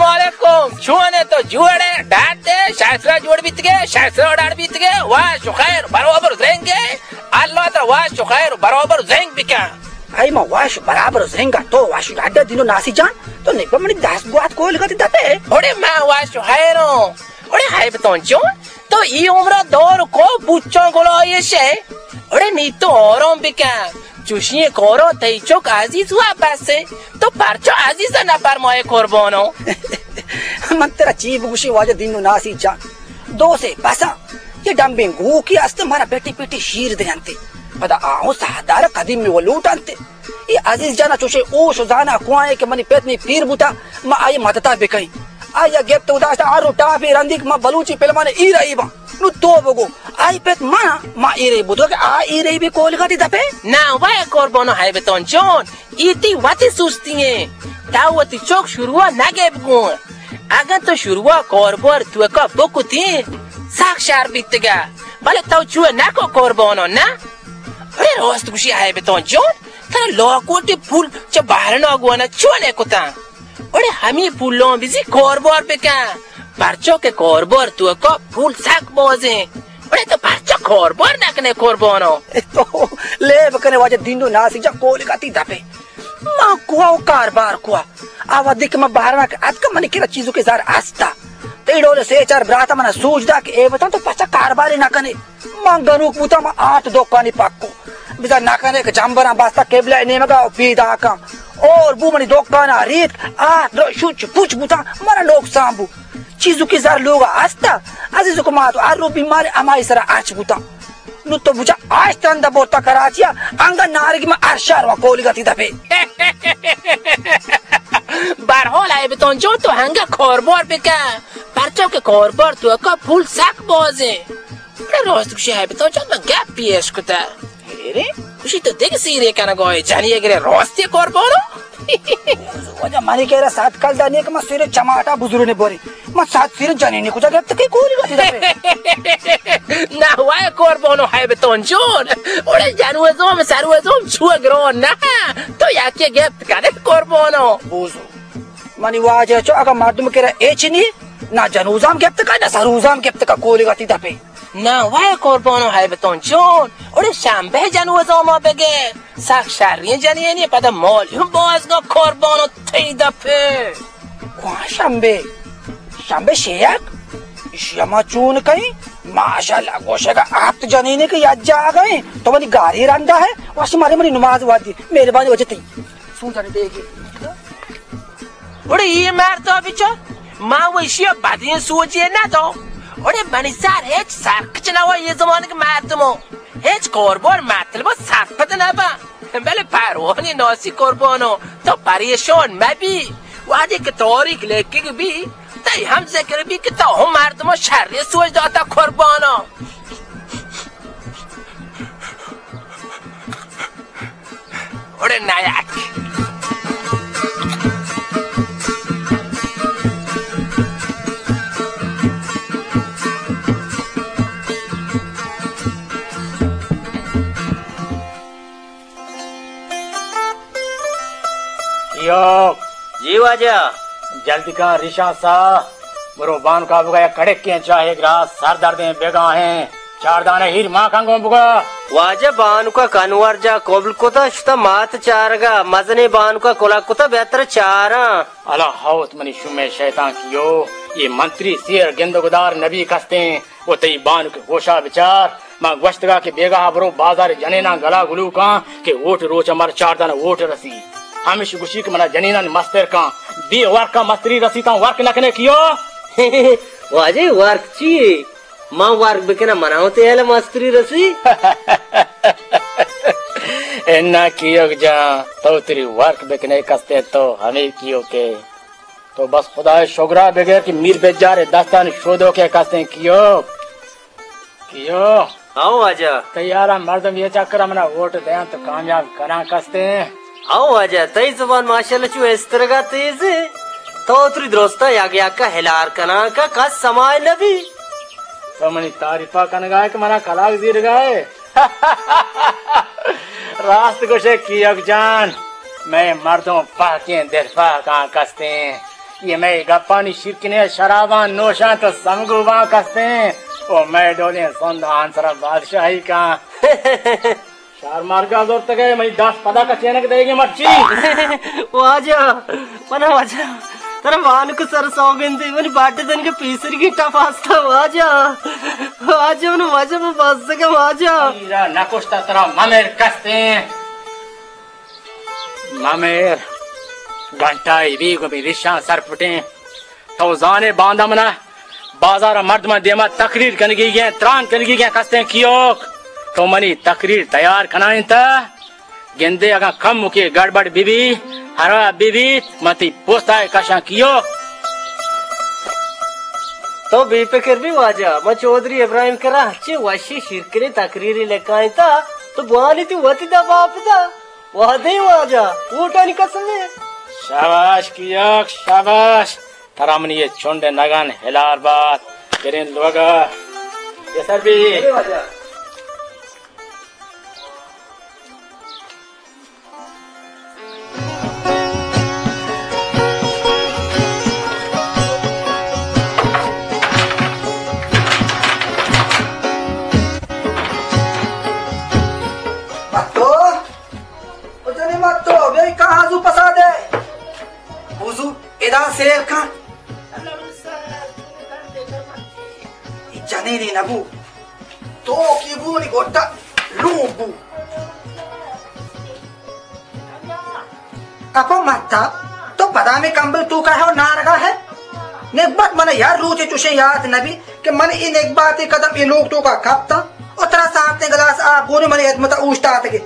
وعلیکم، چون ئے تو؟ جوڑ ئے؟ ڈاڈ ئے؟ شاہ سرا جوڑ بیتگ ئے؟ شاہ سرا ڈاڈ بیتگ ئے؟ واش و خیر، برابر زنگ ئے؟ اللہ ترا واش و خیر برابر زنگ بکن۔ اے ما واش برابر زنگ، تو واش ڈاڈ ئے دینو ناسی جان؟ تو نگو منی دست گوات کولگا تی دپے۔ اوڑے ما واش و خیروں۔ اوڑے ہیبتان جون، تو ای عمرا دور کو بوچاں گلائش ئے۔ اوڑے نی تو آرام بکن۔ چوشیں کارا تئی چک عزیز وا بس ئے۔ تو پرچا عزیز نہ پرمائے قربانو؟ من ترا چی بگوشی واجہ دینو ناسی جان؟ دو سے بساں۔ یہ ڈمبیں گوکی است، مارا پیٹی پیٹی شیر دینتے۔ پدا آہوں ساہدار قدیم میں وہ لوٹانتے۔ اے عزیز جانا چوشے اوش و زانا کوائیں کہ منی پت نی پیر بوتا، ما آئی مدتا بکئیں۔ آئی گپت و داشت آرو ٹاپی رندی کہ ما بلوچی پلمان ایرا ایباں۔ نو تو بگو، آئی پت منا، ما ایرے بوتو کہ آ ایرے بی کولگا تی دپے؟ نا وای قربانو ہیبتان جون، ای تی وتی سستی ہیں۔ تا وتی چوک شروع نگے بگون۔ اگن تو شروع کاربار توکا بکتی، سک شر بیتگا۔ بلے تو چوئے نکو قربانو، نا؟ اڑے راست گوشی ہیبتان جون، ترا لاکوٹی پول چہ بہرنا گوانا چون کتاں؟ اڑے ہمی پولان بزی کاربار بکن، پرچا کہ کاربار توکا پول سک بازیں۔ اڑے تو پرچا کاربار نکنے قربانو؟ تو لیب کنے واجہ دینو ناسی جا کولگا تی دپے۔ ما کوا و کاربار کوا؟ آ وھدے کہ ما بہرنا کہ اتکا منی کرا چیزو کے زر استا۔ تئی ڈول سے چار براتا منا سوج دا کہ اے بتاں تو پرچا کاربارے نکنے؟ من گنوک بوتاں، من آت دکانی پکو۔ بزاں نہ کنے کہ جمبراں بستہ قبلہ نیمگا و پیداکاں۔ اور بو منی دکانا ریت، آت رو شوچ پوچ بوتاں، منا نقصان بو۔ چیزو کی زر لوگا ہستا، عزیزو کو ماتو ہر رو بیمار ہمائی سرا ہرچ بوتاں۔ نو تو بجا آش ترندا برتا کراچیا، انگا نارگی ما ہر شہر وا کولیگا تی دپے۔ برحال ایبتان جان تو ہنگا کاربار بکن، پرچا کہ کاربار توکا پول سک بازیں۔ بڑے راست گوشی، ہیبتان جان، من گپی اش کتہ۔ ارے، گوشی تو دگہ سیرے کنگا ئے، جنی اگرے راستی قربانو۔ واجہ منی کرا صد کلدار نیک، من سیرے چماٹا بزرنے بوری۔ من صد سیرے جنینی کجا گپت کہ کولی گتی دپے۔ نہ وای قربانو، ہیبتان جان۔ اوڑے جنوزام سروزام چو گران نہ۔ تو یکی گپت کنے قربانو۔ بوزو۔ منی واجہ چو اگا مردم کرا ایچ نی، نہ جنوزام گپت کا، نہ سروزام گپت کا، کولی گتی دپے۔ نہ وای قربانو ہیبتان جان، اوڑے شنبہ جنوزاما بگے، سک شرین جنینی، پدا مالیون بازگا قربانو تئی دپے۔ کواں شنبہ؟ شنبہ شیک؟ اشیا ما چون کئیں؟ ماشاءاللہ گوشگا ہفت جنینے کہ یک جاگہ ایں۔ تو منی گاری رندا ہے، وش مارے منی نماز وادی۔ مہربانی واجہ تئی۔ سوجانی دیگی۔ اڑے اے مرد ءَ بچار، ما و ایشی ءَ بدیں سوجے نہ دو۔ اڑے منی سر ہچ سرکچ نہ ہو، اے زمانگ مردمو ہچ کاربار مطلب سرپد نہ با۔ بلے پروانی ناسی قربانو، تو پریشان مبی۔ وہدے کہ تاریخ لکھگ بی، تئی ہم ذکر بی کہ تو ہم مردمو شری سوج داتا قربانو۔ اڑے نایاک۔ یو۔ جی واجہ۔ جلدی کن ریشاں سا۔ برو بانکا بگا یک کڑکیں چاہے گراس، سر دردیں بگاہیں۔ چاردانہ ہیر ماں کن گوں بگا۔ واجہ بانکا کنور جا قبل کتا، شتا مات چارگا، مزنیں بانکا کلک کتا، بہتر چاراں۔ الا ہوت منی شمے شیطان کیو، یہ منتری سیر گندگدار نبی کستیں۔ و تئی بانک ہوشا بچار، ما گوشتگا کہ بیگاہ برو بازار جنیناں گلا گلوکاں کہ ووٹ روچ مر چاردن ووٹ رسی۔ ہمش گوشی کہ منا جنیناں مستر کن، بی ورکا مستری رسی تاں ورک نکنے کیو۔ واجہ ورک چی؟ ما ورک بکناں منا تیل مستری رسی۔ انا کیوک جان، تو تری ورک بکنے کستے تو ہمیں کیو کے۔ تو بس خدائے شگرا بگر کہ میر بجار دستان شودو کے کستیں کیو۔ کیو۔ ہاں واجہ۔ تیارا مردم یہ چکر منا ووٹ دیاں تو کامیاب کناں کستیں۔ ہاں واجہ، تئی زبان ماشاءاللہ چو استرگا تیز ہے۔ تو اتری درستا یک یک کا ہلار کناں کا کس سمائے نبی۔ تو منی تعریفا کنگا ہے کہ منا کلاک زیرگا ہے۔ راست گوشے کیوک جان، مئے مردم پاکیں دل پاکاں کستیں۔ یہ مئے گپانی شیرکنیں شراباں نوشاں تو سمگوباں کستیں، او مئے ڈولیں سند آنسرا بادشاہی کاں۔ شار مارگا زورتگئے، مئی دست پدا کچینک دئیگی مرچی۔ واجہ، منا واجہ، ترا وانک سر سوگندے، منی باٹے دنگے پیسری گیٹا پاستا واجہ۔ واجہ، من واجہ من بزگا واجہ۔ ایرا نکشتا ترا ممر کستیں۔ ممر، گھنٹہ ای بیگ و بی ریشاں سر پٹیں۔ تو زانے باندا منا بازار ء مردماں دیما تقریر کنگی گیں، تران کنگی گیں، کستیں کیوک۔ تو منی تقریر تیار کنائینتا، گندے اگاں کم مکے گڑبڑ بی بی، خراب بی بی، من تی پوستا کشاں کیوک۔ تو بے فکر بی واجہ، من چودھری ابراہیم کرا ہچے وشی شیرکنیں تقریری لکھائینتا، تو بوانی تی وتی دبا پدا۔ وہدے واجہ، ووٹانی قسم ہے۔ شاباش کیوک، شاباش۔ ترا منی یہ چنڈ نگن ہلار بات۔ برین لوگا۔ یہ سر بی۔ ارے واجہ۔ باتو۔ او جنی ما تو بیا کہاں حضو پسا دے۔ حضو ادا سیر کن۔ ای جنینی نبو۔ تو کی بو نی گوٹا لون بو۔ کپو متا، تو پدا میں کمبل تو کا ہے اور نارگا ہے؟ نگبت من یار روچے چوشیں یاد نبی۔ کہ من اے نگباتے قدم اے لوگ توکا کپتاں و ترا سارتیں گلاس آپ گونے منی ہدمتا اوشتاتگے۔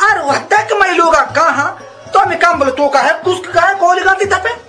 ہر وہدا کہ من اے لوگا کاہاں، تو ہمے کمبل توکا ہے، کسک کا ہے، کولیگاں تی تپے۔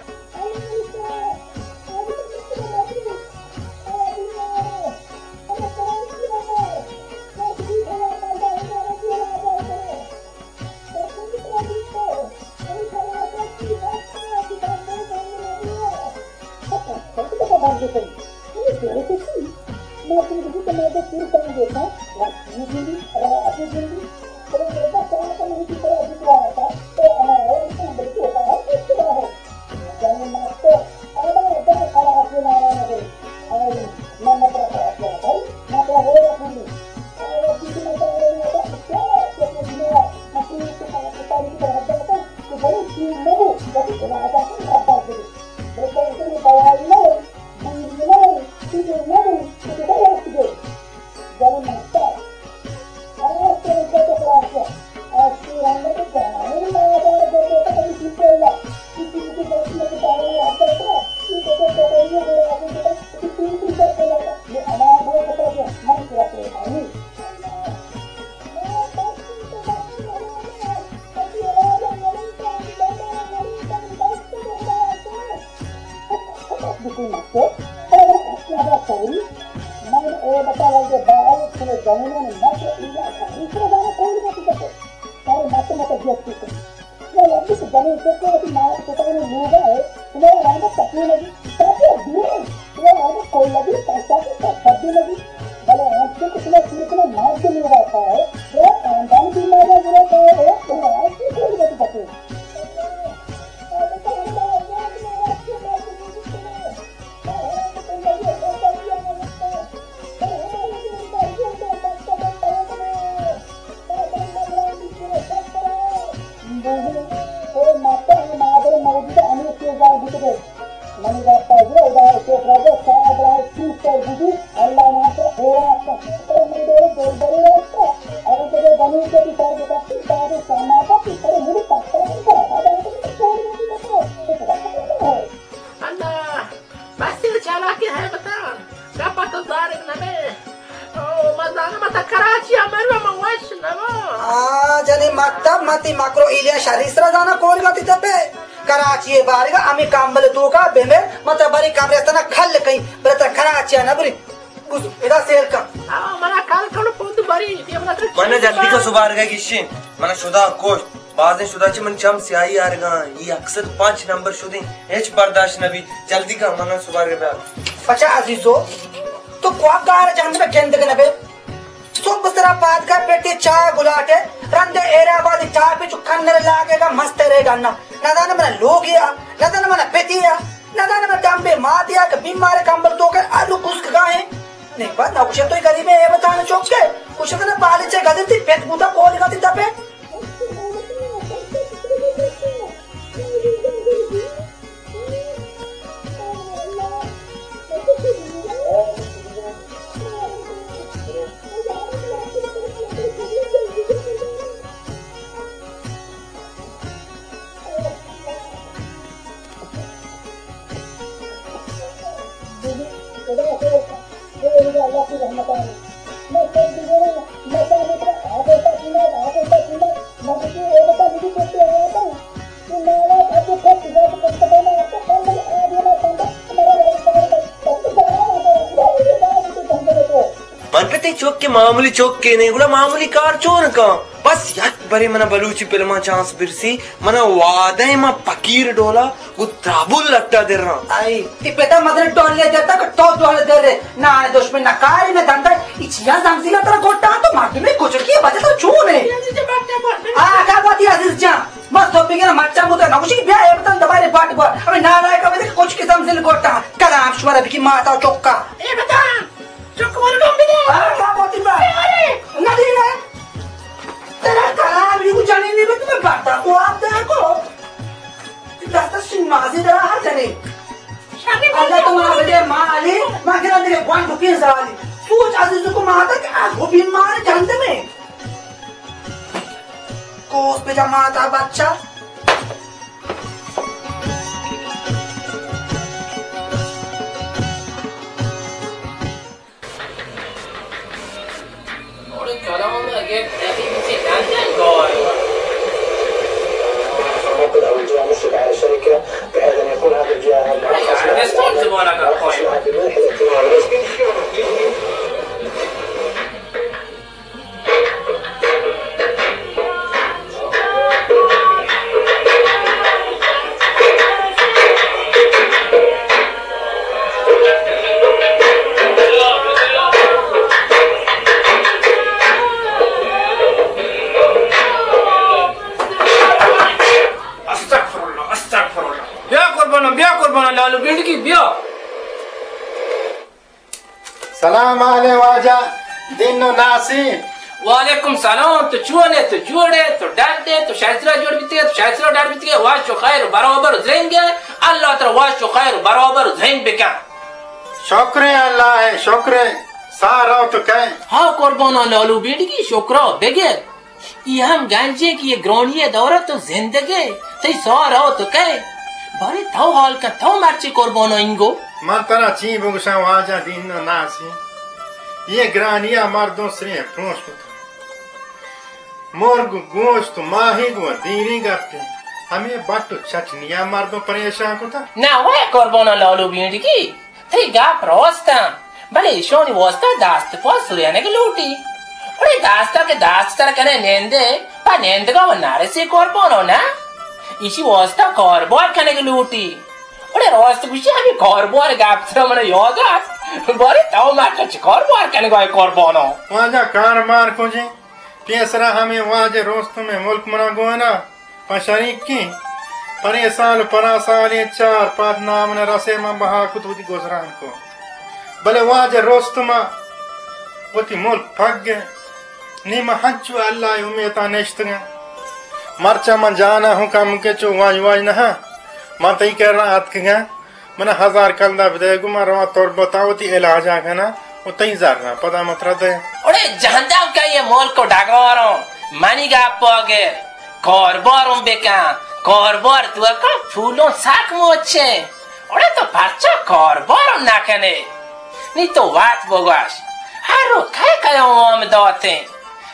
اللہ، بس اے چالاکی ہے بتا۔ گپا تو زارگ نبے۔ او، من زاناں، من تا کراچی ء مرو، من وش نباں۔ آ، جنی مکتب، من تی مکرو ایلیا شری سرا زاناں کول گتی تپے۔ کراچی ء بارگا ہمے کمبل توکا بمر، من تا بری قبرستانا کھل کئی، بلے تا کراچی ء نبری۔ بزو، ادا سیر کن۔ آ، منا کال کنو پوند بری، یہ منا تو من جلدی کا سبارگا گشین، من شدا کوشت۔ بازیں شدا چہ من چم سیاہی آرگاں، ای اکثر پنچ نمبر شدیں، ہچ برداشت نہ بیت، جلدی کن، من سبارگ بیار۔ بچا عزیزو، تو کوا گار جہنم گندگ نہ بے؟ صبح سرا پادگا پیٹے چاہ گلاٹے، رند ایر آباد چاہ پہ چو کنر لاگے گا مست رے گانا۔ نہ دانا منا لوگیا، نہ دانا منا پتیا۔ نہ دانا میں دم بے ماتی آ کہ بیمار کمبل تو کر آلو کس گاہیں۔ نہیں بات نہ کچھ تو غریب ہے، بتانا چوک کے۔ کچھ تو نہ پالے چے گدر تی پیٹ بوتا کول گاتی دپے۔ من پہ تئی چک کہ معمولی چکے نہ، گڑا معمولی کار چون کن؟ بس یک برے منا بلوچی فلماں چانس برسی، منا وعدہ ایں من فقیر ڈولا گوں ترابل لٹا دراں۔ آئی، تئی پتا مدر ڈولے دیتا کہ تو ڈولے دے رے۔ نہ آنے دشمن، نہ کاری، نہ دندا، اے چیا زمزیلا ترا گوٹا تو مردمے کچکی بچے تو چون ہے؟ آ، کا باتی عزیز جان؟ بس تو بگینا مچا بوتا نہ کچھ بیا اے بتن دوبارے بٹ بٹ۔ ابے نالائکا بده کچکی زمزیل گوٹا۔ کلام شمارا بکی ماتا چکا۔ اے بتن۔ چک ورگا بدے۔ آ، کا باتی با؟ ارے۔ ندی رے۔ ترا کلام یو جنینی بت میں بڑا خواب دیکھو۔ دست شین مازی درا ہر جنے۔ اللہ تو مارا بدے مالی، ما گرا دیگه گوان بکین زالی۔ سوچ عزیز کو ماتا کہ آ گو بیمار جند میں۔ کوس پہ جماعت آ بچہ۔ استغفر اللہ، استغفر اللہ۔ بیا قربانو، بیا قربانو، لالو بیڑکی، بیا۔ سلام علیکم واجہ دین و ناسی۔ وعلیکم سلام، تو چون ئے؟ تو جوڑ ئے؟ تو ڈڈ ئے؟ تو شاید سرا جوڑ بیتگے، تو شاید سرا ڈڈ بیتگے، وش و خیر و برابر و زنگ ئے، اللہ ترا وش و خیر و برابر و زنگ بکن۔ شکر اللہ ئے، شکر ئے، سارا تو کئے؟ ہاں قربانا لالو بیڑگی، شکرا بگر۔ اے ہم گنجے کہ اے گرانی ءِ دور ءَ تو زندگ ئے، تئی ساہ رو تو کئے؟ بارے تو حال کن، تو مرچی قربان ءَ اینگو؟ من ترا چی بگوشاں واجہ دین ءَ ناسی؟ اے گرانی ءَ مردم سریں پروش کت۔ مرگ، گوشت، ماہیگ و دیری گپتے۔ ہمے بٹ و چٹنی ءَ مردم پریشان کتا۔ نہ وے قربان ءَ لالو بیڑگی۔ تئی گپ راست انت، بلے ایشانی واستا دست پا سرینگ لوٹی۔ اڑے دستا کہ دست تر کنے نندے، پا نندگا و نرسی قربانو نہ۔ ایشی واستا کاربار کنگ لوٹی۔ اڑے راست گوشی ہمیں کاربار گپ ترا منا یاد ات۔ بارے تو مرچا چی کاربار کنگا ئے قربانو؟ واجہ کاربار کجے؟ پیسرا ہمیں واجہ رستم ملک منا گونا۔ پہ شریکیں پرے سال پرا سالیں چار پاد نام نہ رسے من بہا کت وتی گزران کو۔ بلے واجہ رستم ءَ وتی ملک پگ ءَ نی من ہنچو اللہ ءِ امیت ءَ نشتگاں۔ مرچا من جان ءَ ہوں کم کے چو واج واج نہ ہاں۔ من تئی کرا اتکگاں۔ من ہزار کلدار بدے گو من رواں تربت ءَ وتی علاج ءَ کناں و تئی زراں پدا من ترا دے۔ اڑے جہندم کئی ملک و ڈگاروں منی گپ ءَ گر۔ کارباروں بکن، کاربار توکا پولوں سک مچیں۔ اڑے تو پرچا کارباروں نکنے؟ نی تو وت بگوش، ہر رو کئے کئے وام داتیں؟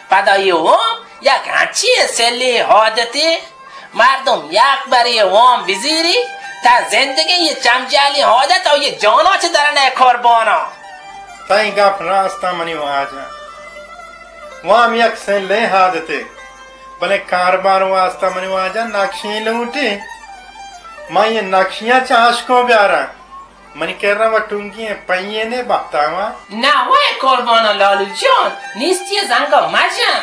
پدا یہ وام یک انچیں سلیں عادتے، مردم یک برے وام بزیری، تا زندگی یہ چمجالیں عادت و یہ جانا چہ درنے قربانا۔ تئی گپ راست منی واجہ، وام یک سلیں عادتے۔ بلے کاربار واسطہ منی واجہ نقشیں لوٹی۔ من یہ نقشیاں چہ اشکوں بیاراں۔ منی کرا و ٹنگی پئیے نے بہتاواں۔ نہ وے قربانا لالو جان، نیستی زنگا مجن۔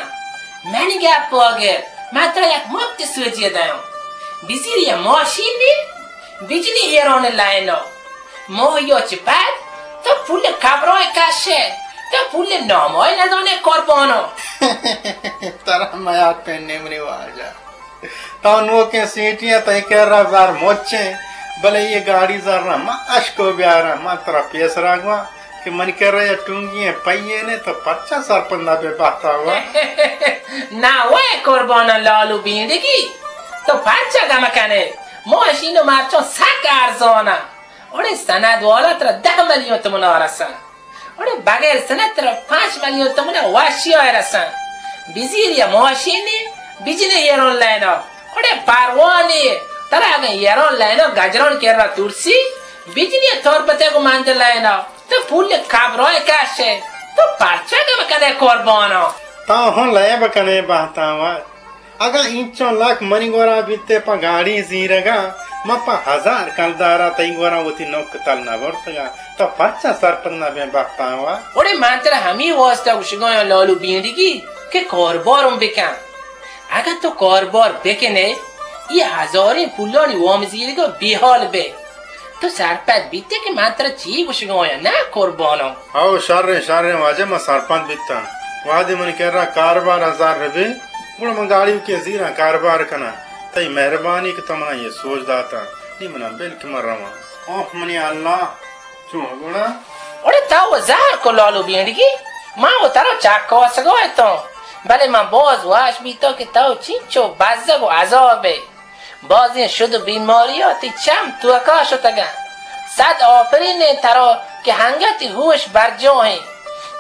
منی گپ آگر، من ترا یک مفت سوجی دیاں۔ بزیر یہ ماشینی، بجلی ایران لائن ءَ۔ ماہیا چہ پد تو پول قبرائے کشے، تو پول نامائے ندانے قربانو۔ ترا میات پہ نمری واجہ۔ تو نوکیں سیٹی ءَ تئی کرا زر مچیں، بلے یہ گاڑی زر نہ، من اشکو بیاراں، من ترا پیسرا گواں کہ منی کرا یا ٹونگی ہیں پئیے نے، تو پرچا سرپد نہ بے بہتا ہوا؟ نہ وے قربان لالو بینڈگی، تو پرچا گم کنے؟ ماشین و مرچاں سک ارزانا۔ اڑے سند والا ترا دہ میلیون تومن آرسن۔ اڑے بغیر سند ترا پانچ میلیون تومن واشی آئے رسن۔ بزیر یا ماشین بجلی ایران لینا۔ اڑے پروانی ترا اگن ایران لینا گجران کرا ترسی، بجلی تربتے کو منجل لینا۔ تو پول قبرائے کشے، تو پرچا گم کنے قربانا؟ تا ہوں لیب کنے بہتاوا۔ اگاں اینچو لک منی گورا بیتے پہ گاڑی زیرگا، من پہ ہزار کلدارا تئی گورا وتی نوک تل نہ برتگا، تو پرچا سرپد نہ بیں بختاوا؟ اڑے من ترا ہمی واسطہ گوشگایاں لالو بینڈگی کہ کاربارم بکن۔ اگاں تو کاربار بکنے، یہ ہزاریں پولانی وام زیرگا بیحال بے۔ تو سرپد بیتے کہ من ترا چی گوشگایاں، نہ قربانو؟ او شریں، شریں واجہ، من سرپد بیتاں۔ وہدے منی کرا کاربار ہزار ربے، گڑا من گاڑی کے زیراں کاربار کناں۔ تئی مہربانی کہ تو منا یہ سوج داتاں، نی منا بل کہ من رواں۔ اوہ منی اللہ، چون گڑا؟ اڑے تو و زہر کو لالو بینڈگی، ما و ترا چکاسگا اتوں، بلے من باز وش بیتوں کہ تو چینچو بزگ و عذابے۔ بازیں شد و بیماری ءَ تئی چم توکا شتگاں۔ صد آفرین انت ترا کہ ہنگتی ہوش برجاہ انت۔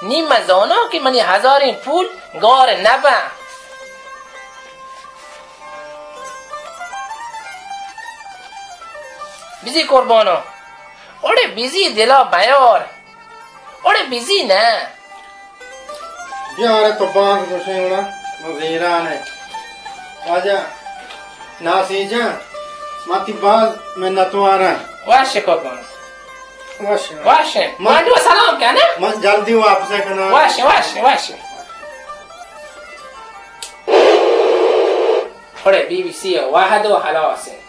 نی من زاناں کہ منی ہزاریں پول گار نباں۔ بزی قربانو۔ اڑے بزی دلا بیار۔ اڑے بزی نہ۔ بیارے تو باز گوشیں گڑا، من زیران ہے۔ واجہ ناسی جان، من تی باز منتواراں۔ واشے قربان۔ واشے۔ واشے۔ من، من جو سلام کن، ہاں؟ من جلدی واپس کناں۔ واشے، واشے، واشے۔ اڑے بی بی سی وہد و ہلاس ہے۔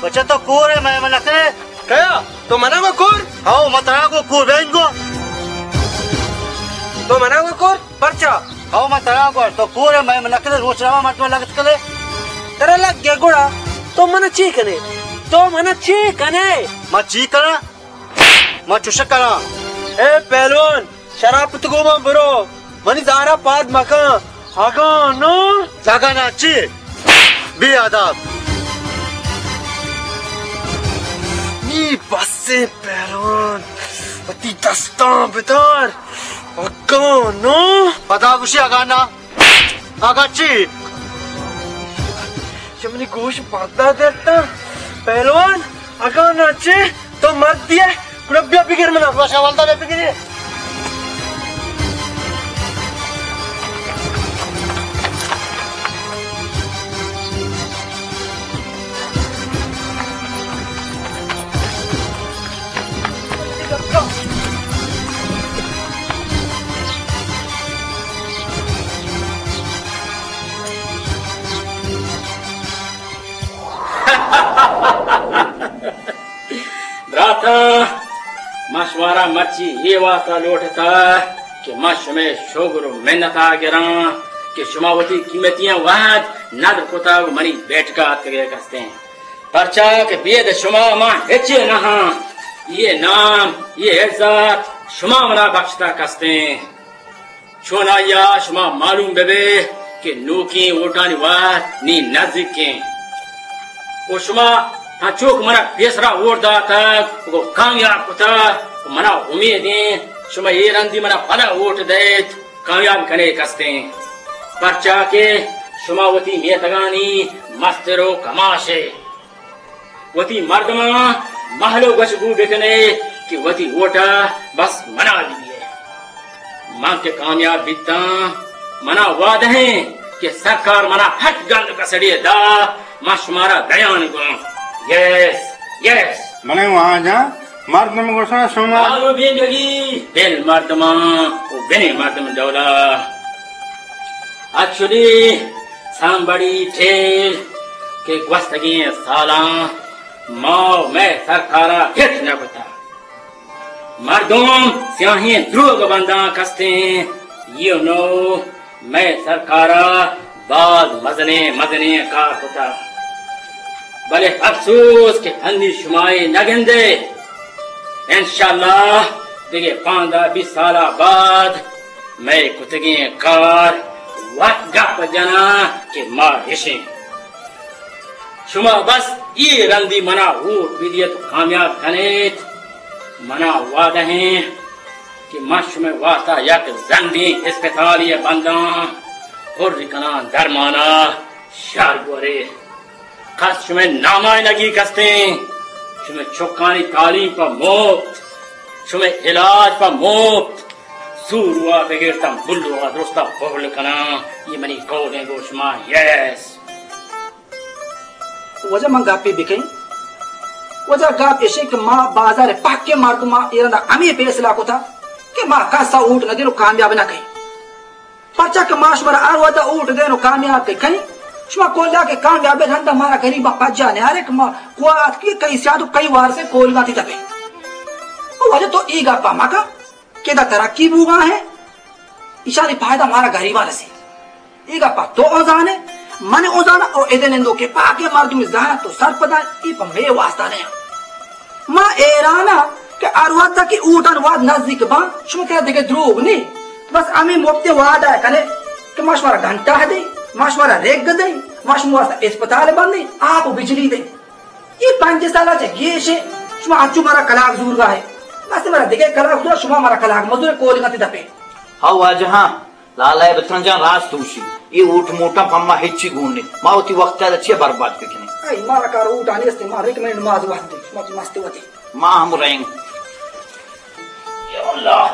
بچہ تو کور ہے، میں منع کرے۔ کیا؟ تو منع کو کور؟ ہاؤ، میں ترا کو کور بینگو۔ تو منع کو کور؟ پرچا؟ ہاؤ، میں ترا کو، تو کور ہے، میں منع کرے، روچ روا مردم لگت کرے۔ ترا لگ گیا گڑا، تو منع چی کنے؟ تو منع چی کنے؟ میں چی کرا؟ من چوش کناں۔ اے پہلوان، شراب پت گوما برو، منی زارا پاد مکن۔ اگاں نو؟ اگاں نہ چی؟ بے ادب۔ نی بس ایں پہلوان، وتی دستاں بدار۔ اگاں نو؟ پدا گوشی اگاں نہ۔ اگاں چی؟ چہ منی گوش پردا درتاں۔ پہلوان، اگاں نہ چے تو مرد دیئے، گڑا بیا بگر منا۔ باشا، ولدا بیا بگری۔ براتاں، ما شمارا مرچی اے واسطہ لوٹتا کہ ما شمے شگر و منتا گراں کہ شما وتی قیمتیاں وہد ندر کتا و منی بیٹکا اتکگے کستیں۔ پرچا کہ بید شما ما ہچے نہ ہاں، یہ نام، یہ عزت شما منا بخشتا کستیں۔ چونایا شما معلوم ببے کہ نوکیں ووٹانی وہد نی نزیکیں۔ و شما ہنچو کہ منا پیسرا ووٹ داتگ و کامیاب کتگ، و منا امید انت شما اے رندی منا پدا ووٹ دئیت، کامیاب کنئے کستیں۔ پرچا کہ شما وتی میتگانی مستر و کماش ئے۔ وتی مردماں مہل و گوشگو بکنئے کہ وتی ووٹ ء بس منا بدئے۔ من کہ کامیاب بیتاں، منا وعدہ ایں کہ سرکار منا ہچ گند کسڑی دا، من شمارا دیان گوں۔ یس، یس۔ بلے واجہ، مردم گوشاں شما دارو بیندگی، بل مردماں و بنی مردم ڈولا۔ اچھلی سامبڑی ٹھیل کہ گوستگیں سالاں ما و مئے سرکارا ہچ نہ کتا۔ مردم سیاہیں دروگ بنداں کستیں، یو نو مئے سرکارا باز مزنیں مزنیں کار کتا۔ بلے افسوس کہ ہنی شمائی نہ گندے۔ انشاءاللہ دگہ پانزدہ بیست سالا بعد مئے کتگیں کار وت گپ جناں کہ ما اشیں۔ شما بس اے رندی منا ووٹ بدیت و کامیاب کنیت۔ منا وعدہ ایں کہ من شمئے واسطہ یک زنڈیں اسپتالے بنداں، پر کناں درمانا شر گورے۔ کس شمئے نامائنگی کستیں، شمئے چکانی تعلیم پہ مفت، شمئے علاج پہ مفت، سوروا بگیرتاں بلوا درستا پہل کناں۔ یہ منی قول ہیں گو شما، یس۔ واجہ من گپے بکن۔ واجہ گپ اشیں کہ ما بازار پاکیں مردماں ایرا ہمے فیصلہ کتا کہ ما کسا ووٹ نہ دین و کامیاب نہ کئیں۔ پرچا کہ ما شمارا ہر وھدا ووٹ دین و کامیاب کئیں۔ شما کلا کہ کامیاب بے رندا مارا غریباں پجا نیارے کہ ما کوا اتکی کئی سیاد و کئی وارثیں کولگاں تی دپے۔ او واجہ تو ای گپا مکن۔ کہ دا ترقی بوگا ہیں، ایشانی فائدہ مارا غریباں رسی۔ ای گپا تو او زانے، من او زانا، او ادے نندو کہ پاکے مردم زانت تو سرپدا، ای پہ مے واسطہ نہیں۔ ما ایرانا کہ ہر وقت کہ اوٹان واد نزدیک بان، شما کرا دیگه دروگ نہیں۔ بس ہمیں مفت وعدہ کنے کہ ما شمارا گھنٹہ دیں، ما شمارا ریگ دیں، ما شما واسطہ اسپتال بندیں، آپ و بجلی دیں۔ اے پنچ سالا چہ گیش ایں، شما انچو مارا کلاگ زورگا ہے۔ بس مارا دگہ کلاگ زور، شما مارا کلاگ مزور، کولگاں تی دپے۔ ہاں واجہ ہاں، لالا بتان جان راست ہوشی۔ اے اوٹ موٹاں پما ہچی گون نے۔ ما وتی وقت ء چیا برباد بکنیں؟ اے مارا کار اوٹانی است، ما ریکمنڈ ماز وحدی، شما تو مست وتی۔ ما ہم رہیں۔ یا اللہ۔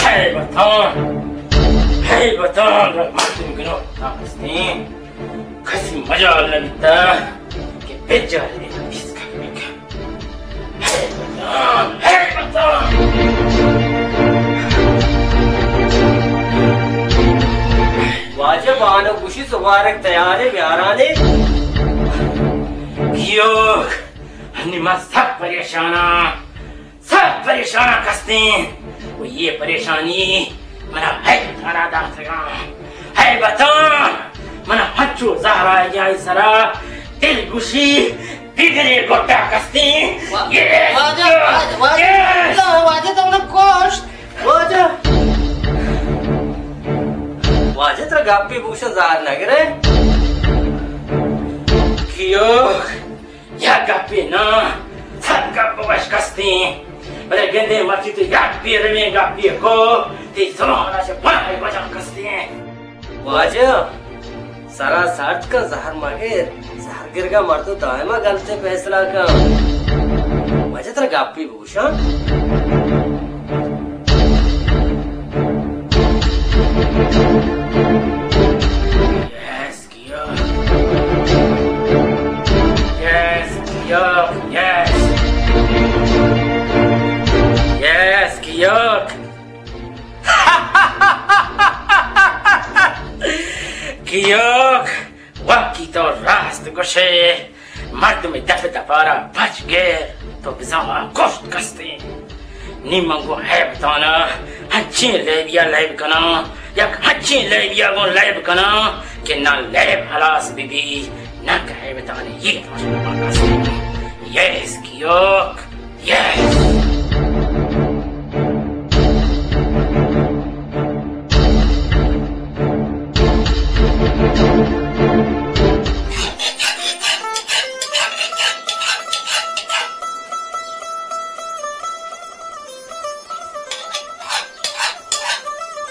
ہیبتان، ہیبتان، مردم گنوک تاکستیں، کسی مجال نہ بیتا کہ بجال دے پیس کا بکا۔ ہیبتان، ہیبتان۔ واجہ بانک گوشی سوارک تیارے بیارانے۔ گیوک۔ ہنی من سک پریشاناں، سک پریشاناں کستیں۔ و یہ پریشانی منا ہیبتانا داتگاں۔ ہیبتان منا ہنچو زہر آئیگی آئی سرا، دل گوشی بگرے گٹا کستیں۔ وا-، یہ واجہ، واجہ، واجہ، یہ اللہ، واجہ تو منا کوشت۔ واجہ۔ واجہ ترا گپی بوشن زہر نگرے۔ کیو؟ یک گپے ناں، صد گپ وش کستیں، بلے گندے مرچی تو یک پیرویں گپے کو، تئی زبان ء چہ بنائے وجہ کستیں۔ واجہ، سرا سرد کن، زہر مگر، زہر گرگا مردو دائما غلطیں فیصلہ کن۔ واجہ ترا گپے بگوشاں۔ Yes. Yes, quick, yes. Yes، quick. Quick, واقعی تو راست گوشے، مردم دپ دپارا بچ گر، تو بزاں آ کشت کستیں۔ نی من گوں ہیبتانا ہنچیں لیبیا لیب کناں، یک ہنچیں لیبیا گوں لیب کناں کہ نہ لیب ہلاس بہ بی، نہ کہ ہیبتانی یہ کستیں۔ یس کیوک، یس۔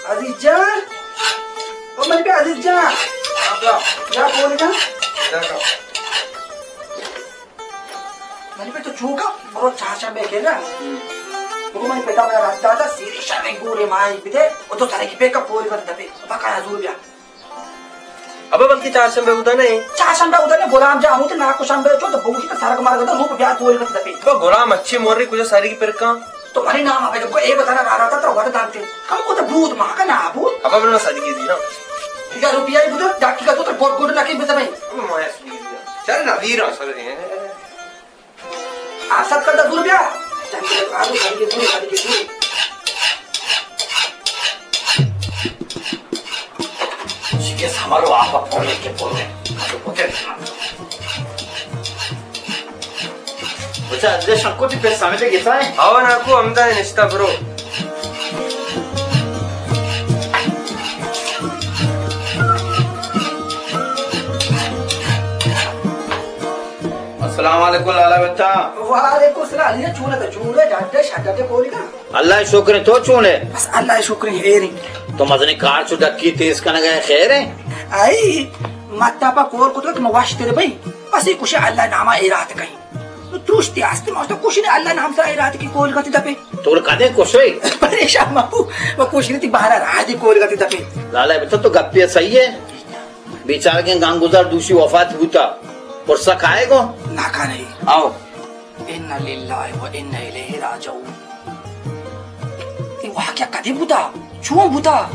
عزیز جان، او من پہ عزیز جان۔ جا کون جان؟ منی پت تو چوکا برو چارشنبے کے نا۔ تو منی پتا منا رد داتا، سیری شریں گورے مائی بدے، او تو سرے کی پیکا پوری بند دپے، پکا حضور بیا۔ ابا بلکہ چارشنبے ہوتا نہیں۔ چارشنبے ہوتا نہیں، غلام جا ہوتے ناکو شنبے چو تو بوشی تو سرگ مرگ تو روپ بیا پوری بند دپے۔ ابا غلام اچھی موری کجا ساری کی پرکا۔ تو منی نام آبے کو اے بتانا را رہا تھا تو وقت دانتے۔ کم کو تو بود ماں کا نہ بود۔ ابا بنا ساری کی دینا۔ یا روپیہ ہی بود، ڈاکی کا تو تو گوڈ گوڈ نہ کی بزمے۔ چل نہ ویرا سر۔ آ، ست کن دور بیا۔ چل، چل، آ، دور، دور، دور، دور۔ شکست ہمارو آپ پونے کے پونے۔ بچا، اجے شکو تی پھر سمجھ گیتا ہے؟ آو ناکو، ہمدا نشتا برو۔ السلام علیکم لالا بتا۔ وعلیکم السلام۔ علی چون ہے؟ چون ہے؟ ڈاڈے شاڈے کولی کا؟ اللہ شکر ہے، تو چون ہے؟ بس اللہ شکر ہے، خیر ہے۔ تو مزنی کار چو ڈکی تیز کنگا ہے، خیر ہے؟ آئی، متا پا کول کو تو کہ مواش تیرے بھائی۔ بس یہ کچھ اللہ نامہ ایرات کہیں۔ تو تروشتی آستے ما تو کچھ نہیں، اللہ نام سرا ایرات کی کول گتی دپے۔ تو کدے کچھ ہے؟ پریشان مبو، وہ کچھ نہیں تھی، بارہ راہ دی کول گتی دپے۔ لالا بتا تو گپی صحیح ہے۔ بیچارگیں گنگزار دوشی وفات بوتا۔ پرسا کائے گو؟ ناکا نہیں۔ آؤ۔ انا للہ و انا الیہ راجعون۔ اے واقعہ کدی بوتا؟ چون بوتا؟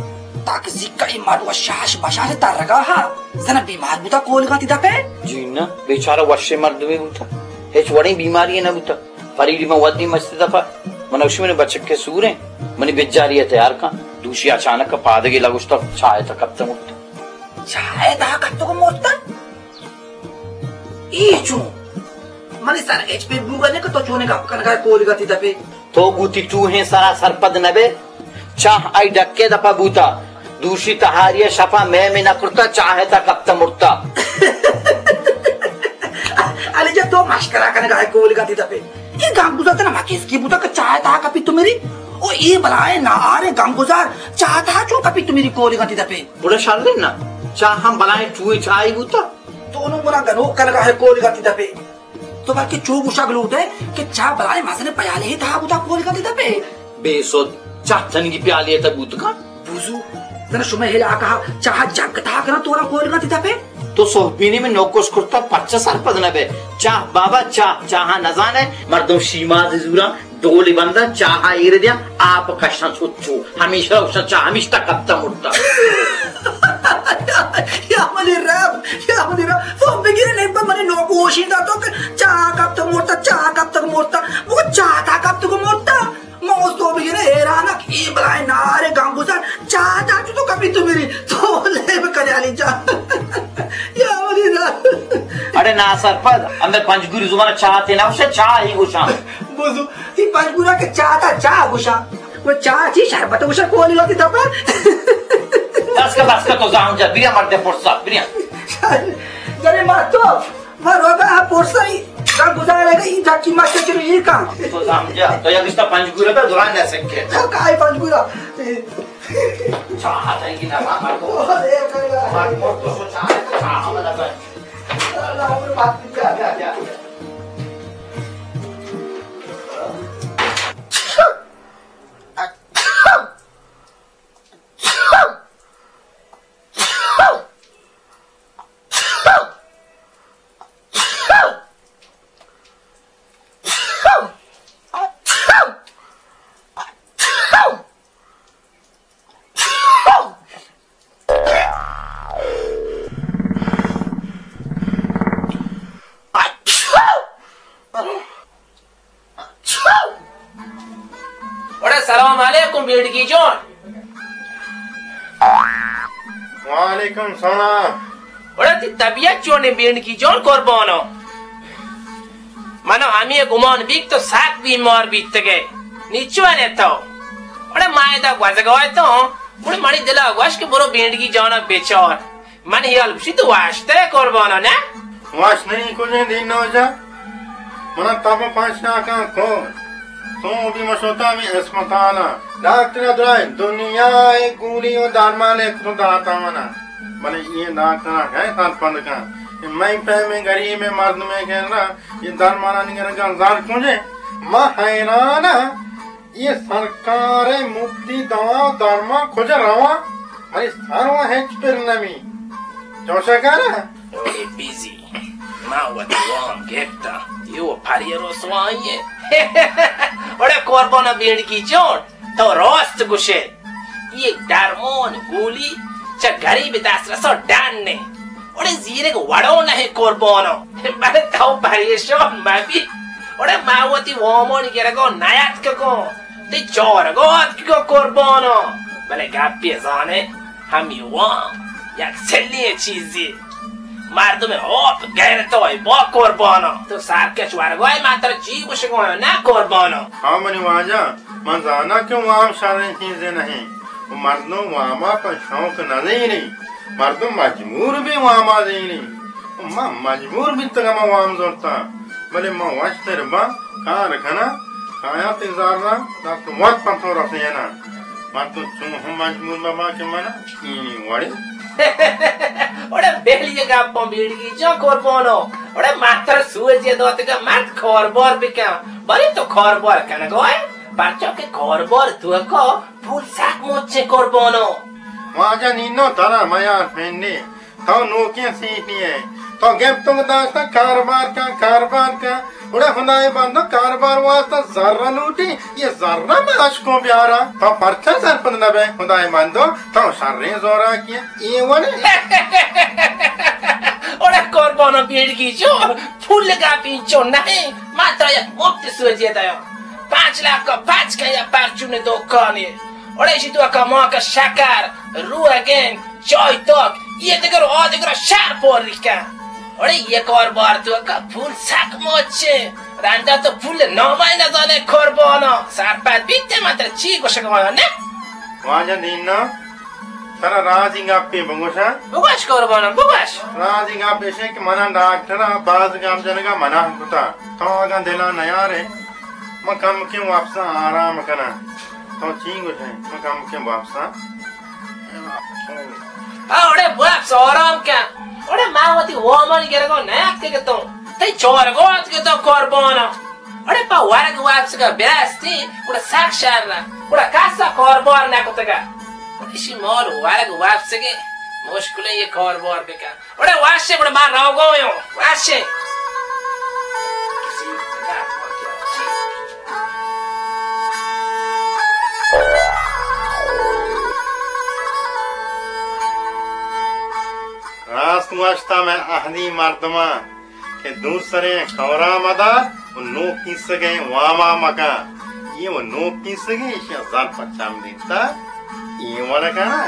تاک زیکا اے مردو شاش بشاش ترگا ہا۔ زنا بیمار بوتا کولگا تی دپے؟ جی نہ، بیچارہ وشے مردمے بوتا۔ ہچ وڑیں بیماری نہ بوتا۔ پریری من ودی مست دپا۔ من اوشی منی بچکے سوریں۔ منی بجاری تیار کن۔ دوشی اچانک پادگی لگوشتا چاہ تا کپتا مرتا۔ چاہ تا کپتا کو مرتا؟ اے چون؟ منی سر ہچ پہ بوگا نہ کہ تو چونے گپ کنگا کولگا تی دپے۔ تو گوتی ٹوہیں سرا سرپد نہ بے۔ چاہ آئی ڈکے دپا بوتا۔ دوشی تہاری شپا میں میں نہ کرتا، چاہ تا کپتا مرتا۔ علی جان تو مشکرا کنگا کولگا تی دپے۔ اے گنگزار تنا مکیس کی بوتا کہ چاہ تا کپی تو میری۔ او اے بلائے نہ آرے گنگزار چاہ تا چون کپی تو میری کولگا تی دپے۔ بڑا شر نا۔ چاہ ہم بلائیں ٹوہیں چاہی بوتا۔ تو انوں منا گنوک کنگا ہے کولگا تی دپے۔ تو بلکہ چو گوشگ لوٹ ہے کہ چاہ بلائیں مزن پیالے ہی تہا بوتا کولگا تی دپے۔ بے سود، چاہ تنگی پیالے تا بوت کا؟ بوزو، زن شما علاقہ چاہ جگ تہا کرا تو را کولگا تی دپے۔ تو صحبینی میں نوکوش کرتا پچا سرپد نہ بے۔ چاہ بابا چاہ، چاہا نزانے، مردم شیماز زورا۔ ڈولی بنداں چاہ ایر دیاں، آپ کشاں چچو، ہمیشہ اوشاں چاہ ہمیشتا کپتا مرتا۔ یا منی رب، یا منی رب، تو بگیر نہیں پر منی نوکوشی دا تو کہ چاہ کپتا مرتا، چاہ کپتا مرتا، وہ چاہ تا کپتا کو مرتا۔ مو تو بگیر حیران کہ اے بلائے نارے گنگزار چاہ تا تو کپی تو میری تو لے بکنے علی جان۔ یا منی رب۔ اڑے نا سرپد، ہمیں پنجگوری زبان چاہ تے نہ گوشاں، چاہ ہی گوشاں۔ بوزو، تی پنجگورا کہ چاہ تا چاہ گوشاں۔ وہ چاہ چی شربت گوشاں کولی ہوتی تھا پر۔ بس کا، بس کا، تو زام جا، بریا مرد پرسا، بریا۔ جنے ما تو، ما روگا پرسا ہی، گزارے گا، یہ تھا کہ مت چلو یہ کام۔ تو زام جا، تو یا گشتا پنجگورا پہ دوران نہ سکے۔ تو کائی پنجگورا؟ چاہ تئی نہ ماما کو۔ او، اے کرے گا۔ مات مور تو سو چاہ، چاہ والا بن۔ اللہ، عمر بات کیا، کیا، کیا۔ بیڑگی جان۔ وعلیکم سلام۔ اڑے تئی طبیعت چونے بیڑگی جان قربانو؟ منو ہمے گمان بیت تو سک بیمار بیتگے۔ نی چونے تو؟ اڑے ما ادا گوزگائے تو، گڑا منی دلا گوش کہ برو بیڑگی جانا بچار۔ من ہیال گوشی تو واشتہ قربانو، نہ؟ وش نہ ایں کجیں دین نوجا۔ منا تب پنچ ناکاں کو۔ تو بھی مشوتا میں اسپتالا۔ ڈاکٹر درائے دنیا اے گولی و درمان ایک تو داتا منا۔ بلے یہ ڈاکٹر ہے سرپند کا۔ کہ میں پہ میں غریب مردمے کہنا، یہ درمان نگر گا زار کجے۔ ما حیران ہاں۔ یہ سرکار مفتی دوا درمان کجا رواں؟ منی سر و ہچ پر نمی۔ چوشا کارا؟ اوڑے بیزی، ما وتی وام گپتا، یہ و پری رسوائی ہے۔ اوڑے قربان بیڑگی جان، تو راست گوشے۔ یہ درمان گولی چہ غریب دسترسا ڈن نے۔ اڑے زیرگ وڑو نہ قربانو۔ بلے تو پریشان مبی۔ اڑے ما وتی وامانی گرگا نیاتکگوں۔ تئی چارگا آتکگوں قربانو۔ بلے گپی زانے، ہمی وام یک سلی چیزی۔ مردم آپ غیرتای با قربانو۔ تو سرکش ورگای من ترا چی گوشگوں نہ قربانو۔ ہاں منی واجہ، من زاناں کہ وام شریں چیزے نہ ایں۔ و مردم واما پہ شوق نہ زینی۔ مردم مجبور بی واما زینی۔ و من مجبور بیتگاں من وام زرتاں۔ بلے من وشتر باں، کار کناں، کایاں تئی زراں، دست وت پہ تو رسیناں۔ مردم چون ہم مجبور مباں کہ من اینی وڑے۔ اڑے بل یہ گپاں بیڑگی جان قربانو۔ اڑے ماتر سوجے داتگا مرد کاربار بکن۔ بلے تو کاربار کنگا ئے؟ پرچا کہ کاربار توکا پول سک مچیں قربانو۔ واجہ نینو ترا میار پنڈے، تو نوکیں سیٹی ئے، تو گپتگ داشتہ کاربار کن، کاربار کن۔ گڑا خدائے بندو کاربار واسطہ زر لوٹی، یہ زر ما اشکوں بیارا، تو پرچا سرپد نبے؟ خدائے بندو، تو شریں زوراکی ئے، اے وڑے۔ اڑے قربانو بیڑگی جو، پول گپی چو نہیں، ما ترا یک مفت سوجے دیاں۔ پانچ لاکھ کا پانچ کا یا پرچون دکانی۔ اڑے ایشی توکا ماں کا شکر، روغن، چائے توک، یہ دگر و آ دگر شر پر ریکن۔ اڑے یہ کاربار توکا پول سک مچے۔ رندا تو پول نامای نزانے قربانا۔ سرپد بیتے من ترا چی گوشگ مانا، نہ؟ واجہ دینا، ترا رازی گپے بگوشاں۔ بگوش قربانم، بگوش۔ رازی گپ ایشے کہ منا ڈاکٹرا باز گپ جنگا منع کتا۔ تو اگاں دلا نیارے، من کمکیں وپساں آرام کناں۔ تو چی گوشے؟ من کمکیں وپساں۔ آ، اڑے وپس آرام کن۔ اڑے ما وتی وامانی گرگا نیاتکگتوں۔ تئی چارگا اتکگتوں قربانا۔ اڑے پہ ورگ وپسگا برستی، گڑا سک شر، گڑا کسا کاربار نکتگا۔ گڑا ایشی مال ورگ وپسگے، مشکلیں یہ کاربار بکن۔ اڑے واشے، گڑا ما روگا یوں، واشے۔ راست گوشتا میں اہدی مردماں۔ کہ دور سریں کورا مدار و نوک کیسگیں واما مکن۔ یہ و نوک کیسگیں، ایشی زر پچم دیتا، یہ وڑ کنا۔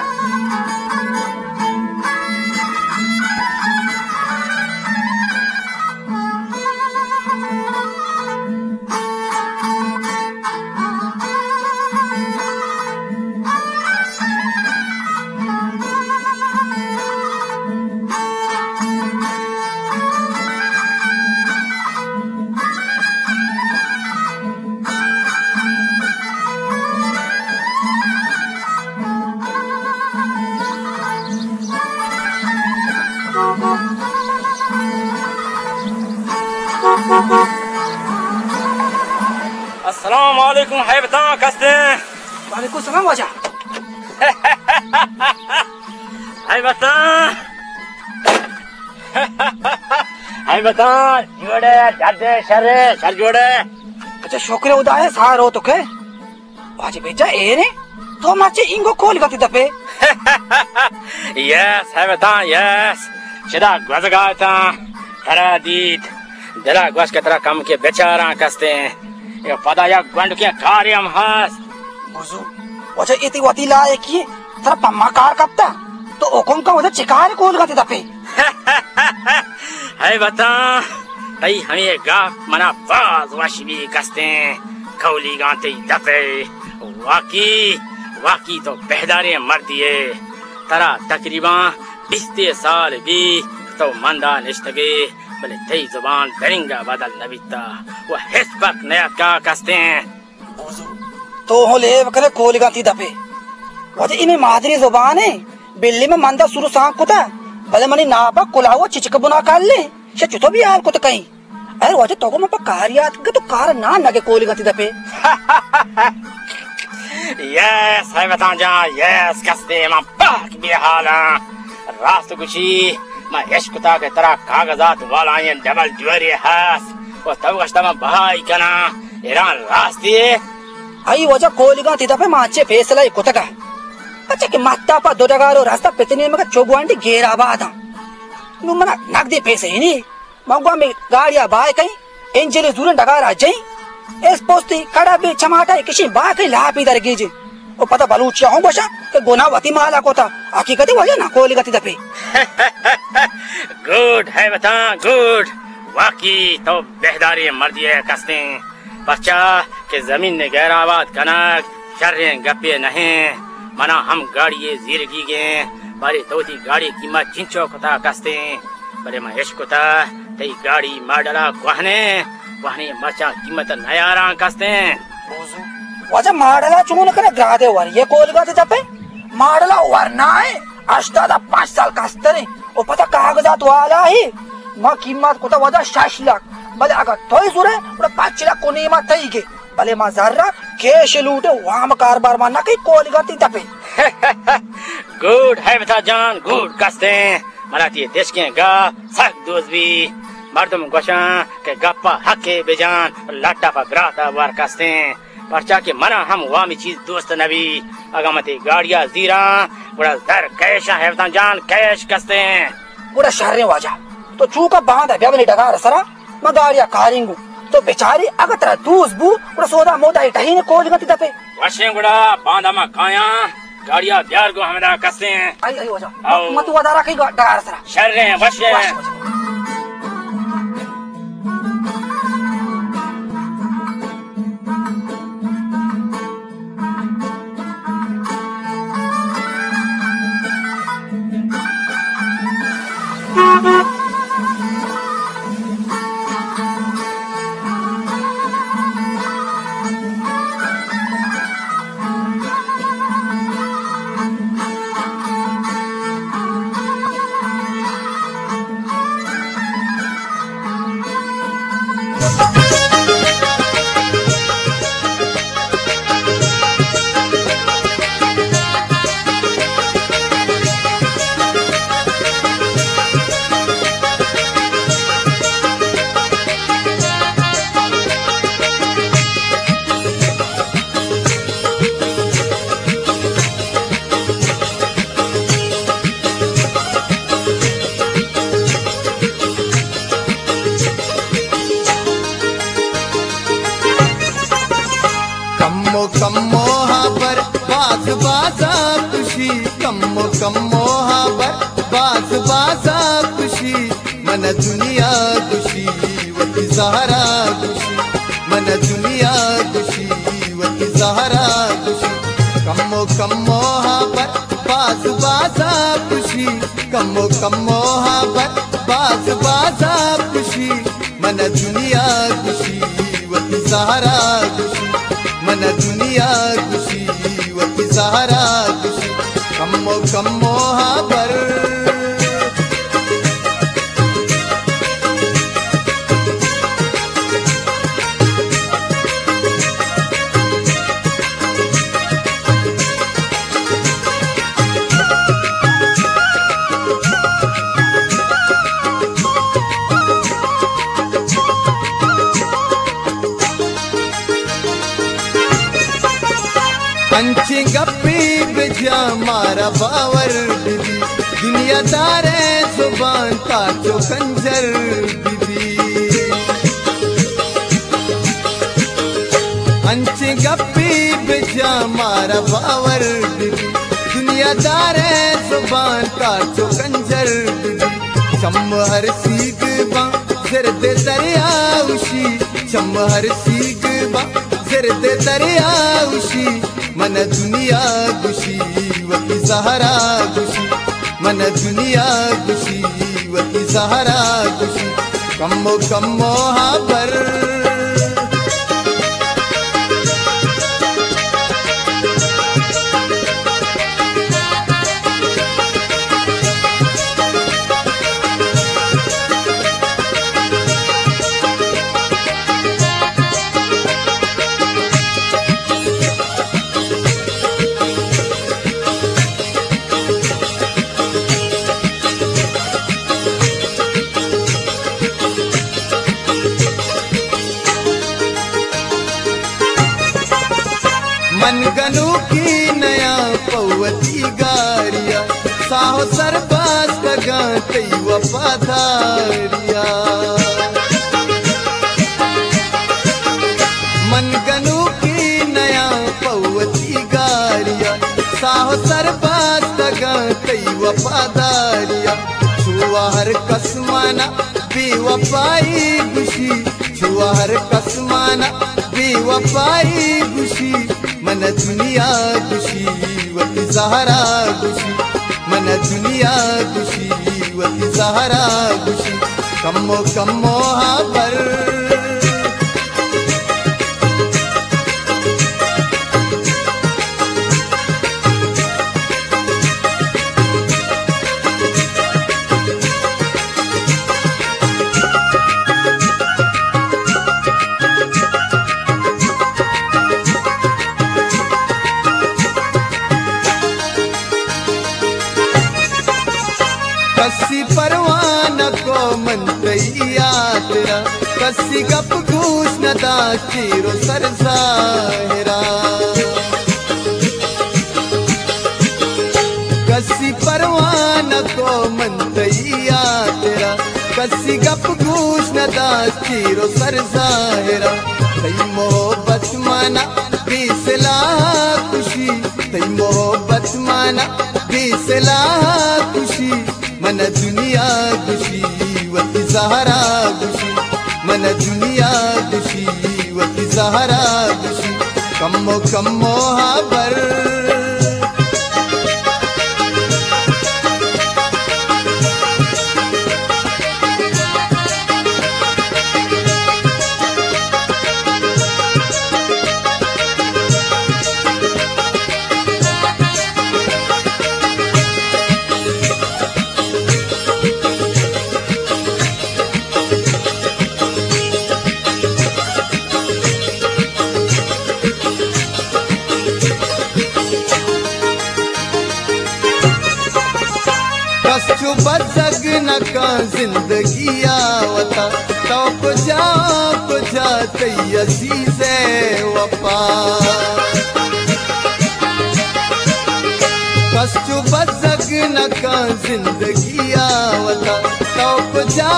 السلام علیکم، ہیبتاں کستیں؟ وعلیکم السلام واجہ۔ ہیبتاں۔ ہیبتاں، جوڑے، دردے، شرے، شر جوڑے۔ اچھا، شکر خدا ہے، سارو تو کے؟ واجہ بیجا ایرے، تو مرچی اینگو کول گتی دپے۔ یس، ہیبتاں، یس۔ چدا گوزگاتاں، ترا دیت۔ دلا گوش کہ ترا کم کے بیچاراں کستیں۔ یہ پدا یک گونڈکیں کاری ہم ہست۔ بزو، واجہ، اے تئی وتی لائقی، ترا پہ ما کار کپتا؟ تو حکم کن واجہ، چے کارے کولگاں تئی دپے؟ ہے بتاں، تئی ہمے گپ منا باز وش بی کستیں، کولیگاں تئی دپے۔ واقعی، واقعی تو بہداریں مردے ئے۔ ترا تقریباً بیست سال بی تو مندا نشتگے، بلے تئی زبان درنگا بدل نہ بیتا و ہچ پرک نیاتکا کستیں۔ بوزو، تو ہوں لیب کنے کولگاں تئی دپے۔ واجہ، اے مئے مادری زبان ایں، بلے من مندا سر و سانگ کتا، بلے منی ناپا کلاہ و چچک بنا کلیں، شہ چتو بے ہیال کت کئیں؟ ارے واجہ، تو گو من پہ کار یات کن، تو کار نہ نگے کولگاں تئی دپے۔ یس، ہے بتاں جان، یس، کستیں من پاک بے ہالاں۔ راست گوشی، من اشکتا کہ ترا کاغذات والائیں ڈبل ڈیوری ہست و تو گشتا من بہائی کناں۔ ایران راستی؟ آئی واجہ، کولگاں تئی دپے، ما چے فیصلہ ای کتگا۔ اچھا کہ متا پہ دو ڈگار و رستہ پتنے مگا چو گوانڈی گیر آباداں۔ نو منا نقدی پیسے ہی نی۔ من گو ہمے گاڑیا بہا کئیں، انجن زوریں ڈگارا جئیں، اسپوستی کڑا بی چماٹا کشیں بہا کئیں لاپی درگیجیں۔ و پدا بلوچیا ہوں گوشاں کہ گناہ وتی مالا کتا، حقیقت واجہ نہ کولگاں تئی دپے۔ گڈ ہے بتاں، گڈ۔ واقعی تو بہداریں مردے ئے کستیں۔ پرچا کہ زمین ء گیر آباد کنگ شریں گپے نہ انت۔ منا ہم گاڑی ء زیرگیگ انت، بارے تو وتی گاڑی ء قیمت چنچو کتا کستیں؟ بلے من اشکتا تئی گاڑی ماڈل ء کوہنیں، کوہنیں مرچاں قیمت ء نیاراں کستیں۔ واجہ ماڈل ء چون کنئے؟ گرادے وری ء کولگاں تئی دپے؟ ماڈل ء ورنائیں، ہشتاد ء پنچ سال کستریں، و پدا کاغذات والا ہی۔ ما قیمت کتا واجہ شش لکھ، بلے اگاں توئے زورے، گڑا پنچ لکھ و نیما تئیگے۔ بلے ما زر ء کیش لوٹیں، وام کاربار ما نہ کئیں، کولگاں تئی دپے۔ گڈ ہے بتا جان، گڈ کستیں۔ منا تئی دشکیں گپ سک دوست بی۔ مردم گوشاں کہ گپ ء حقے بجان، لٹ ء پہ برات ء بار کستیں۔ پرچا کہ منا ہم وامی چیز دوست نہ بی۔ اگاں من تئی گاڑی ء زیراں، گڑا زر کیش ء، ہیوتان جان، کیش کستیں۔ گڑا شریں واجہ، تو چوکا باندا بیا منی ڈگار سرا، من گاڑی ء کارینگوں۔ تو بچاری، اگاں ترا دوست بو، گڑا سودا مودا ء ٹہین کولگاں تئی دپے۔ وشیں، گڑا باندا ما کایاں، گاڑی ء بیار گوں ہمدا کستیں۔ آئی، آئی واجہ۔ او۔ من تو ودارا کئی گا-، ڈگار سرا۔ شریں، وشیں۔ وش، وش۔ کمو کمو ہبر باز بازا کشی، کمو کمو ہبر باز بازا کشی، من دنیا گشی وتی زہرا گشی، من دنیا گشی وتی زہرا گشی۔ کمو کمو ہبر باز بازا کشی، کمو کمو ہبر باز بازا کشی، من دنیا گشی وتی زہرا گشی، من دنیا گشی وتی زہرا گشی۔ کمو کمو ہبر۔ انچیں گپے بجا مارا باور ببی، دنیا دارے زبان تا چو کنجر ببی۔ انچیں گپے بجا مارا را باور بی، دنیا دار ءِ زبان کار چو کنجر بی۔ چم ہر سیگ باں زرد دریا اوشی، چم ہر سیگ باں زرد دریا اوشی۔ من دنیا گوشی وتی زہرا گوشی، من دنیا گوشی وتی زہرا گوشی، کمو کمو ہبر۔ من گنوکی نیاں پہ وتی گاریا، ساہ و سر باز کگاں تئی وفاداریا۔ من گنوکی نیاں پہ وتی گاریا، ساہ و سر باز کگاں تئی وفاداریا۔ چو ہر کس مانا بے وفائی گوشی، چو ہر کس مانا بے وفائی گوشی، من دنیا گوشی وتی زہرا گوشی، من دنیا گوشی وتی زہرا گوشی، کمو کمو ہبر۔ کسی پرواہ نہ کو من تئی ہاترا، کسی گپ گوش نہ داشت چیر و سر ظاہرا۔ کسی پرواہ نہ کو من تئی ہاترا، کسی گپ گوش نہ داشت چیر و سر ظاہرا۔ تئی محبت مانا بے سلاہ کشی، تئی محبت مانا بے سلاہ کشی، من دنیا گوشی وتی زہرا گوشی، من دنیا گوشی وتی زہرا گوشی، کمو کمو ہبر۔ کس چو بزگ نہ کن زندگی ءَ وتا، تو کجا، کجا تئی عزیز ءِ وفا۔ کس چو بزگ نہ کن زندگی ءَ وتا، تو کجا،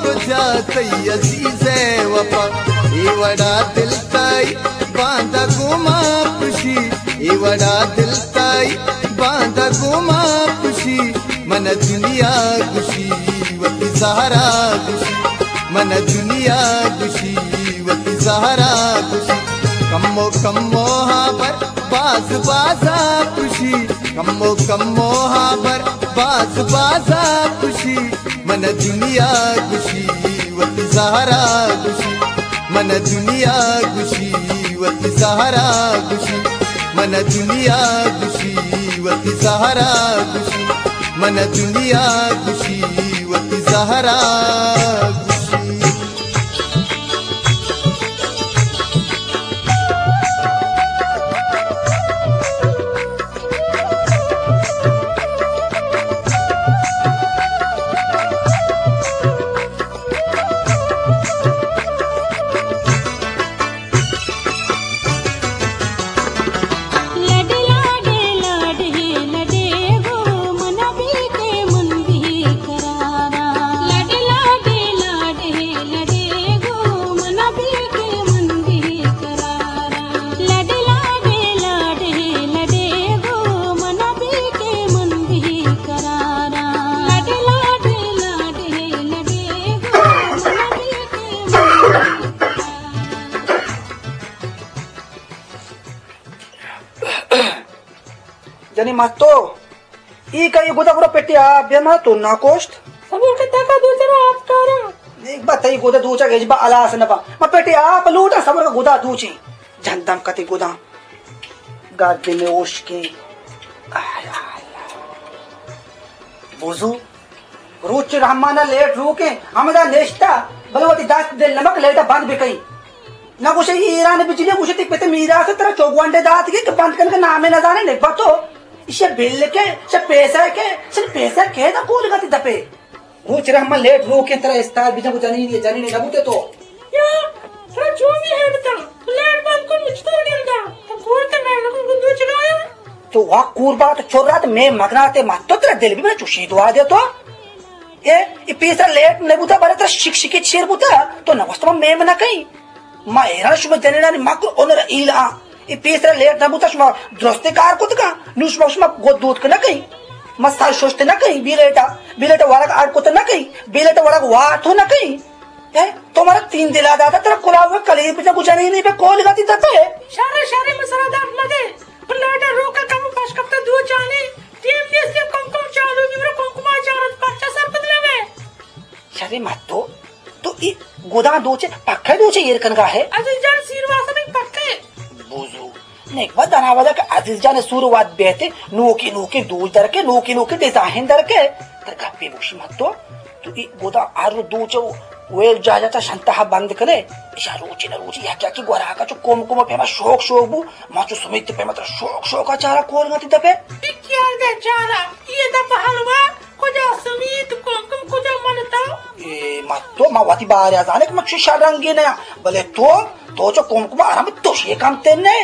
کجا تئی عزیز ءِ وفا۔ اے وڑا دل تئی باندا گوما پشی، اے وڑا دل تئی باندا گوما پشی۔ من دنیا گوشی وتی زہرا گوشی، من دنیا گوشی وتی زہرا گوشی۔ کمو کمو ہبر باز بازا پشی، کمو کمو ہبر باز بازا پشی۔ من دنیا گوشی وتی زہرا گوشی، من دنیا گوشی وتی زہرا گوشی، من دنیا گوشی وتی زہرا گوشی، من دنیا گوشی وتی زہرا گوشی۔ تو ای کئی گدا برو پٹی آپ بیا، ما تو نہ کوشت۔ صبر کہ تکا دوچرا آپ کاراں۔ دیکھ با تئی گدا دوچا گج با الاس نہ با۔ ما پٹی آپ لوٹا، صبر کہ گدا دوچی۔ جندم کتی گدا۔ گردے میں اوشکی۔ آہ، آہ، آہ۔ بوزو۔ روچ رحمانا لیٹ روکیں، ہمدا نشتا، بلے وتی دست دل نمک لیٹا بند بکئی۔ نہ گوشے ایران بجلی، گوشے تی پت میراث ترا چو گونڈے دات کہ بند کن کے نامے نہ زانے، نگبا تو۔ ایشی بل کے، ایشی پیسہ کے، ایشی پیسہ کے دا کول گتی دپے۔ روچ رحمان لیٹ روکیں ترا استاد بجن کو جنینی، جنینی نہ بوتے تو۔ یا، ترا چونی ہیبتا؟ لیٹ بند کن، مچ تو گندا۔ تو کور تے میں نکو گندو چلایا۔ تو وا کور با تو چورا تے میں مگنا تے مت تو ترا دل بھی میں چوشی دعا دے تو۔ اے، اے پیسرا لیٹ نہ بوتا، بلے ترا شک شکی چیر بوتا، تو نہ واسطہ میں نہ کہیں۔ ما ایران شما جنینانی مکر اونر ایل آ۔ اے پیسرا لیٹ نہ بوتا، شما درستے کار کتگا۔ نو شما، شما گو دوت نہ کہیں۔ ما سر ششت نہ کہیں، بی لیٹا، بی لیٹا ورگ اڑ کت نہ کہیں، بی لیٹا ورگ وار تو نہ کہیں۔ اے، تو مارا تین دلا داتا، ترا کلاوے کلیر بجا گجانی نہیں بے کول گاتی دتا ہے۔ شر، شر، مسرا دات مدے۔ پر لیٹا روکا کم پش کپتا دو چانے۔ ٹیم نیست کہ کم کم چالو بی، برو کم کم چارت پرچا سر بدلا میں۔ شر مت تو، تو ای گدا دوچے، پکے دوچے ایر کنگا ہے۔ عزیز جان سیر واسطے پکے۔ بوزو۔ نیک بد دنا ودا کہ عزیز جان سور واد بیتے، نوکی نوکی دوچ در کے، نوکی نوکی ڈیزائن در کے۔ تر گپی بوشی مت تو۔ تو ای گدا ہر رو دوچ ویل جا جا تا شنتا بند کنے۔ اشا روچی نہ روچی یک یکی گورا کا چو کم کم پیما شوق شوق بو۔ ما چو سمیت پیما تر شوق شوق چارا کول گتی دپے۔ ای کیا دے چارا؟ یہ دپ حلوا کجا سمیت کم کم کجا من تا؟ اے، ما تو ما وتی بارے زانے کہ ما چو شر رنگی نہ، بلے تو، تو چو کم کم آرام تو شے کم تے نے۔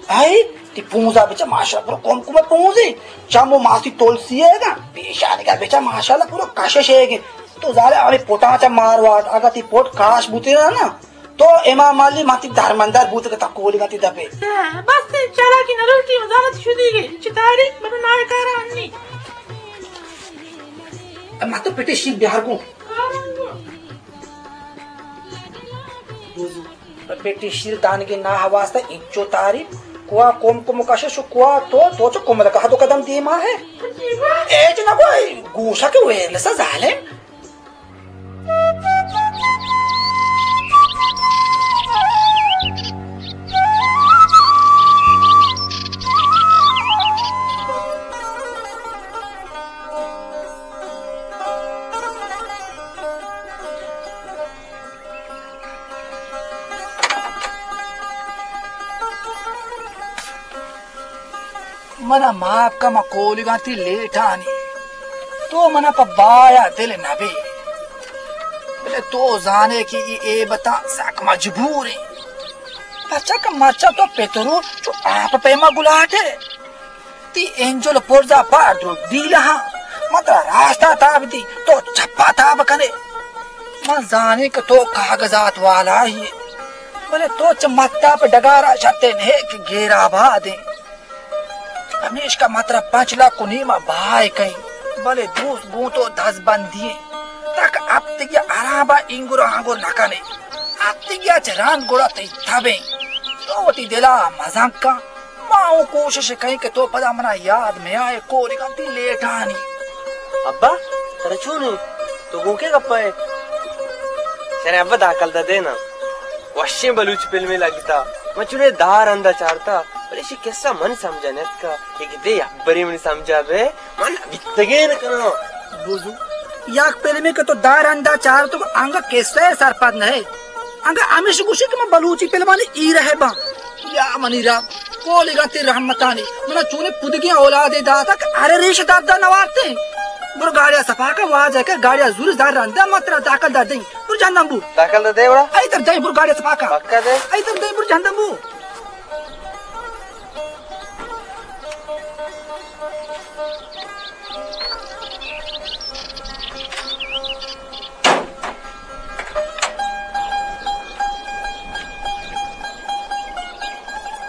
اے، تی پونزا بچا ماشاءاللہ پورا کم کم پونزی۔ چمو ماسی تلسی ہے گا، پیشانی کا بچا ماشاءاللہ پورا کشش ہے گے۔ تو زالے آنے پوٹا چا مار وارت، اگا تی پوٹ کاش بوتے نا نا، تو امام علی ماتی دھرمندر بوت کہ تا کولی ماتی دپے۔ بس چالاکی نلوٹی، وزارت شدی گئی۔ چی تاری منو نائے کارا انی۔ ما تو پٹی شیر بیار کو۔ بوزو۔ پٹی شیر دانگی نا واسطہ انچو تاری۔ کوا کم کم کشش و کوا تو، تو چو کم لگا دو قدم دیما ہے۔ ایچ نہ کوئی گوشا کہ ویرلس ظالم۔ منا معاف کن، ما کولیگاں تی لیٹانی۔ تو منا پہ بایا دل نہ بے۔ بلے تو زانے کہ ای اے بتا سک مجبور ایں۔ پرچا کہ مرچا تو پترو چو آپ پیما گلاٹے۔ تی انجل پرزا پار درو دیلہاں۔ ما ترا راستا تاب دی، تو چپا تاب کنے۔ من زانے کہ تو کاغذات والا ہی۔ بلے تو چہ متا پہ ڈگارا شتے نہیں کہ گیر آباد ایں۔ پمیشکا ما ترا پنچ لاکھ و نیما بہائے کئیں، بلے دوست گوں تو دزبندی ایں۔ تک ہپتگیا ہرابا اینگر آنگر نہ کنے۔ ہپتگیا چہ رند گڑا تئی تب ایں۔ تو وتی دلا مزن کن۔ ما اوں کوشش کئیں کہ تو پدا منا یاد میائے کوریگاں تی لیٹانی۔ ابا، ترا چون ایں؟ تو گوں کے گپا ئے؟ شریں ابا داکل ددے نا۔ وشیں بلوچ پلمے لگتا۔ من چونے دار ہندا چارتا، بلے اشی قصہ من سمجھا نیتکا۔ اے گدے یک برے منی سمجھا بے، من بیتگین کناں۔ بوزو، یک پلمے کہ تو دار ہندا چارتو، انگا قصہ سرپد نہ۔ انگا ہمیش گوشی کہ من بلوچی پلمانی ایرہ باں۔ یا منی رب، کولیگاں تی رحمتانی، منا چونے پدگیں اولادے داتا کہ ارے ریش دردا نوارتے۔ برو گاڑیا سپا کن، واجہ کر گاڑیا زور زر رندا، من ترا داکل ددیں۔ برو جہندم بو۔ داکل دے وڑا؟ ای تر دیں، برو گاڑی سپا کا۔ پکا دے؟ ای تر دیں، برو جہندم بو۔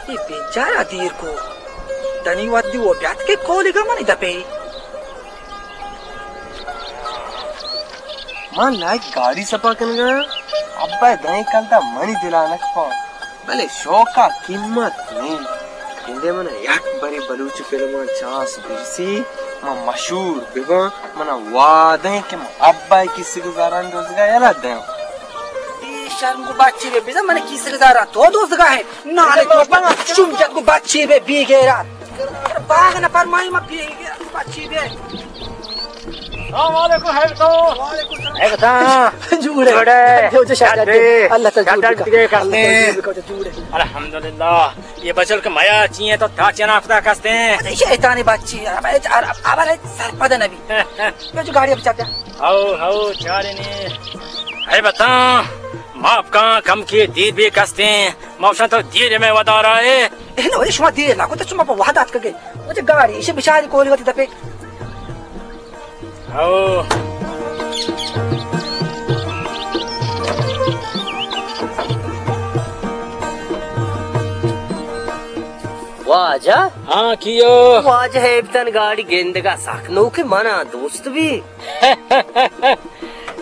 اے بیچارہ دیر کو۔ دنی وت دی وہ بیات کے کولیگا منی دپے۔ من لائک گاڑی سپا کنگا، ابا دائیں کلتا منی دلا نکپاں، بلے شوقا قیمت نہیں۔ گندے من یک برے بلوچی فلماں چانس برسی، من مشہور بباں، من وعدہ ایں کہ من ابا ءِ کیسگ ءِ زراں دزگا یلہ دیاں۔ اے شرم گو بچی بے، بزن من کیسگ ءِ زراں تو دزگا ئے۔ نالے تو بنا شوم جت گو بچی بے، بے غیرت۔ باغ نہ فرمائی من بے غیرت بچی بے۔ السلام علیکم، ہے بتاؤ۔ وعلیکم السلام۔ ہے بتا۔ جوڑے۔ جوڑے۔ جو، جو، شاہ جان، شاہ جان۔ اللہ تعالی جوڑ بکا۔ اللہ تعالی جوڑ بکا، جوڑے۔ الحمدللہ۔ یہ بچل کہ میا چیئے تو تا چنا پتا کستے ہیں۔ اچھا، شیطانی بچی، اب، اب، اب سرپد نبی۔ تو جو گاڑی بچا پیا۔ ہاؤ، ہاؤ، چارے نے۔ ہے بتا، ماپ کا کم کے دیر بھی کستے ہیں۔ موشن تو دیر میں ودارا ہے۔ اے نو، اے شما دیر نہ کو، تو شما پہ وحدات کگے۔ مجھے گاڑی، اسے بچاری کولی وتی دپے۔ ہاؤ۔ واجہ؟ ہاں، کیو؟ واجہ ہے بتن گاڑی گندگا سک نو کہ منا دوست بھی۔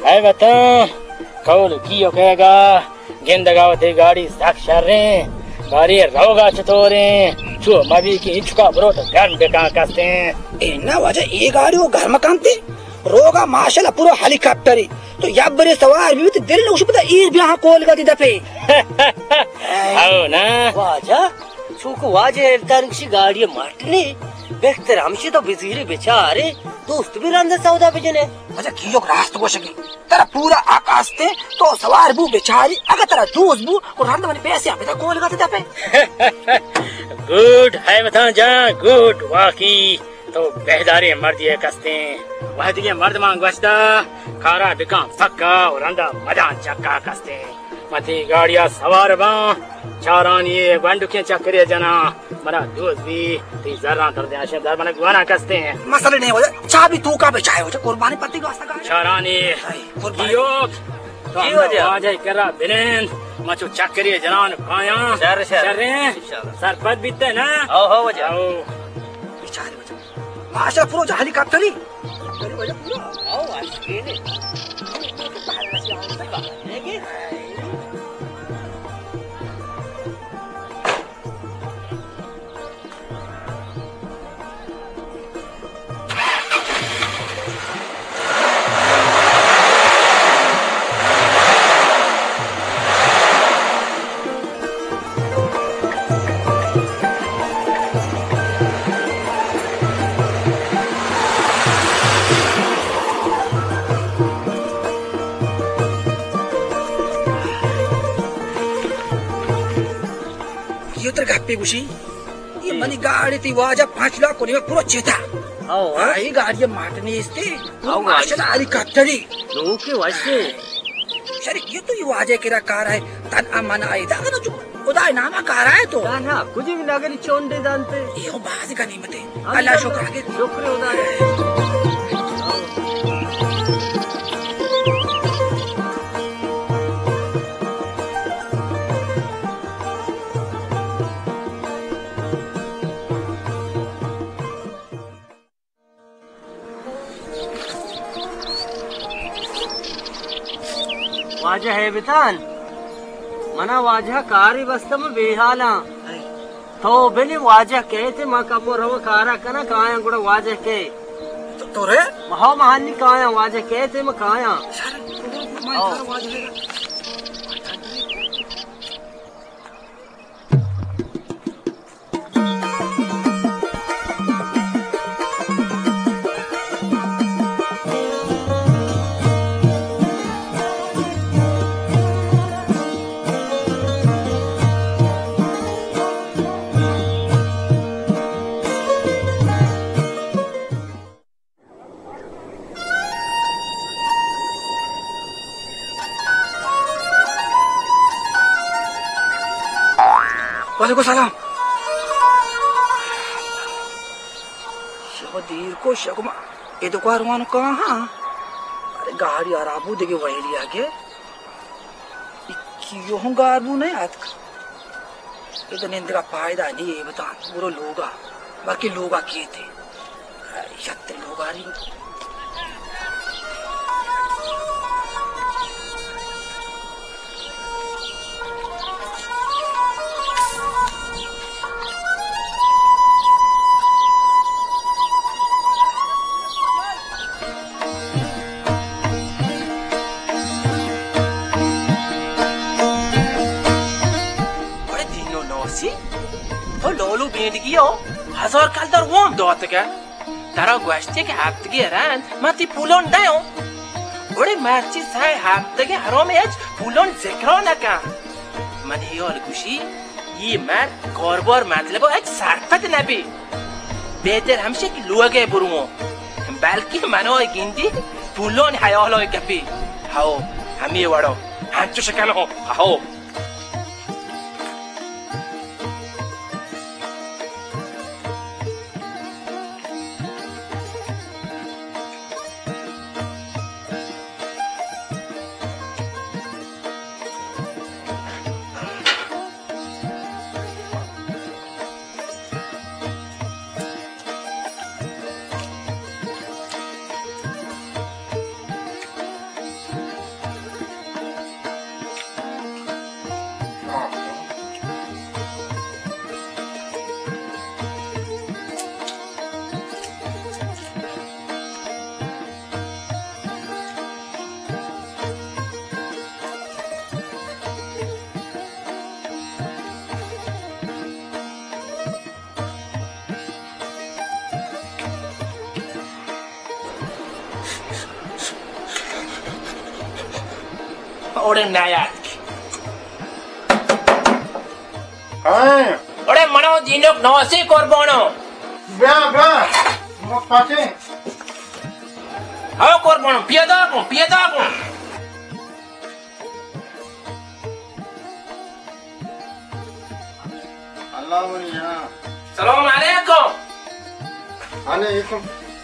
ہے بتن، کول کیو کہے گا؟ گندگا وتی گاڑی سک شریں، بارے روگا چطوریں؟ چو مبی کہ ہچکا بروت گرم بکاں کستیں۔ اے نہ واجہ، اے گاڑی و گرم کنتی، روگا ماشاءاللہ پورا ہیلی کاپٹری۔ تو یک برے سوار بیت، دل نوش بتا ایر بیاں کولگا تی دپے۔ او نا۔ واجہ، چونکہ واجہ ایلتان کشی گاڑی مٹ نے، بہتر ہمشی تو بزیری بچارے، دوست بھی رند سودا بجنے۔ واجہ کیوک راست گوشگی۔ ترا پورا حق است، تو سوار بو بچاری، اگہ ترا دوست بو، و رند منی پیسے ہم بدا کولگا تی دپے۔ گڈ، حیبتان جان، گڈ، واقعی تو بہداریں مردی یک استیں۔ وہدیگیں مردمان گوشتہ، کارا بکن پکا و رندا مدان چکا کستیں۔ من تی گاڑیا سوار باں، چارانی گونڈکیں چکرے جناں۔ منا دوست بی، تی زراں تر دیاں، شے در منا گوانا کستیں۔ مسئلہ نہیں ہو جائے، چابی تو کا بچائے ہو جائے، قربانی پتی گواستا گاڑی۔ چارانی۔ اے، قربانی۔ جیوک، تو جی ہم واجہ۔ واجہ کرا بنند، ما چو چکری جنان پایاں۔ شر، شر۔ شریں۔ انشاءاللہ۔ سرپد بیتے نا؟ او ہو واجہ۔ او۔ بیچارے واجہ۔ ماشاءاللہ پرو جا ہیلی کاپٹری۔ واجہ پورا۔ او، اسکینے۔ یہ تر گپے گوشی۔ یہ منی گاڑی تی واجہ پانچ لاکھ کنی پورا چیتا۔ او، ہاں؟ آئی گاڑی ماٹ نیستی۔ او، ماشاءاللہ، ہیلی کاپٹری۔ لوکی وشی۔ شریک، یہ تو یہ واجہ کرا کار ہے۔ تن امن آئی دا، اگر جو خدا نام کار ہے تو۔ ہاں، ہاں، کچھ بھی نگری چونڈے دانتے۔ یہ ہو باز غنیمت ہے۔ ہاں، اللہ شکر ہے۔ شکر خدا۔ واجہ ہیبتان، منا واجہ کاری بستم بے حالاں۔ تو بلی واجہ کہتے ما کپو رو کارا کنا کایاں گڑا واجہ کہے۔ تو، تو رے؟ مہو مہانی کایاں واجہ کہتے ما کایاں۔ شر، تو، تو، تو، ما او۔ کار واجہ ہے۔ وعلیکم السلام۔ شو دیر کو شگما ادو کاروانو کہاں؟ ارے گاڑی آرابو دگے ویلی آگے۔ اکی یو ہوں گار بو نہیں آتک۔ ادا نندگا پائدہ نہیں ہے بتان، برو لوگا، باقی لوگا کیتے۔ شتر لوگاری۔ اولو بیندگی ءَ ہزار کلدار وام داتگ ءَ۔ ترا گوشتے کہ ہپتگے رند من تئی پولان دیاں۔ گڑے مرچی سئے ہپتگے حرام ءَ اچ پولان ذکرا نہ کن۔ من ہیال گوشی، اے مرد کاربار مطلب ءَ اچ سرپد نہ بی۔ بہتر ہمشی کہ لوگ ءَ برواں۔ بلکیں منا گندی پولان ہیال ءَ کپی۔ ہو، ہمے وڑا۔ ہنچوش کناں۔ ہو۔ اوڑے نیاتک۔ ہاں۔ اوڑے منو دینوک نوسی قربانو۔ بیا، بیا۔ مو پاچے۔ ہاں قربانو، پیدا کن، پیدا کن۔ اللہ منی ہاں۔ سلام علیکم۔ علیکم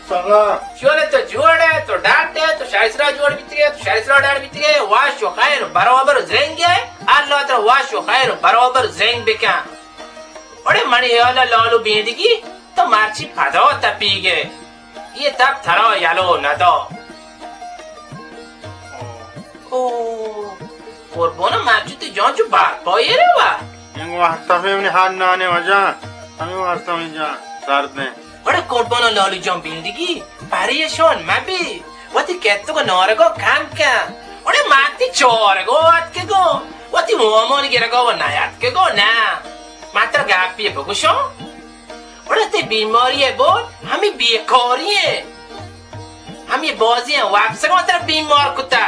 سلام۔ شو ئے، تو جوڑ ئے، تو ڈاٹ ئے، تو شاہی سرا جوڑ بیتگ ئے، تو شاہی سرا ڈاٹ بیتگ ئے، واش و خیر برابر زنگ ئے، اللہ ترا واش و خیر برابر زنگ بکن۔ اڑے منی ہیالا لالو بیندگی، تو مرچی پدا تپیگ ئے۔ اے تپ ترا یلو ندا۔ او، قربان، مرچی تئی جان چو برپا ایرے وا۔ انگو واسطہ ہمے منی ہر نانے وجہ، ہمے واسطہ منی جان سرد ایں۔ اڑے قربان لالو جان بیندگی، پریشان مبی، وتی کتگ و نارگا کم کن۔ اڑے من تئی چارگا اتکگاں، وتی مامان گرگا و نیاتکگاں، نہ۔ من ترا گپے بگوشاں۔ اڑے تئی بیماری ءِ بار ہمے بیکاری ایں۔ ہمے بازیں وپسگاں ترا بیمار کتا۔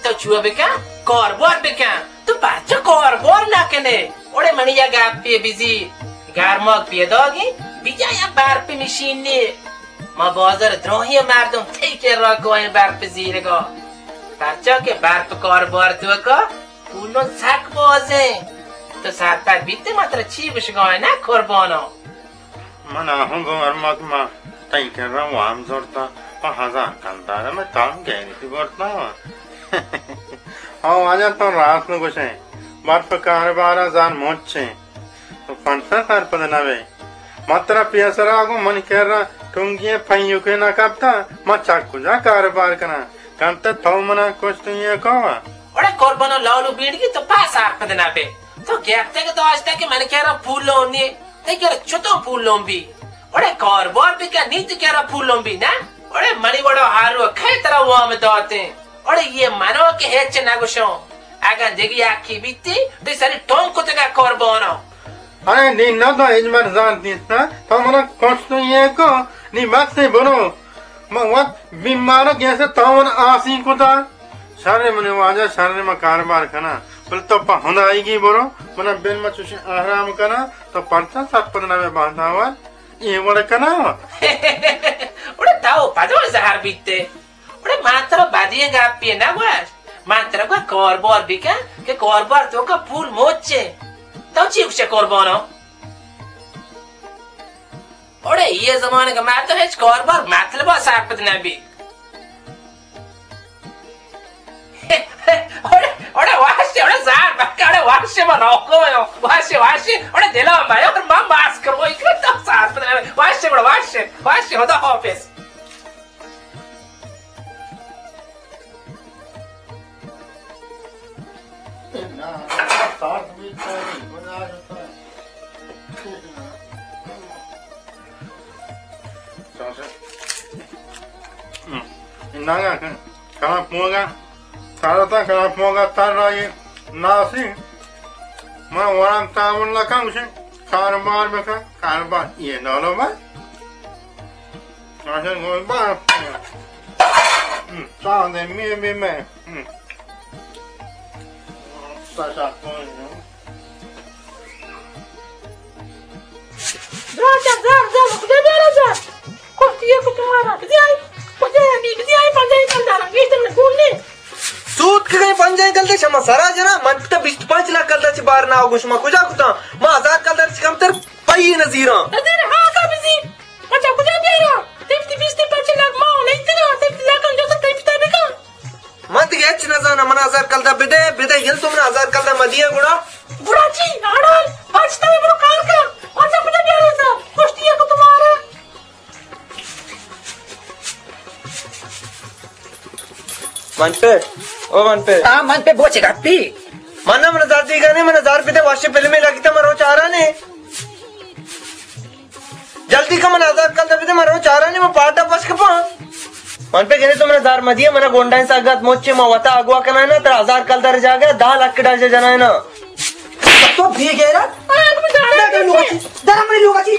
تو چو بکن، کاربار بکن۔ تو پرچا کاربار نہ کنے؟ اڑے منی یک گپے بزیر۔ گرماگ پیداگیں، بجا یک برپ مشینے۔ ما بازار دراہیں مردم تئی کرا کائیں برپ زیرگا۔ پرچا کہ برپ کاربار توکا پولان سک بازیں۔ تو سرپد بیتے، ما ترا چی گوشگا ایں، نہ قربانو؟ من آہوں گوں ارمک ما تئی کرا وام زرتا، پہ ہزار کلدار میں تام گیرتی برتا۔ او واجہ تو راست نہ گوشے، برپ کاربارا زر مچیں۔ تو پنچا سرپد نہ بے۔ من ترا پیسرا گوں من کرا ٹنگی پھیوکے نہ کپتا، من چک کجا کاربار کناں؟ کنت تو منا کشت یہ کو؟ اڑے قربانو لالو بیڑگی تو پا سرپد نہ بے۔ تو گپتے کہ تو آج تک من کرا پولو نی، تئی کرا چتو پولو بی؟ اڑے کاربار بکن، نی تئی کرا پولو بی نہ؟ اڑے منی وڑا ہر رو کھے ترا وام داتیں؟ اڑے یہ منو کہ ہچ نہ گوشوں۔ اگاں دگہ یکے بیتی، تئی سری ٹونک کتگا قربانو۔ اڑے نی نہ تو ہچ مرزان دیستا، تو منا کشت یہ کو، نی بس برو۔ من وت بیمارو گیسے تو من آسین کتا۔ شر منی واجہ، شر، من کاربار کناں۔ بلے تو پہ ہدائیگی برو، منا بن من چوشیں آرام کناں، تو پرچا سرپد نہ بے بہتاور؟ اے وڑ کناں۔ اڑے تو پدو زہر بیتے۔ اڑے من ترا بدیں گپے نہ گوشت۔ من ترا گوشت کاربار بکن کہ کاربار توکا پول مچے۔ تو چی گوشے قربانو؟ اڑے یہ زمانے کا مردم ہچ کاربار مطلب سرپد نہ بی۔ اڑے، اڑے واشے، اڑے زار بکا، اڑے واشے ما روکو ہو، واشے، واشے، اڑے دلا میار، ما ماس کرو، ایک تو سرپد نہ بی۔ واشے، اڑے واشے، واشے، خدا حافظ۔ انگا کنا پونگا، تارتا کنا پونگا، تار رائی ناسی، ما وران تاون لکن گوشن۔ کاروبار بکن، کاروبار یہ نالو بس. آشان گوش بار. ہم، چاہ دے می می می. ہم. ساشا کون؟ راجا زر، زر، کجا بیارا زر؟ کشتی ہے کہ تمہارا، کجا ہے؟ کجا ہے؟ کجا ہے؟ پنجائی کلدار، بیشتر میں گون نے. سود کہ گئے پنجائی کلدار شما سرا جنا، من تو بیست پنچ لاکھ کلدار چی بار نہ ہو، شما کجا کتا؟ ما ہزار کلدار چی کمتر پئی نزیراں. نزیر ہاں کا بزی. پچا کجا بیارا؟ تیپتی بیست پنچ لاکھ ما نہیں تگا، تیپتی لاکھ جو تیپتا بکا. من دگہ ہچ نہ زاناں، من ہزار کلدار بدے، بدے، یل تو من ہزار کلدار مدیے گڑا. گڑا چی؟ آڑال، پاچتا برو کار کر. پاچا کجا بیارا سا؟ کشتی ہے کہ تمہارا. من پہ، او من پہ. آ، من پہ بوچے گپی. من نہ، من زار دیگا نے، من زار بدے، واشے فلمے لگتا، من روچ آرا نے. جلدی کن، من ہزار کلدار بدے، من رو چارانی، من پاٹا پش کپاں. من پہ گنے تو من زار مدیے، من گونڈائیں ساگت مچے، من وتا اگوا کناں نا، ترا ہزار کلدار جاگہ دہ لاکھ ڈاجہ جنائے نا. تو بے غیرت. در منی لوگا چی، در منی لوگا چی.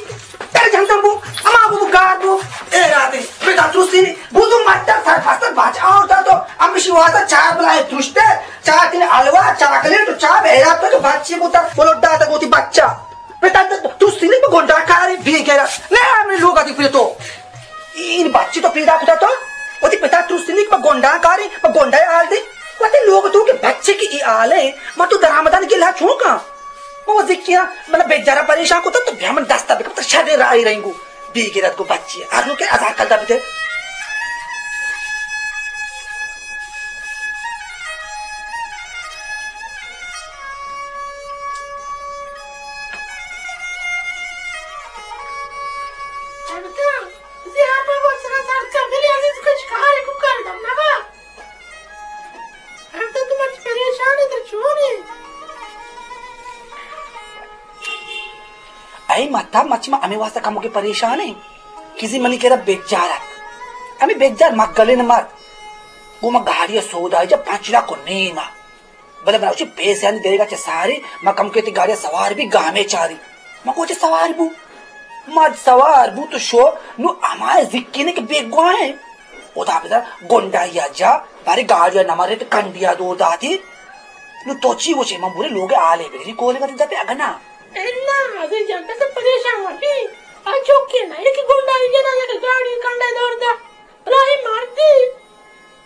در جنتم بو، اما بو گار بو. اے راتے، پتا ترسی نی، بودو مٹا سر پاستر باچ آورتا تو، ہمشی واسطہ چار بلائے درشتے، چار تین حلوا، چاکلیٹ و چار بے حیرات تو بچی بوتا، بلوٹ داتا گوتی بچہ. پتا ترسینیک پہ گونڈا کاری بے غیرت. نہ، ہمے لوگ ءَ دی پہ تو. این بچی تو پیدا کتا تو. وتی پتا ترسینیک پہ گونڈا کاری، پہ گونڈا حال دی. وتی لوگ تو کہ بچے کی ای حال ہے، ما تو درآمدان گلا چون کاں؟ وہ ذکیا، من بیچارہ پریشان کتا تو بیا من دستا بکپ تو شر رائی رنگو. بے غیرت کو بچی ہے. ہر نو کہ ہزار کلدار بدے. اے متا مچ ما ہمے واسطہ کموکے پریشان ایں. کسی منی کرا بیجارت. ہمے بیجار مگلین مات. گو ما گاڑی سودا جا پانچ لاکھ و نیما. بلے من اوچی پیسے آنی دریگا چہ ساری، ما کمکے تی گاڑی سوار بی گامے چاری. ما گو چہ سوار بو. ما سوار بو تو شو، نو ہمائے ذکی نے کہ بیگواہ ہیں. خدا بدار گنڈا یا جا، باری گاڑی نمرے تو کنڈیا دور داتی. نو تو چی گوشے؟ من بورے لوگ آلے بگری کولے گتی دپے اگنا. اے نا، ازی جان، کسے پریشان مبی. آ چوکے نا، یک گنڈا ای جنا یک گاڑی کنڈے دور دا. بلاہی مردی.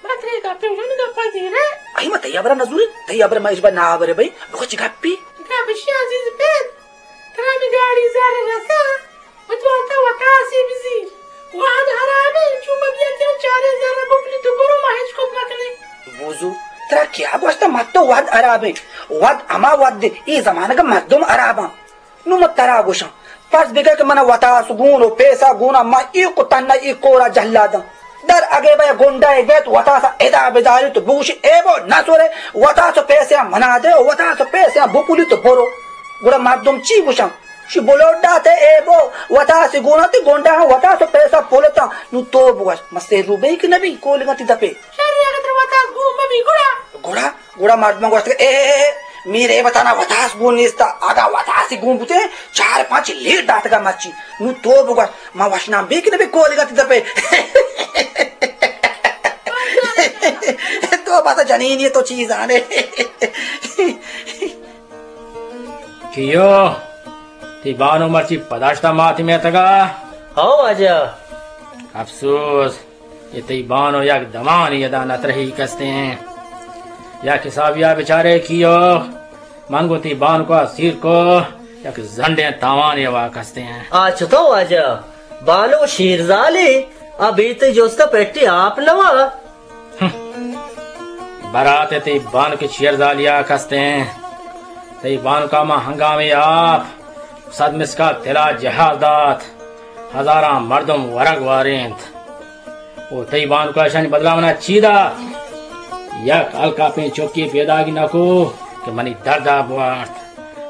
ما ترے گپے گوشاں، گپا زیرے. ای ما تئی ہبرا نزوری، تئی ہبر ما اش با نہ ہبرے بھائی. بگو چی گپی؟ گپ اشی عزیز پت. ترا می گاڑی زر رسا. و تو تا وتاسی بزیر. واد حرابے، چون مبیا ترا چارے زر بکلی تو برو ما ہچ کت مکنے. بوزو، ترا کیا گوشتا مت تو واد حرابے؟ واد اما واد دے، ای زمانگ مردم حراباں. نوں من ترا گوشاں، پس بگر کہ من وتاس گون و پیسہ گونا، من ایوک و تنہا ای کورا جہلاداں. در اگے بیا گنڈا ء گیت، وتاسا ادا بداری تو بگوشی، اے بو نہ سورے، وتاس و پیسیاں منا دے، وتاس و پیسیاں بپولی تو برو. گڑا مردم چی گوشاں؟ شی بلوڈ داتے، اے بو وتاس گونا تی گنڈا ہم وتاس و پیسہ پولتاں. نوں تو بگوش، من سے روبے کہ نبی کولگاں تی دپے. شر اگہ تر وتاس گون مبی گڑا؟ گڑا، گڑا مردماں گوشت کہ اے، اے، اے، میر اے بتانا وتاس گون نیستا، اگا وتاسی گون بوتے، چار پانچ لیٹ داتگا مرچی. نوں تو بگوش، ما وشنام بے کہ نبے کولگا تی دپے. تو بات جنینی تو چیز آنے. کیو، تی بانو مرچی پداشتا ماتی میتگا؟ ہاں واجہ. افسوس. اے تئی بانو یک دمانی ادا نہ ترہی کستیں. یک حسابیا بچارے کیو، من گوں تئی بانکا سیر کو، یک زنڈیں تاوانے وا کستیں. آ چتو واجہ؟ بانو شیرزالی، آ بیت جست پٹی آپ نوا. ہم. برات تئی بانک شیرزالیا کستیں. تئی بانکا ما ہنگامے آپ، صد مسکال تلا جہاز دات. ہزاراں مردم ورگ وارینت. او تئی بانکا اشانی بدلا منا چی دات؟ یک الکاپیں چکی پیداگی نکو کہ منی دردا بوارت.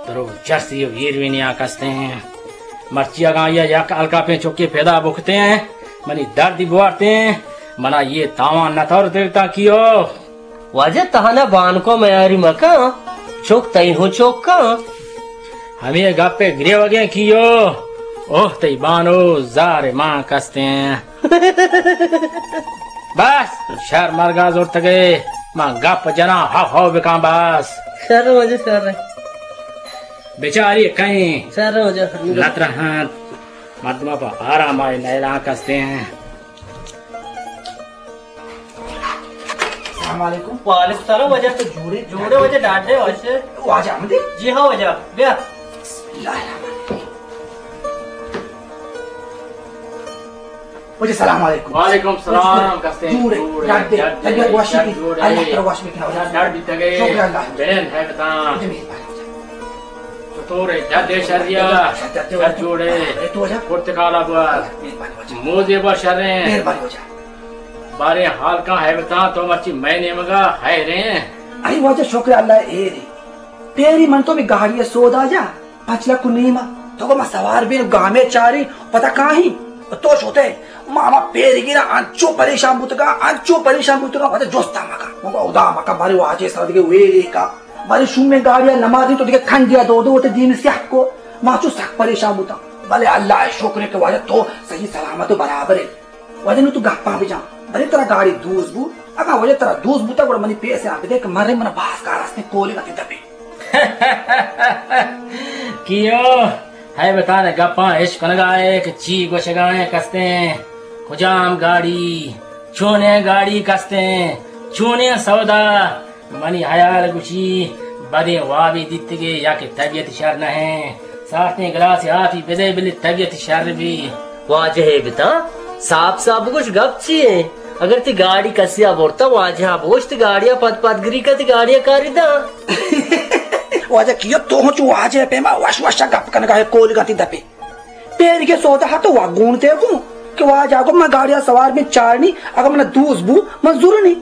درو چرسی و ایروینیا کستیں. مرچی اگاں آیا یک الکاپیں چکی پیدا بکتیں، منی دردی بوارتیں، منا یہ تاوان نتور دلتا کیو. واجہ تہنا بانکو میاری مکن، چک تئی ہوں چک کن. ہمے گپ ء گریوگیں کیو۔ اوہ، تئی بانو زار مان کستیں۔ بس، شر مرگا زرتگے، من گپ جناں، ہو ہو بکن بس۔ شر واجہ، شر۔ بچاری کئیں۔ شر واجہ۔ نترہنت، مردم پہ آرام آئی نیلان کستیں۔ السلام علیکم۔ وعلیکم السلام واجہ، تو جوڑے؟ جوڑے واجہ، ڈاڈے واجہ۔ واجہ آمدے؟ جی ہاں واجہ، بیا۔ بسم اللہ الرحمن الرحیم۔ واجہ سلام علیکم۔ وعلیکم السلام، کسے؟ جوڑے، جوڑے، ڈاڈے، ڈاڈے، طبیعت واشی کی؟ جوڑے۔ اللہ ترا واش بکنا واجہ۔ ڈاڈ بیتگے۔ شکر اللہ۔ بلین ہے بتا۔ واجہ مہربانی واجہ۔ چطور ہے؟ ڈاڈے شریا؟ شر جوڑے۔ اے تو واجہ؟ پرتکالا بوا۔ مہربانی واجہ۔ موزے بوا شریں۔ مہربانی واجہ۔ بارے حال کاں ہے بتا، تو مرچی مئے نیمگا حیریں۔ ارے واجہ شکر اللہ ایریں۔ پیری من تو بھی گاڑی سودا جا، پنچ لکھ و نیما۔ تو کو ما سوار بین گامے چاری، پتہ کاہی؟ تو شوتے، ما، ما پیری گیرا انچو پریشان بوتگا، انچو پریشان بوتگا، پتہ جستا مکا۔ من کو خدا مکا، بارے واجہ سر دیگه ویری کا۔ بارے شومیں گاڑیا نمازی تو دیگه کھنڈیا دو دو تے دین سیاہ کو۔ ما چو سک پریشان بوتا۔ بلے اللہ شکر کہ واجہ تو صحیح سلامت و برابر ہے۔ واجہ نوں تو گپاں بجاں، بلے ترا گاڑی دوز بو، اگاں واجہ ترا دوز بوتا گڑا منی پیسے آ بدے کہ مرے، منا باز کار است کولگا تی دپے۔ کیو، ہے بتانے گپاں اش کنگا ہے کہ چی گوشگا ہے کستیں، کجام گاڑی، چونیں گاڑی کستیں، چونیں سودا۔ منی حیال گوشی، بدیں وابے دیتگے یا کہ طبیعت شر نہ ہیں۔ سارتیں گلاس آپی بدے بلے طبیعت شر بی۔ واجہ ء بتا، ساپ ساپ گوش گپ چی ہیں؟ اگر تی گاڑی کسی ء برتا واجہ ء بوشت گاڑی ء پد پد گری کا تی گاڑی ء کاری دا۔ واجہ کیو تو ہوں چو واجہ پیما وش وش گپ کنگا ہے کولگا تی دپے۔ پیرگے سودا ہتو وا گون تے گوں کہ واجہ گو من گاڑیا سوار بیں چارنی، اگاں من دوز بو من زورنی۔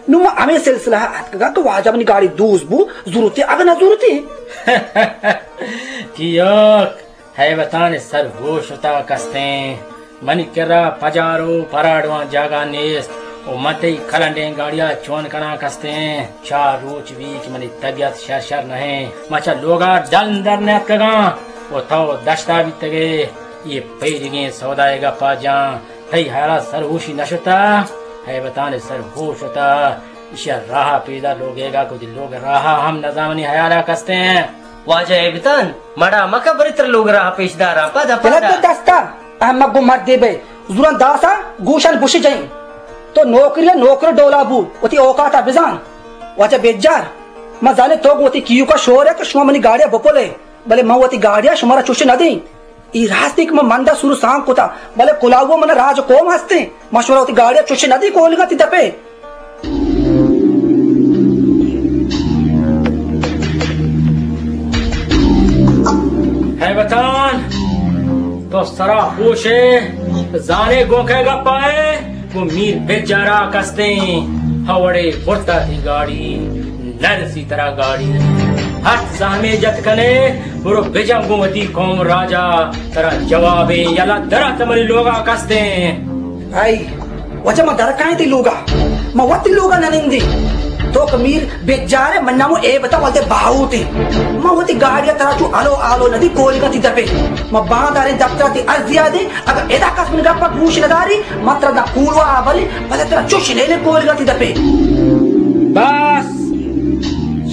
نوں من ہمے سلسلہ اتکگا کہ واجہ منی گاڑی دوز بو زورتے اگاں نہ زورتے۔ کیوک، حیبتان سر ہوش اتا کستیں۔ منی کرا پجارو پراڈواں جاگہ نیست و من تئی کلنڈیں گاڑیا چون کناں کستیں۔ چار روچ بی کہ منی طبیعت شر شر نہ ایں۔ ما چہ لوگا ڈن در نیتکگاں و تو دشتا بیتگے۔ یہ پیریگیں سودائے گپا جان، تئی حیالا سرہوشی نہ شتا؟ حیبتان سرہوش شتا۔ ایشیا راہا پیدا لوگے گا، کدی لوگ راہا ہم نزامنی حیالا کستیں۔ واجہ حیبتان، مڑا مکہ بری تر لوگ راہا پیش دارا، پدا پدا۔ دستا، احمق گو مردے بے، زوران داسا گوشان بشی جائیں۔ تو نوکری نوکر ڈولا بو، وتی اوقاتا بزان۔ واجہ بیجار، من زانے تو گو وتی کیوکا شور ہے کہ شما منی گاڑیا بپلے، بلے من وتی گاڑیا شمارا چوش نہ دیں۔ ای راستی کہ من مندا سور سانگ کتا، بلے کلاو من راج قوم ہستیں، من شمارا وتی گاڑیا چوش نہ دیں کولگا تی دپے۔ حیبتان، تو سرا ہوش ئے، زانے گوں کئے گپا ئے؟ گوں میر بجارا کستیں، ہا وڑے برتا تی گاڑی، نرسی ترا گاڑی۔ ہرچ زہمے جت کنے، برو بجن گوں وتی قوم راجا، ترا جوابے، یلا درا تمری لوگا کستیں۔ آئی، واجہ ما درکائیں تی لوگا، ما وتی لوگا ننندی۔ تو کہ میر بجارے، من نامو اے بتا ولدے باہوتی۔ ما وتی گاڑیا ترا چو آلو آلو ندی کولگا تی دپے۔ ما بانداریں دفترا تی ارزیا دیں، اگاں ادا کس منی گپا گوش نداری، من ترا داں کولوا آ بری، پدا ترا چوش نیلیں کولگا تی دپے۔ بس،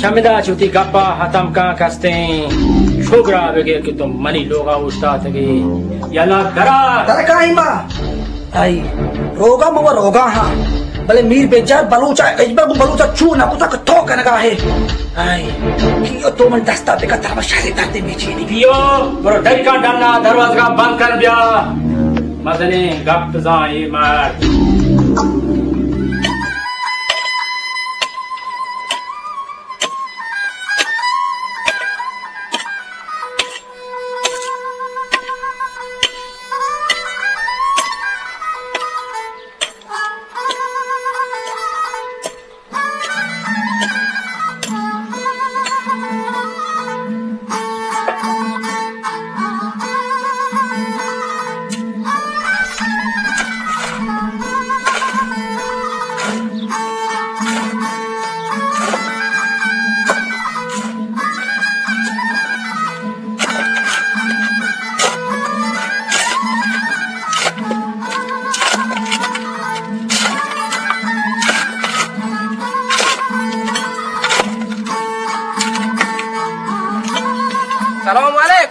شمدا چوتی گپا ختم کن کستیں۔ شگرا بگیر کہ تو منی لوگا اوشتاتگے۔ یلا درا۔ درکائیں با۔ آئی، روگا مو روگا ہاں۔ بلے میر بیجار بلوچا، اجبا گو بلوچا چو نہ کتا کہ تو کنگا ہے۔ آئی، کیو تو من دستا بکا ترا شری دردے میچینی۔ کیو، برو دریکا ڈنا دروازگا بند کر بیا۔ مزنیں گپ زاں اے مرد۔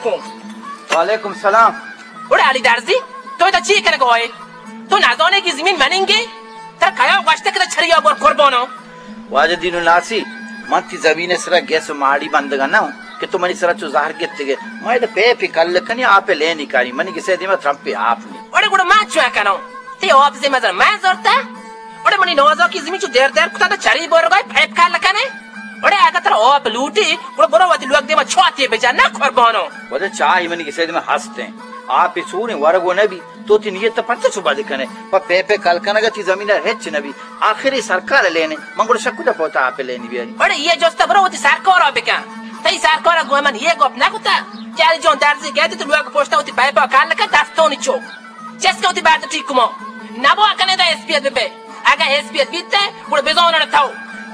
وعلیکم سلام۔ اڑے علی درزی، تو ادا چی کنگ ءَ ئے؟ تو نزانے کہ زمین منیگے؟ ترا کیا گوشتہ کہ چریا بر قربانو؟ واجہ دینو ناسی، من تی زمین ءِ سرا گس ءُ ماڑی بندگ ءَ نہ اوں کہ تو منی سرا چو زہر گپتگ ئے۔ ما ادا پیپ ءَ کل کنی، آپ ءَ لینی کاری، منی گس ءِ دیما ترمپے آپ نی۔ اڑے گڑا ما چون کنوں؟ تی آپ زی مزن من زرتہ؟ اڑے منی نازاکی زمین چو دیر دیر کتا، تو چری برگائے پیپ کل کنے؟ اڑے اگہ ترا آپ لوٹی، گڑا برو وتی لوگ دیما چاتے بجن، نہ قربانو۔ وجہ چاہی منی گس ءِ دیما ہستیں۔ آپ ءَ چوریں ورگو نہ بی، تو تی نیت ءَ پرچہ چو بد کنے؟ پہ پیپ ءِ کل کنگ ءَ تی زمین ءَ ہچ نہ بی۔ آخر اے سرکار ءَ لینے، من گڑا شکو دا پوتا آپ ءَ لینی بیاری۔ اڑے اے جست ءَ برو وتی سرکار ءَ بکن۔ تئی سرکار ءَ گوں من اے گپ نہ کتا کہ علی جان درزی گیت تو لوگ پشتا وتی پیپ ءَ کل کن دستانی چوک۔ چست کہ وتی برد ٹیک کما۔ نبا کنے دا ایس پی ایت ببے۔ اگہ ایس پی ایت بیتے، گڑا بزانن تو۔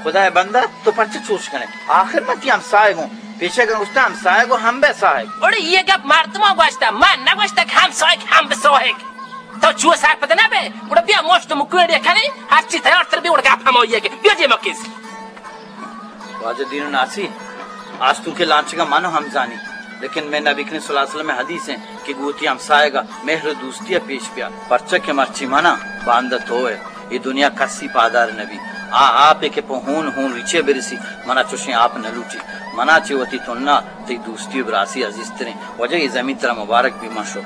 خدائے بندہ، تو پرچہ چوش کنے؟ آخر من تی ہمسائگوں۔ پیشگا گوشتا ہمسائگو ہمبے ساہگ۔ اڑے اے گپ مردماں گوشتا، من نہ گوشتا کہ ہمسائگ ہمبے ساہگ۔ تو چو سرپد نہ بے، گڑا بیا مشت مکوڑے کنے، ہرچی تیار تر بی، گڑا گپ ہمائی ئے کہ بیا جے مکس۔ واجہ دین و ناسی، آستونکے لانچگا من و ہم زانی، لیکن مئے نبی کریم صلی اللہ علیہ وسلم ءِ حدیث ایں کہ گوں وتی ہمسایگا مہر و دوستی ءَ پیش بیا، پرچا کہ مرچی منا باندا تو ئے، اے دنیا کسی پادار نبی۔ آ آپے کہ پہ ہون ہون ریچے برسی، منا چوشیں آپ نہ لوٹی۔ منا چہ وتی تنا تئی دوستی و براسی عزیزتریں۔ واجہ اے زمین ترا مبارک بی، من شو۔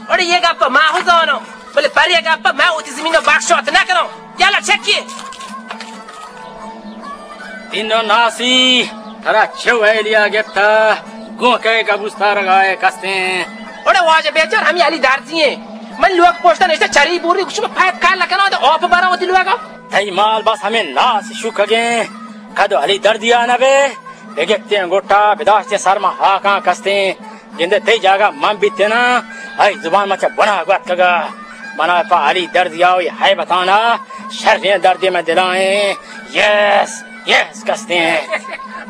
اڑے اے گپ ما ہو زانو، بلے پر اے گپ ما وتی زمین ءَ بخشات نہ کنوں۔ یلا چکی۔ دین و ناسی، ترا چہ ویلیا گپتا، گوں کئے گبوستارگا ئے کستیں؟ اڑے واجہ بیچار ہمے علی درزی ایں۔ من لوگ پشتا نشتا چری بوری، گوشی من پیپ کل کناں، تو آپ براں وتی لوگا۔ تئی مال بس ہمے ناس شوکگیں، کدو علی درزیا نہ بے، بگپتیں گٹا، بداشتیں سرما ہاکاں کستیں۔ گندے تئی جاگہ من بیتیناں، آئی زبان من چہ بنا گوتکگا۔ منا پہ علی درزیا و ہیبتانا شریں دردے مئے دلائیں۔ یس، یس کستیں۔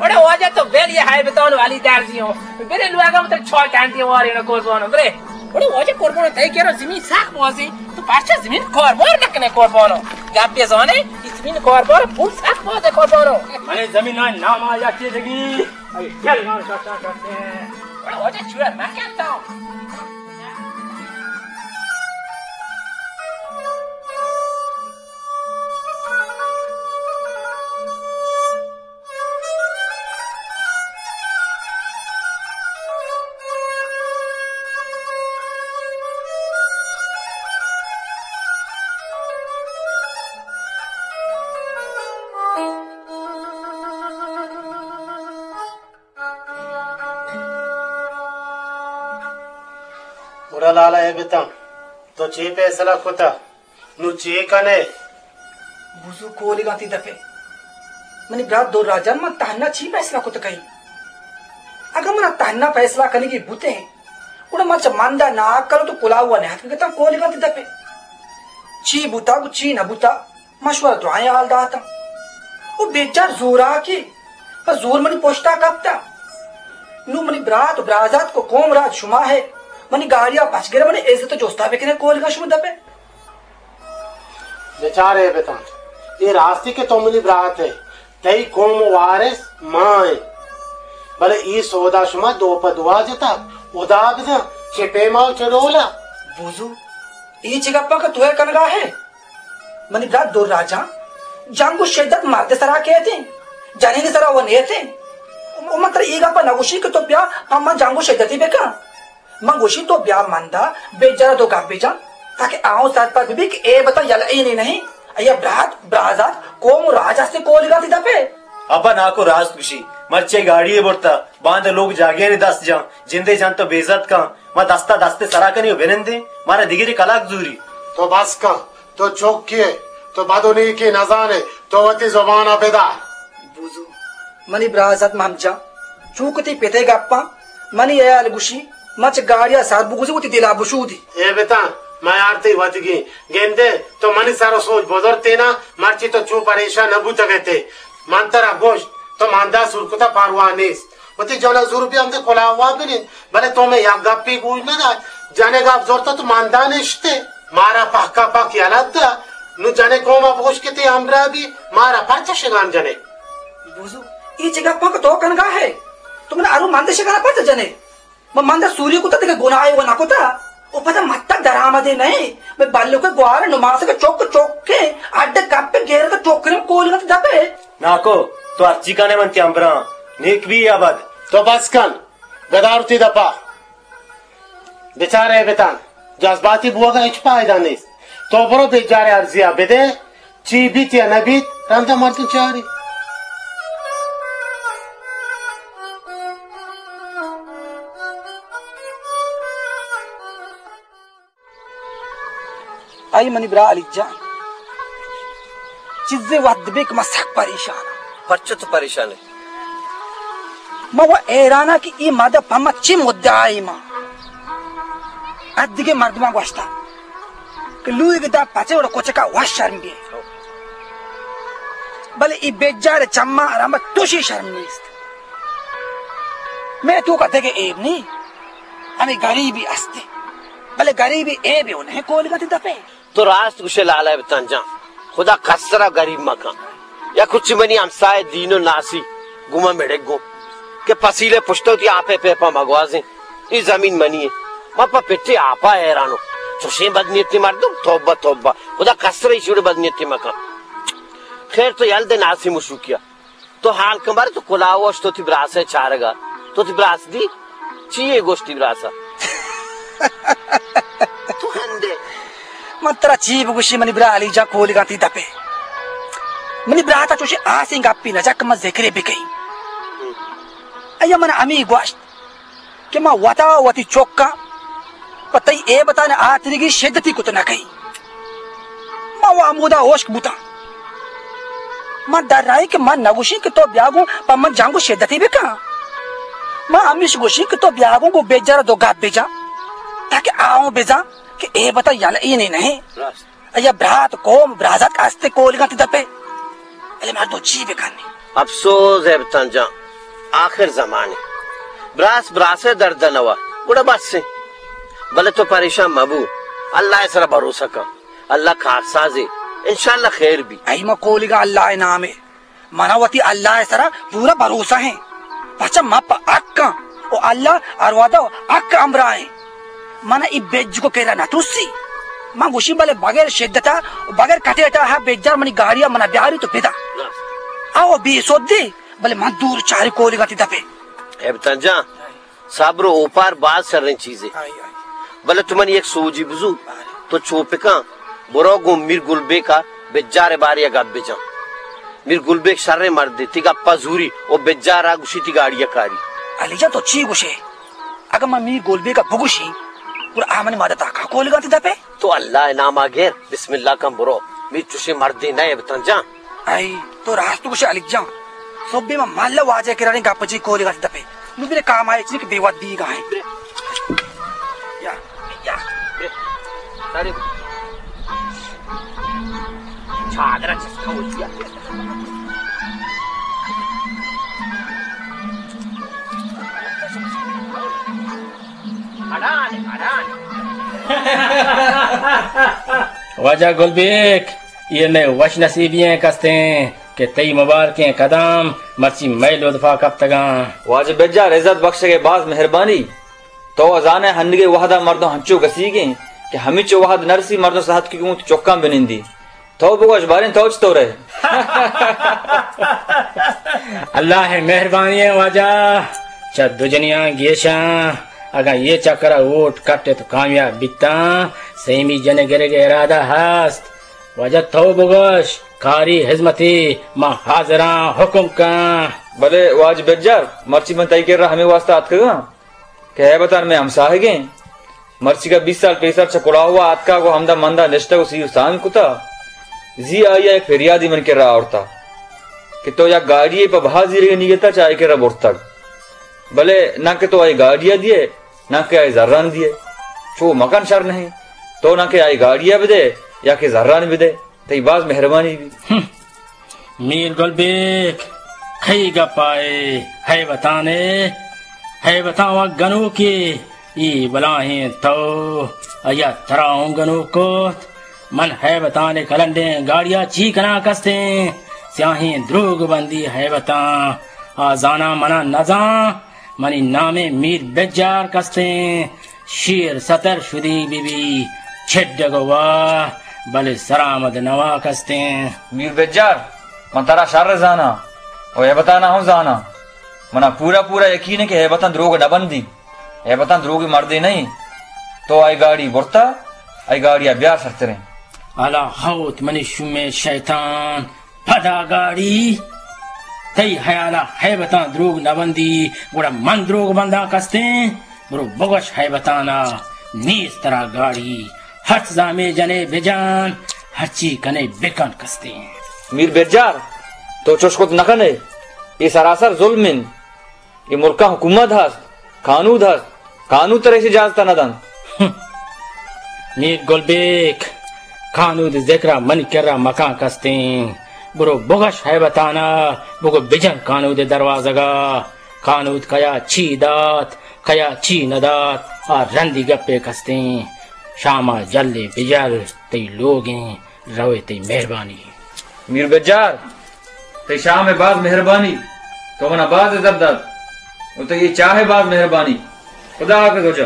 اڑے واجہ تو بل اے ہیبتان و علی درزی ہوں۔ برے لوگا متر چوک انتی واری نہ قربانو، برے۔ اڑے واجہ قربانو، تئی کرا زمین سخت بازیں، تو پرچا زمین کاربار نہ کنے قربانو؟ گپے زانے، اے زمین کاربار پول سخت بازیں قربانو۔ منے زمین نام آیا چیزگی۔ اے گل گان شاشا کرتے ہیں۔ اڑے واجہ چوہر نہ کرتا ہوں۔ گڑا لالا اے بتاں، تو چے پیسلہ کتا؟ نوں چے کنے؟ بزو کولگاں تی دپے۔ منی برات دور راجان، من تہنا چی پیسلہ کت کئی؟ اگاں منا تہنا پیسلہ کنگی بوتیں، گڑا من چہ مندا ناکل تو کلاہوا نہ اتکگتاں کولگاں تی دپے۔ چی بوتا گو چی نہ بوتا؟ مشورہ درائیں حال داتاں۔ او بیچار زوراکی پہ زور منی پشتا کپتا۔ نوں منی برات و برازات کو قوم راج شما ہے۔ منی گاڑیا پچ گرے، منی عزت و جستا بکنے کولگا شما دپے۔ بیچارے بتاں، اے راستی کہ تو منی برات ہے، تئی قوم و وارث ما ہیں۔ بلے اے سودا شما دو پہ دوا جتا، خدا بزاں چہ پیما و چہ ڈولا۔ بوزو، اے چہ گپا کہ تو ہے کنگا ہے؟ منی برات دور راجاں، جنگ و شدت مرد سرا کیتیں، جنین سرا و نیتیں۔ و من ترا اے گپا نگوشی کہ تو بیا اما جنگ و شدتی بکن۔ من گوشی تو بیا مندا، بیجارا دو گپ بجن، تاکہ آؤں سرپد ببی کہ اے بتا یلہ اینے نہیں، ایا برات، برازات، قوم و راج ہستے کولگا تی دپے۔ ابا ناکو راست گوشی، مرچی گاڑی برتا، باند لوگ جاگیانی دست جان، جندے جان تو بے عزت کن، ما دستا دست سرا کنی و بنندیں، مارا دگری کلاک زوری۔ تو بس کن، تو چوکی ئے، تو بد و نیکی نزانے، تو وتی زبانا بدار۔ بوزو، منی برازات ممجان، چو کہ تئی پتے گپاں، منی ہیال گوشی، من چہ گاڑیا سر بگوزی وتی دلا بشودی۔ اے بتاں، میار تئی وتگی گندے، تو منی سر و سوج بزرتینا، مرچی تو چو پریشان نہ بوتگتے۔ من ترا گوشت، تو ماندا سور کتا پرواہ نیست۔ وتی جنا زور بی ہمدے کلاہوا بنند، بلے تو مئے یک گپی گوش نہ دات۔ جنے گپ زرتا تو ماندا نشتے۔ مارا پہکا پہک یلہ دا۔ نوں جنے قوما بگوش کہ تئی ہمراہ بی، مارا پرچا شگان جنے؟ بوزو، اے چہ گپاں کہ تو کنگا ہے؟ تو من ارو مند شگانا پرچا جنے؟ من، من در سوری کتا، دگہ گناہے و نکتا۔ و پدا متک درآمدے نئے۔ من بلوک گوار نماسک چک چکے۔ اڈ گپ گیرت ٹوکریم کولی مت دپے۔ ناکو، تو ہرچی کنے من تی ہمبراں۔ نیک بی یا بد۔ تو بس کن۔ گدار تی دپا۔ بچار اے بتان، جذباتی بوگ ء ہچ پائدہ نیست۔ تو برو بجار ء ارزی ء بدے، چی بیت یا نہ بیت، رندا مردم چاری۔ اے منی برا علی جان، چیزے وھد بی کہ من سک پریشان آں۔ پرچا تو پریشان ئے؟ من و حیران آں کہ اے مردم پہ من چی مدعا ایں۔ من ادگہ مردماں گوشتہ کہ لوگ دا پچے وڑ کچکا وش شرم بی، بلے اے بجار چماں رمب توشی شرم نیست۔ مئے توکا دگہ عیب نی، ہمے گریبی است، بلے گریبی عیبے و نہ کولیگا تی دپے۔ تو راست گوشے لالا بتان جان، خدا کسرا گریب مکن۔ یا کچھ منی ہمسائے دین و ناسی گما مڑگ گوں کہ پسیلے پشتو تی آپے پیپا مگوازیں۔ اے زمین منی ہے۔ من پہ پٹے آپا حیرانو۔ چوشیں بدنیتی مردم، توبہ توبہ۔ خدا کسرا ایشی وڑے بدنیتی مکن۔ خیر تو یل دے ناسی مشوکیا۔ تو حال کن بارے، تو کلاہ وش، تو تی براسے چارگا، تو تی براس دی، چی اے گوشتی براسا؟ تو ہندے۔ من ترا چی بگوشی منی برا علی جان، کولیگاں تی دپے۔ منی براتا چوشی آسیں گپی نہ جک من ذکرے بکئی۔ ایا من ہمی گوشت کہ ما وتا وتی چکاں پہ تئی ایبتان آتریگی شدتی کت نہ کئی۔ ما و ہمودا ہشک بوتاں۔ ما درائیں کہ من نگوشیں کہ تو بیا گوں پہ من جنگ و شدتی بکن۔ ما ہمیش گوشیں کہ تو بیا گوں گوں بجار دو گپ بجن، تاکہ آؤں بزن کہ ایبتا یل اینے نہیں۔ راست۔ ایا برات قوم برازات استے کولیگاں تی دپے۔ بلے مردم چی بکنی؟ افسوز ہے بتان جان، آخر زمانے۔ براس براسے درد نوا، گڑا بس ہے۔ بلے تو پریشان مبو، اللہ سرا بھروسہ کن۔ اللہ کارسازے، انشاءاللہ خیر بی۔ اے ما کولیگا اللہ نامے۔ منا وتی اللہ سرا پورا بھروسہ ہیں۔ پچا ما پہ حق آں۔ او اللہ ہر وعدہ حق ہمراہ ہیں۔ من ای بجکو کرا نہ ترسی۔ من گوشی بلے بغیر شدتا و بغیر کٹیٹا ہا بجار منی گاڑیا منا بیاری تو بدا۔ آو بے سودی، بلے من دور چاری کولیگا تی دپے۔ اے بتان جان، صبر و اوپار باز شریں چیزے۔ آئی، آئی۔ بلے تو منی یک سوجی بزو، بارے۔ تو چو پکان، برو گوں میر گلبیکا بجار باریا گپ بجان۔ میر گلبیک شریں مردے، تی گپا زوری و بجارا گوشی تی گاڑیا کاری۔ علی جان تو چی گوشے؟ اگاں من میر گلبیگا بگوشیں، گڑا آ منی مدتا کاں کولیگاں تی دپے؟ تو اللہ ناما گر، بسم اللہ کن برو۔ میر چوشیں مردے نہ اے بتان جان۔ اے تو راست گوشے علی جان۔ صبح من مالا واجہ کرا ریں گپ جی کولیگاں تی دپے۔ نو برے کام آئے چی کہ بے وت بیگا ہیں۔ برے۔ یا، یا۔ برے۔ ساری۔ چادرا چسکا ہوتی ہے۔ واجہ گل بیک، یہ میں وش نصیبی ہیں کستیں کہ تئی مبارکیں قدم مرچی مئے لطفا کپتگاں۔ واجہ بجار عزت بخشگے باز مہربانی۔ تو زانے ہنگے وہدا مردم ہنچو گسیگیں کہ ہمیچو وہد نرسی مردم صحت کی گوں چکاں بنندی۔ تو بگوش باریں تو چطور ئے؟ اللہ ءِ مہربانی ءَ واجہ، چہ دو جنیاں گیشاں، اگاں اے چکر ءَ ووٹ کٹ ات کامیاب بیتاں، سیمی جن ءِ گرگ ءِ ارادہ ہست۔ واجہ تو بگوش، کاری ہزمتی ما حاضراں، حکم کن۔ بلے واجہ بجار، مرچی من تئی کرا ہمے واسطہ اتکگاں کہ ہیبتان مئے ہمساہگیں۔ مرچیگا بیست سال پیسر چہ کلاہوا آتکا گوں ہمدا مندا نشتگ و سیر سانگ کتا۔ زی آئیا یک پریادی من کرا آورتا کہ تو یک گاڑیے پہ بہا زیرگے نیتا چہ آئی کرا برتگ۔ بلے ناں کہ تو آئی گاڑیا دیئے، ناں کہ آئی زران دیئے۔ چو مکن شر نہیں۔ تو ناں کہ آئی گاڑیا بدے یا کہ زران بدے۔ تئی باز مہربانی بی۔ ہم۔ میر گل بیک، کئی گپا ئے؟ ہیبتان ئے؟ ہیبتان وا گنوکے، ای بلاہیں تو، ایا ترا اوں گنوک کت؟ من ہیبتان ءِ کلنڈیں گاڑیا چی کناں کستیں؟ سیاہیں دروگ بندی ہیبتان، آ زاناں منا نزان، منی نام میر بجار کستیں، شیر ستر شدی بی بی، چھڈگ وا، بلے سرآمد نوا کستیں۔ میر بجار، من ترا شر زاناں و ہیبتانا ہوں زاناں۔ منا پورا پورا یقین ہے کہ ہیبتاں دروگ نہ بندی۔ ہیبتاں دروگی مردے نہیں۔ تو آئی گاڑی برتا، آئی گاڑی بیار سرتریں۔ الا ہوت منی شومیں شیطان، پدا گاڑی۔ تئی حیالا ہیبتاں دروگ نہ بندی، گڑا من دروگ بنداں کستیں؟ برو بگوش ہیبتانا، نیست ترا گاڑی۔ ہرچ زامے جنے بجان، ہرچی کنے بکن کستیں۔ میر بجار، تو چوش کت نہ کنے، اے سراسر ظلم انت۔ اے ملکا حکومت ہست، قانود ہست، قانود ترا ایشی اجازت نہ دنت۔ میر گل بیک، قانود ذکرا منی کرا مکان کستیں۔ برو بگش ہیبتانا، بگو بجن قانود دروازگا۔ قانود کیا چی دات، کیا چی نہ دات، آ رندی گپے کستیں۔ شاما جلے بجل، تئی لوگیں روے، تئی مہربانی۔ میر بجار، تئی شام ء باز مہربانی، تو منا باز عزت دات، و تئی اے چاہ ء باز مہربانی۔ خدا حافظ ہو جا۔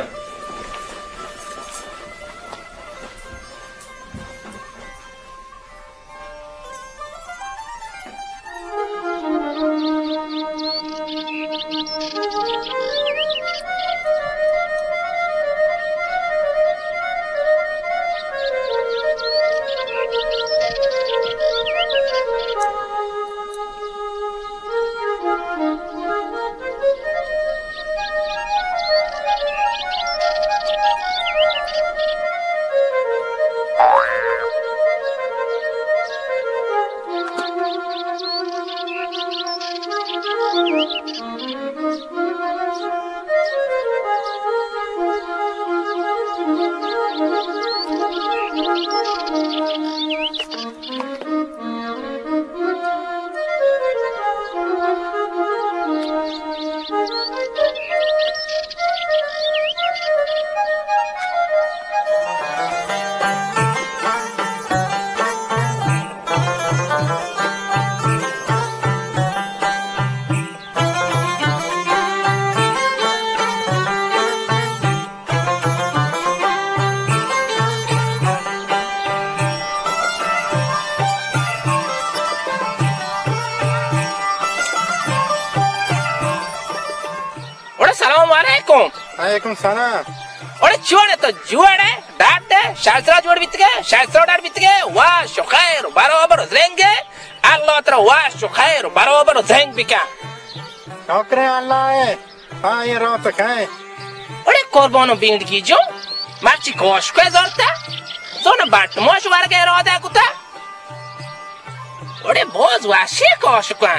اوڑے سلام علیکم۔ وعلیکم سلام۔ اوڑے چوڑے تو جوڑے، ڈاڈے، شاسترا جوڑ بیتگے، شاسترا ڈاڈ بیتگے، واش و خیر و برابر و زرنگے، اللہ ترا واش و خیر و برابر و زرنگ بکن۔ شکر اللہ ہے۔ ہاں، یہ رو تو کھائیں۔ اڑے قربانو بینڈگی جو، مرچی کاشکے زرتا، زون بٹ موش ورگے ارادہ کتا۔ اڑے باز وحشی کاشکاں،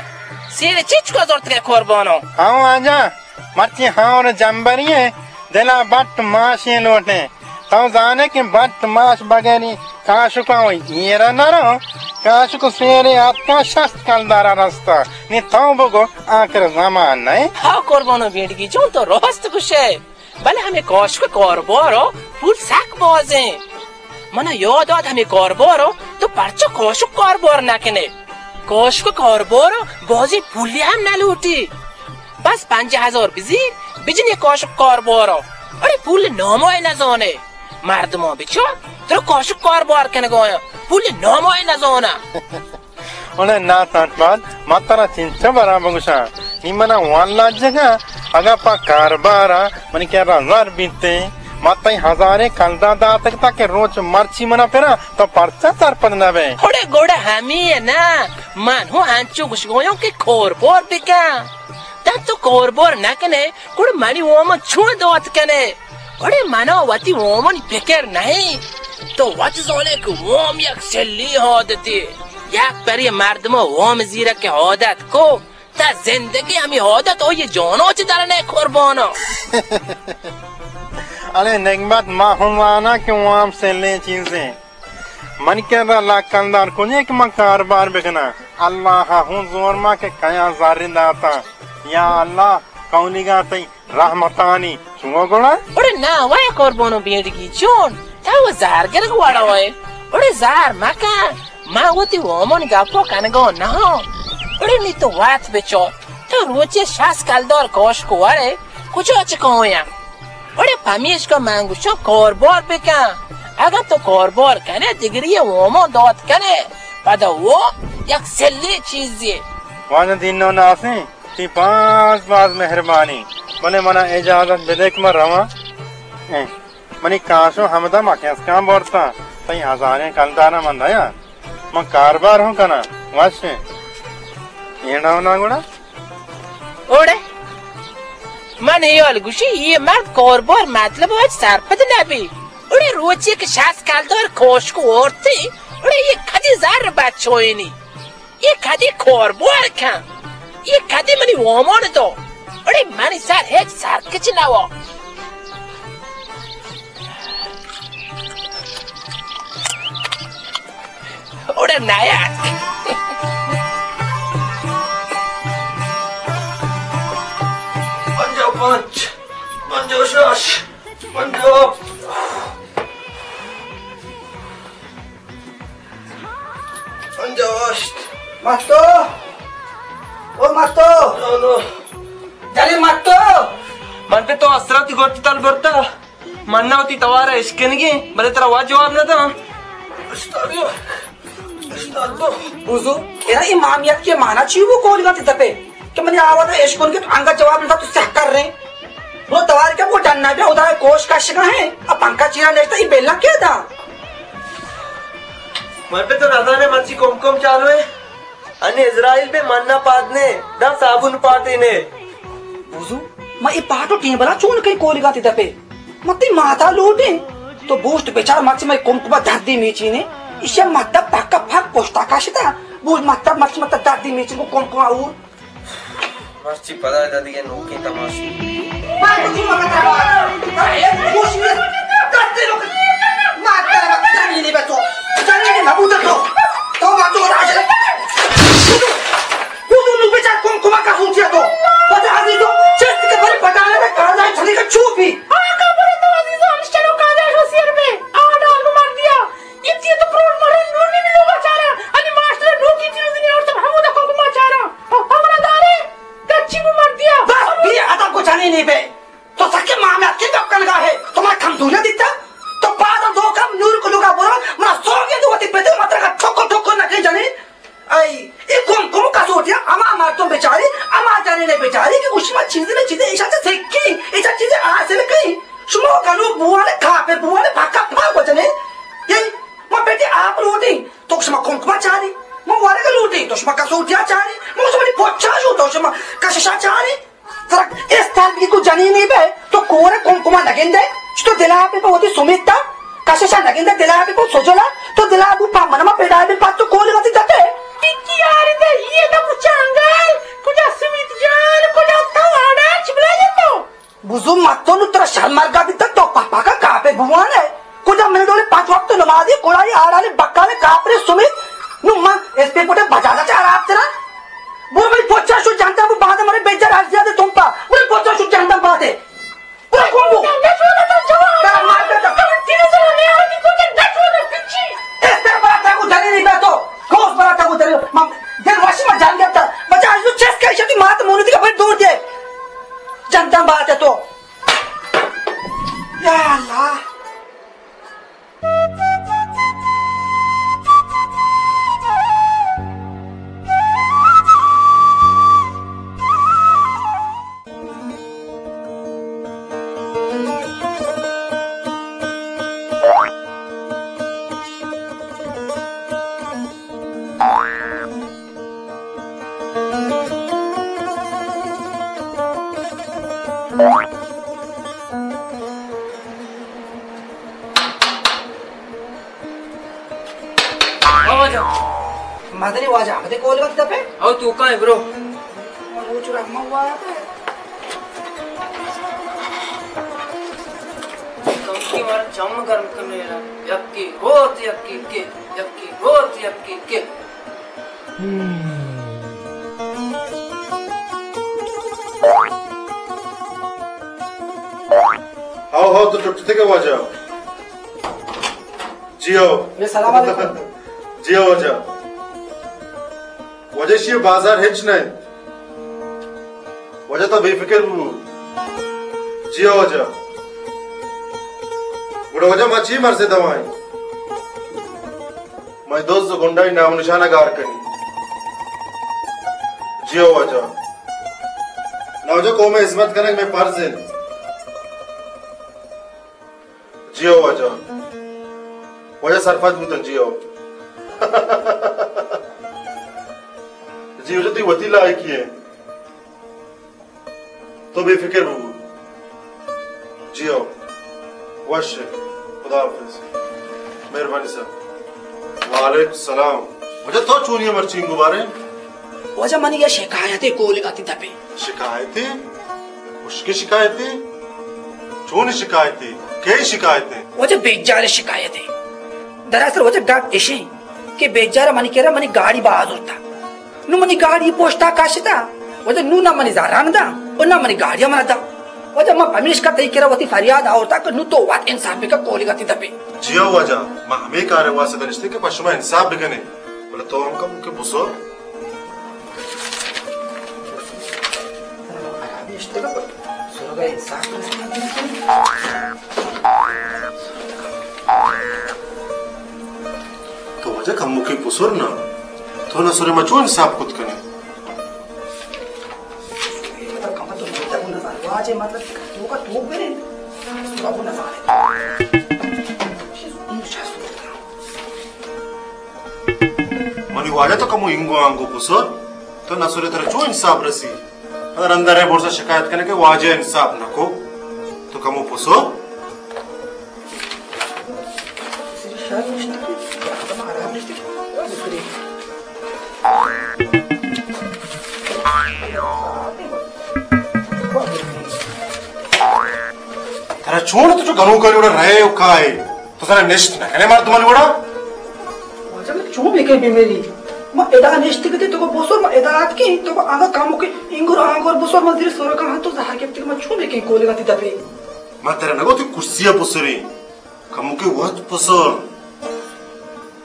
سیر چچکو زرتگے قربانو۔ ہاں واجہ، مرچی ہاں اور جمبری ہے، دلا بٹ ماشی لوٹے۔ تو زانے کہ بٹ ماش بغیری کاشکاں ایر نہ رو، کاشک سیرے آتکا شست کلدارا رستا۔ نی تو بگو آخر زمان نئے؟ ہاں قربانو بینڈگی جون تو راست گوشے، بلے ہمے کاشک کاربارو پول سک بازیں۔ منا یاد آت ہمے کاربارو تو پرچا کاشک کاربار نہ کنے؟ کاشک کاربارو بازیں پولی ہم نہ لوٹی۔ بس پنجاہ ہزار بزیر، بجن یک کاشک کاربارا۔ اڑے پول نامائے نزانے۔ مردماں بچار، ترا کاشک کاربار کنگایا، پول نامائے نزانا۔ اڑے نا سانٹ باد، ما ترا چنچا برا بگوشاں۔ نی منا وان لاجگا، اگا پا کاربارا منی کرا زر بیتے، ما تئی ہزارے کلدار داتگ تا کہ روچ مرچی منا پرا، تو پرچا سرپد نہ بے؟ اڑے گوڑا ہمی ہے نا، من ہوں انچو گوشگویوں کہ کاربار بکن۔ تاں تو کاربار نہ کنے، گڑا منی وامن چون دات کنے؟ گڑا منا وتی وامنی پکر نہیں۔ تو وت زانے کہ وام یک سلی عادتے۔ یک پری مردم وام زیرک عادت کو، تا زندگی ہمی عادت او یہ جانو چی درنے قربانو۔ ارے نگمت، ما ہم وانا کہ وام سلیں چیزیں۔ من کرا لکندار کجے کہ من کاربار بکناں۔ اللہ ہوں زور ما کہ کیا زرین داتا۔ یا اللہ، کونیگا تئی رحمتانی چون گڑا؟ اڑے نا وای قربانو بیڑگی جون، تو زار گرگ وڑا وای۔ اڑے زار مکن، ما وتی وامن گپو کنگو نہ۔ اڑے نی تو وات بچو، روچے شست کلدار کاشک ورے، کجا چکاں؟ اڑے پمیشکا من گوشاں کاربار بکن۔ اگاں تو کاربار کنے، دگری اومان دات کنے، پدا وہ یک سلی چیزے۔ واجہ دینو ناسیں، تی باز باز مہربانی، بلے منا اجازت بدے کہ من رواں۔ ایں، منی کاشو ہمدا مکسکاں برتاں، تئی ہزاریں کلداراں من دیاں۔ من کاربار ہوں کناں، وش ایں۔ اینڈا ہونا گڑا؟ اوڑے من اے حال گوشی، یہ مرد کاربار مطلب وچ سرپد نبی۔ اوڑے روچی کہ شست کلدار کاشک وارتی، اوڑے یہ کدی زر بچوئینی؟ یہ کدی کاربار کن؟ یہ کدی منی وامان دو؟ اوڑے منی سر ہچ سرکچ نوا۔ اوڑے نیاد۔ پنجاہ پنچ، پنجاہ شش، پنجاہ۔ پنجاہ ہشت۔ مستو! او مستو! جانو۔ جلی مستو! من پہ تو حسرت گورتی تل برتا۔ من نہ وتی توار ء اشکنگیں، بلے ترا وا جواب نہ داں۔ استادو، استادو۔ بزو، ترا اے مامیت کے مانا چی بو کولگا تے دپے؟ کہ منی آواز ء اشکنگے تو انگت جواب نہ داں، تو سیاہ کر رہے۔ وہ توار کے وہ ڈننا بیا، ادا کوش کشگا ہیں، اب پنکھا چیرا نیشتا، یہ بیلا کیا تھا؟ من پہ تو نزانے مرچی کم کم چالو ہے۔ انی اسرائیل بے من نہ پاد نے، داں صابون پاٹے نے۔ بوزو، ما اے پاٹو ٹیبلا چون کئی کولگا تے دپے؟ ما تی ماتا لوٹیں۔ تو بوشت بچار مرچی مئے کمکما دردی میچینے۔ ایشی مطلب پکا پک پشتا کشتا۔ بوشت مطلب مرچی مطلب دردی میچین کو کمکما اور۔ مرچی پدا ادا دگہ نوکیں تماشے۔ مار کچی مکتا۔ اے، بوشت دردی لوگ۔ مار ترا جنینی بچو۔ جنینی نبوت تو۔ تو ما تو راجے۔ بوزو نو بچار کمکما کسوٹیا تو۔ پدا عزیزو، چست کہ بری پٹانے میں کالا ہے، چھلی کا چوپی۔ آقا برو تو عزیزو، ہمش چلو کالا ہے، شو سیر میں۔ آ ڈال کو مار دیا۔ یہ تیے تو پرون مرن نور نہیں ملو بچارا۔ انی ماسٹر نوکی چیز نہیں اور تم ہمودا کو ما چارا۔ ہمنا دارے، کچی کو مار دیا۔ بس، بھی ادب کو جانے نہیں بے۔ تو سکے ماں میں اتکے گپ کنگا ہے، تو منا کمزوری دیتا؟ تو پادا دو کم نور کو لگا برو، منا سوگے دو وتی پتے، متر کا ٹھوکو ٹھوکو نہ کہیں جنے۔ اے، اے کم کم کسوٹیا، اما مردم بیچاری، اما جنین بیچاری کہ گوشی ما چیزے نہ چیزے ایشا چہ سکی، ایشا چیزے حاصل کئی۔ شما گنوک بوانے، کافر بوانے، پاکا پاک وجنے۔ اے، ما بیٹی آپ لوٹی، تو شما کم کما چاری، ما ورگ لوٹی، تو شما کسوٹیا چاری، ما شما پوچا شو، تو شما کششا چاری۔ ترا استال بی کو جنینے بے، تو کور کمکما نگندے، چتو دلا بی پہ وتی سمیتا، کششا نگندے، دلا بی پہ سجلا، تو دلا بو پا منما پیدا بی پا تو کول وتی دتے۔ ٹکی آرے دے، یہ دم چانگال، کجا سمیت جان، کجا تو آڑا، چبلا یہ تو۔ بزو متو نو ترا شرمرگا بیتا تو پاپا کا کافر بوانے۔ کجا من ڈولے پانچ وقت نمازی، کڑائی آڑالی بکالے کافرے سمیت، نو من اسپیپوٹے بجازا چہ ہراب ترا۔ برو منی پوچا شو جانتا بو بعد مرے بیجار ہر زیادہ تم پا۔ برو پوچا شو جانتا بادے۔ برو کون بو۔ استر برا ترا کو دلی نہیں تو۔ کوس برا ترا کو دلی۔ من دل واشی من جان گپتا۔ بچا ازو چس کئی شتی مات مونو دی کا بڑی دور دے۔ جانتا بات ہے تو۔ یا اللہ۔ او واجہ۔ مدنی واجہ، مدنی کول وقت دپے؟ او تو کائیں برو۔ روچ رحمہ ہوا ہے۔ کم کی مارا چم گرم کرنے رہا۔ یکی روت یکی کے، یکی روت یکی کے۔ ہاؤ، ہاؤ، تو ٹٹتے کے واجہ؟ جی ہاؤ۔ جی سلام علیکم۔ جی ہاؤ واجہ۔ واجہ، شی بازار ہچ نہیں۔ واجہ تو بے فکر بو۔ جی ہو واجہ۔ گڑا واجہ ما چی مرضی دوائیں؟ مئے دز و گنڈائی نام و نشانہ گار کنی۔ جی ہو واجہ۔ نہ واجہ، قوم ءِ ہزمت کنگ مئے فرض انت۔ جی ہو واجہ۔ واجہ سرپد بوتن، جی ہو۔ جی واجہ، تئی وتی لائکی انت۔ تو بے فکر ببو۔ جی ہو۔ وش۔ خدا حافظ۔ مہربانی سر۔ وعلیکم السلام۔ واجہ تو چونی مرچی انگو بارے؟ واجہ منی یہ شکایت ہے کولگا تی دپے۔ شکایت ہے؟ مشکل شکایت ہے؟ چونی شکایت ہے؟ کئی شکایت ہے؟ واجہ بیجار شکایت ہے۔ دراصل واجہ گپ اشیں کہ بیجار منی کرا منی گاڑی باز ارتا۔ نو منی گاڑی پوشتا کاشتا، واجہ نو نہ منی زران دا، و نہ منی گاڑی منا دا۔ واجہ ما پمیشکا تئی کرا وتی فریاد آورتا کہ نو تو وت انصاف بکا کولگا تی دپے۔ جی ہو واجہ، ما ہمے کار واسطہ نشتے کہ پہ شما انصاف بکنے، بلے تو ہم کم کہ بسو۔ تو واجہ کموکے پسر نا، تو نہ سرے ما چون انصاف کت کنے؟ واجہ مطلب تو کا تو برے، تو نہ زانے۔ منی واجہ تو کمو انگو آنگو پسر، تو نہ سرے ترا چون انصاف رسی؟ اگر اندر ہے برزا شکایت کنے کہ واجہ انصاف نہ کو، تو کمو پسو۔ ترا چون تو جو گنوکاری وڑا رہے و کائے؟ تو سر نشت نہ کنے مردمانی وڑا؟ واجہ من چون بکن بمیری؟ ما ادا نشت کتے تو کو بسر، ما ادا آتکیں تو کو آنگا کامو کے انگور آنگور بسر، من زیر سورکا ہاں تو زہر گپتے، من چون بکن کولگا تی دپے؟ من ترا نگو تی کرسی بسریں، کمو کے وقت بسر۔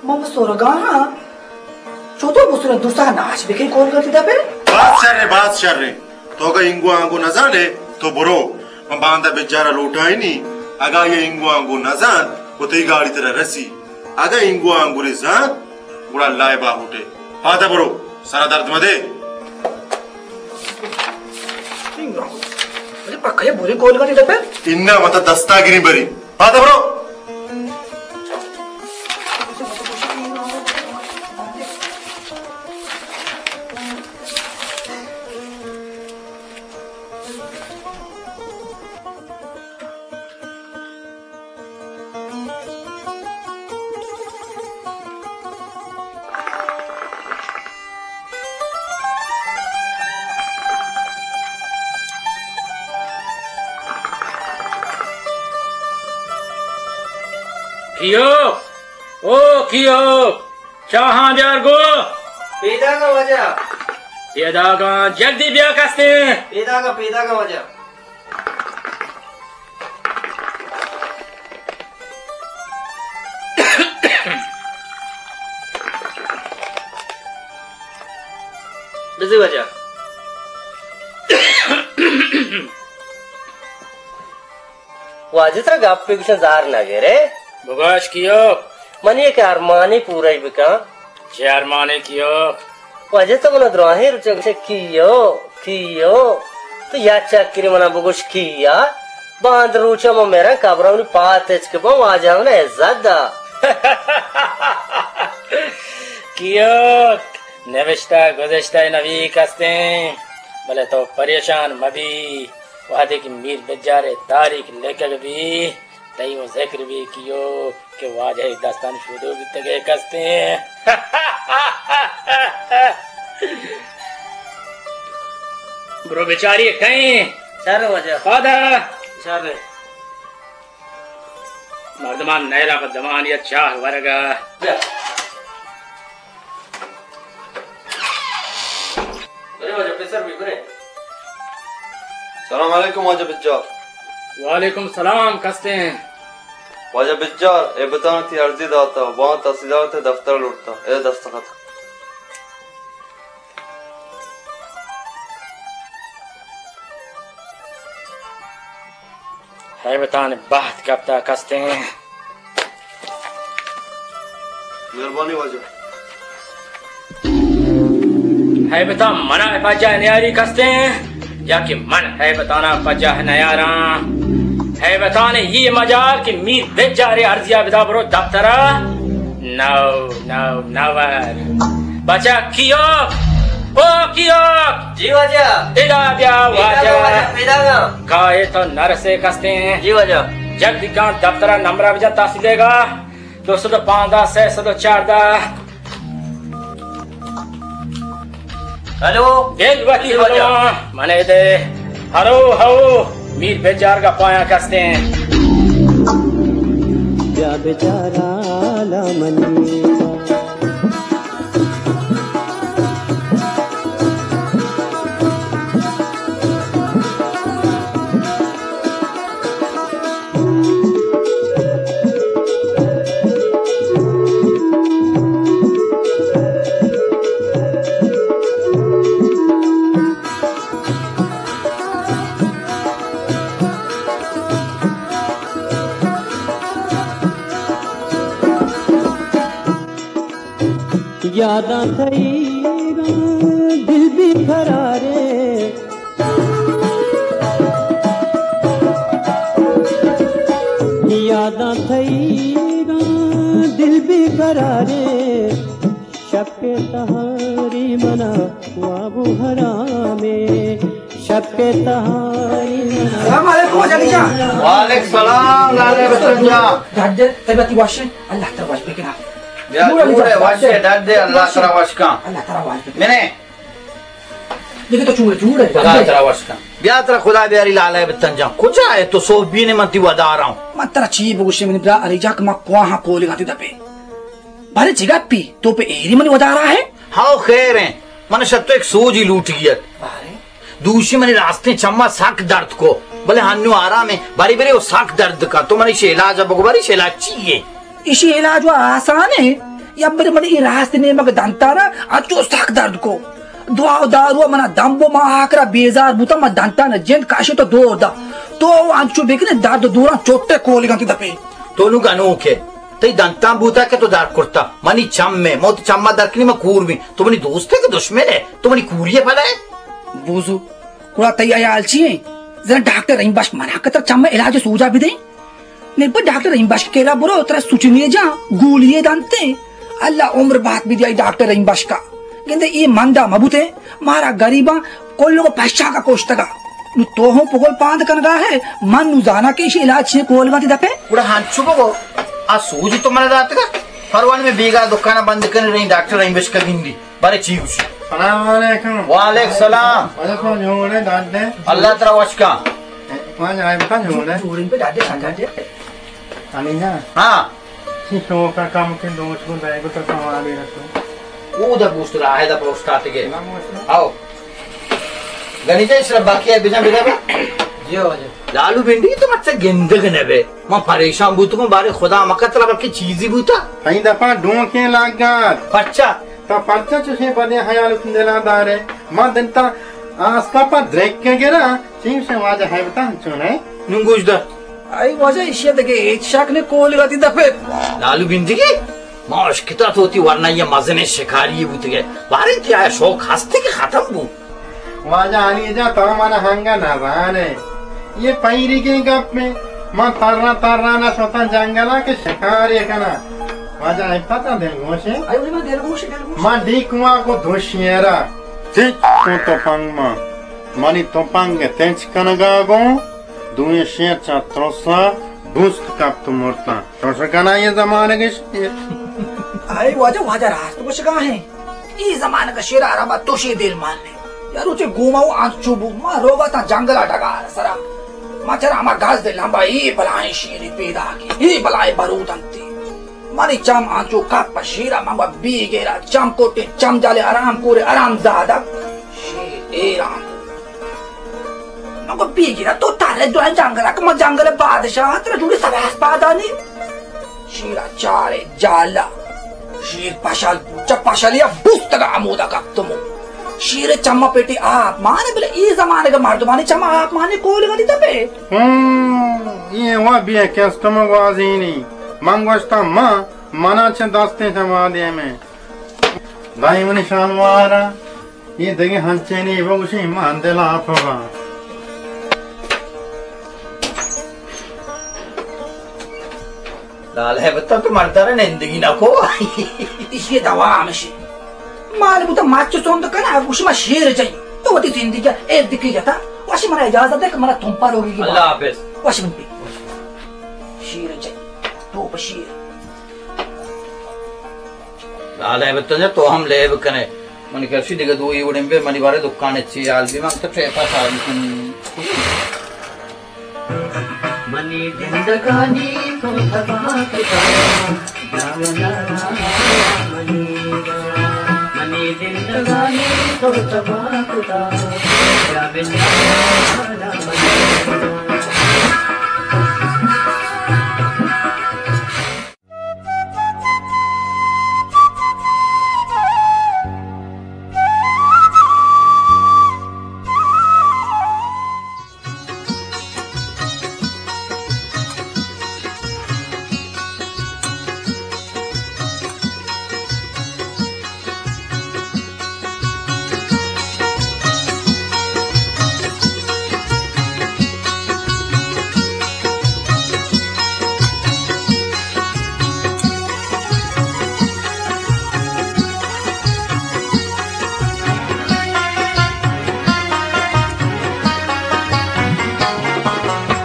من سورگا ہاں، چوتو بسر درسا ناش بکن کولگا تی دپے؟ بات شر ہے، بات شر ہے۔ تو اگاں انگو آنگو نزانے تو برو، من باندا بجارا لوٹائینی، اگاں یہ انگو آنگو نزان، و تئی گاڑی ترا رسی۔ اگاں انگو آنگو رے زانت، گڑا اللہ ءِ باہوٹ ءَ۔ پادا برو، سرا درد مدے۔ انگو آنگو۔ ارے پکا یہ بورے گول گانے دپے؟ انا متا دستا گریں بری۔ پادا برو۔ کیو؟ او کیو؟ چاہاں بیار گو۔ پیداگا واجہ۔ پیداگا، جلدی بیا کستیں۔ پیداگا، پیداگا واجہ۔ بزی واجہ۔ واجہ ترا گپے گوشاں زار نہ گرے۔ بگوش کیو۔ منی یک ارمانے پورا بکن۔ چے ارمانے کیو؟ واجہ تو منا دراہیں روچا گوشے کیو، کیو۔ تو یا چکری منا بگوش کیا۔ باند روچا من میرا قبرا منی پات اچ کہ بان واجہ منا عزت دا۔ کیو، نوشتہ گذشتہ نبی کستیں، بلے تو پریشان مبی۔ وہدے کہ میر بجار ءِ تاریخ لکگ بی، تئی اوں ذکر بی کیو کہ واجہ ءِ دستان شودو بیتگ ءِ کستیں۔ برو بچاری کئیں۔ شر واجہ۔ پادا۔ شر۔ مردمان نیرا پہ دمانی چاہ ورگا۔ برے واجہ، پیسر بی، برے۔ سلام علیکم واجہ بجار۔ وعلیکم سلام، کستیں؟ واجہ بجار، اے بتان تی عرضی داتا، وان تحصیلدار تے دفتر لوٹتا، اے دستخط۔ ہیبتان بہت کپتا کستیں۔ مہربانی واجہ۔ ہیبتان منا پجاہ نیاری کستیں، یا کہ من ہیبتانا پجاہ نیاراں؟ ہیبتان یہ مجال کہ میر بجارے ارزیا بدا برو دفترا۔ نو، نو، نور۔ بچا کیوک، او کیوک۔ جی واجہ۔ ادا بیا واجہ۔ واجہ، پیدا بیا۔ کائے تو نرسے کستیں۔ جی واجہ۔ جلدی کن دفترا نمبر بجا تحصیل گا۔ دو سد و پانزدہ، سئے سد و چاردہ۔ ہلو۔ دل وتی ہلو۔ من دے۔ ہلو، ہو۔ میر بجار گا پایاں کستیں۔ بیا بچار حالا منی۔ یاداں تئی راں دل بے قرارے۔ یاداں تئی راں دل بے قرارے۔ شپ ءِ تہاری منا واب و حرامے۔ شپ ءِ تہاری منا۔ السلام علیکم واجہ علی جان۔ وعلیکم السلام لالا بچن جان۔ ڈاکٹر، طبیعت وش ہے؟ اللہ ترا وش بکنا۔ بیا جوڑ ہے، جوڑ ہے، وش ہے، ڈاکٹر۔ ڈاکٹر، اللہ ترا وش کن۔ اللہ ترا وش بکنا۔ منے۔ دیکھ تو چوڑ، چوڑ ہے۔ خدا ترا وش کن۔ بیا ترا خدا بیاری لالا بچن جان۔ کجا ہے تو؟ صحب بی نے من تی ودارا ہوں۔ من ترا چی بگوشے منی برا علی جان کہ ما کواہاں کولگاں تی دپے۔ بارے چی گپی؟ تو پہ ایری منی ودارا ہے؟ ہاو خیر ہیں۔ من شتو ایک سوجی لوٹی ات۔ بارے؟ دوشی منی راستیں چما سک درد کو، بلے ہنو آرام ہے۔ بری بری او سک درد کا، تو منی شے علاج بگو، بری شے علاج چی ہے؟ ایشی علاج و آسان ہے۔ یا بری منی ای راست نیمگ دنتارا انچو سک درد کو۔ دوا و دارو منا دمبو، ما آخرا بیزار بوتا، ما دنتان جند کاشی تو دور دا۔ تو انچو بکنے درد دوران چوٹے کولگاں تی دپے۔ تو نو گنوک ہے۔ تئی دنتان بوتا کہ تو در کرتا۔ منی چم ہے۔ موت چما در کنی ما کور بی۔ تو منی دوست ہے کہ دشمن ہے؟ تو منی کوری ہے پدا ہے؟ بوزو۔ گڑا تئی حیال چی ایں؟ زرا ڈاکٹر رحیم بخش منا کہ ترا چم ءِ علاج ءِ سوجا بدئیں؟ نی پہ ڈاکٹر رحیم بخش ءِ کرا برو، ترا سوچنے جاں، گولی ءَ دنت۔ اللہ عمر بات بدیا ڈاکٹر رحیم بخش کا۔ گندے اے مندا مبوتے، مارا غریباں کلو پشا کا کوشتگا۔ نو تو ہوں پگل پاند کنگا ہے، من نو زانا کہ ایشی علاج چے کولگاں تی دپے۔ گڑا ہنچو بگو، آ سوج تو منا داتگا، پروان میں بیگا دکانا بند کن رہی ڈاکٹر رحیم بخش کا گندی۔ بارے چی گوشی؟ سلام علیکم۔ وعلیکم سلام۔ وعلیکم جوڑے دادے۔ اللہ ترا وش کا۔ وہاں جائے بتا جوڑے۔ جوڑے پہ دادے سنگا دے۔ علی جان۔ ہاں۔ سی شوق کا کم کے دوست کو بیگ تو سوال رسو۔ او دا گوشت رہا ہے دا پوسٹ آتے گے۔ آؤ۔ گنی جان، اشرا باقی ہے بجان بجان با۔ جی ہو جی۔ لالو بنڈی تو مچا گندگ نہ بے۔ من پریشان بوتگوں، بارے خدا مکتلا بلکہ چیزی بوتا۔ کئی دفعہ ڈونکیں لاگات۔ پرچا؟ تا پرچا چوشیں بدیں خیال اتن دلا دارے؟ ما دنتا آسکا پا درک گرا، چیم سے واجہ ہے بتا چون ہے؟ نون گوش دار۔ آئی واجہ ایشی دگے ہیچ شک نے کول گاتی دفے۔ لالو بندگی، ما اشکتا تو تی ورنہ یہ مزن شکاری بوتگے۔ بارے تی آیا شوق ہستے کہ ختم بو؟ واجہ علی جان، تو من ہنگا نزانے۔ یہ پیری کے گپ میں، من ترا ترا نہ شوتا جنگلا کہ شکاری کنا۔ واجہ، اے پتہ دلگوش ہے؟ اے ولی من دلگوش، دلگوش۔ من ڈیکوا کو دو شیرا۔ چی تو تپنگ ما؟ منی تپنگ تنچ کنگا گو، دوئیں شیر چا ترسا، بوست کپ تو مرتا۔ چوش کنا یہ زمانگ شیر۔ اے واجہ، واجہ راست گوشگا ہیں۔ ای زمانگ شیر آرام توشی دل مان نے۔ یا روچے گوما و انچو بو، ما روگا تا جنگلا ڈگار سرا۔ ما چرا ہما گز دے لمبا ای بلائیں شیری پیدا کی، ای بلائیں برود انتی۔ منی چم انچو کپ شیرا، من با بی گیرا چم کوٹے، چم جالے آرام کورے، آرام زادہ۔ شیر ایران بو۔ من گو بی گرا تو ترے دو جنگل ءَ کہ من جنگل ءِ بادشاہ آں، ترا جوڑی سباس پادانی۔ شیر ءَ چارے جالا۔ شیر پشل بو، چہ پشلی ءَ بوستگ ءَ ہمودا کپتمو۔ شیر ءِ چم ءَ پیٹی آپ مان، بلے اے زمانگ ءِ مردمانی چم ءَ آپ مانی کولگانی دپے۔ ہم۔ اے وا بیا کسٹم گوازینی۔ من گوشتاں ما، منا چہ دستیں شما دیمیں۔ دائم نشان وارا۔ اے دگہ ہنچینی بگوشی من دل آپ باں۔ لال ہے بتا تو مردار نندگی نہ کو۔ اسی دوا ہمشی۔ مال بوتا مچ سوند کنا، گوشی ما شیر جائی۔ تو وتی زندگی اے دکی جتا۔ واشی منا اجازت دے کہ منا تمپا روگی کی اللہ بات۔ حافظ۔ واشی من پی۔ شیر جائی۔ تو پہ شیر۔ لال ہے بتا تو ہم لیب کنے۔ من کسی دیگه دوئی وڑیں بے، منی بارے دکان چی حال بی، من تو ٹیپا ساری کنی۔ منی زندگانی تو تباہ کتا، جاولا منی، منی زندگانی تو تباہ کتا، جاولا منی۔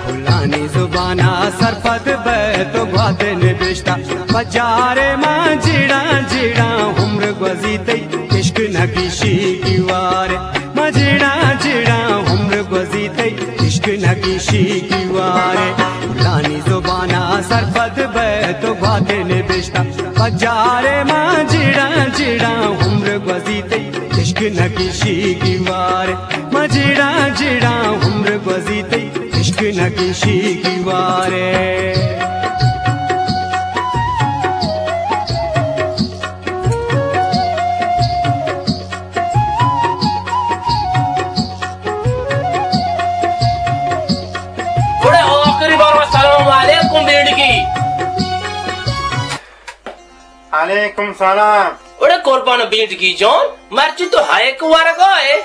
پلانی زبانا سرپد بئے تو گوات نبشتہ، پجار ما جیڑاں جیڑاں عمر گوزی تئی، عشق نہ گیشی گیوار۔ ما جیڑاں جیڑاں عمر گوزی تئی، عشق نہ گیشی گیوار۔ پلانی زبانا سرپد بئے تو گوات نبشتہ، پجار ما جیڑاں جیڑاں عمر گوزی تئی، عشق نہ گیشی گیوار۔ ما جیڑاں جیڑاں عمر گوزی تئی، عشق نہ گیشی گیوار۔ گڑا آخری بار سلام علیکم بیڑگی۔ علیکم سلام۔ اڑے قربان بیٹکی جان، مرچی تو ہائیک ورگا ئے؟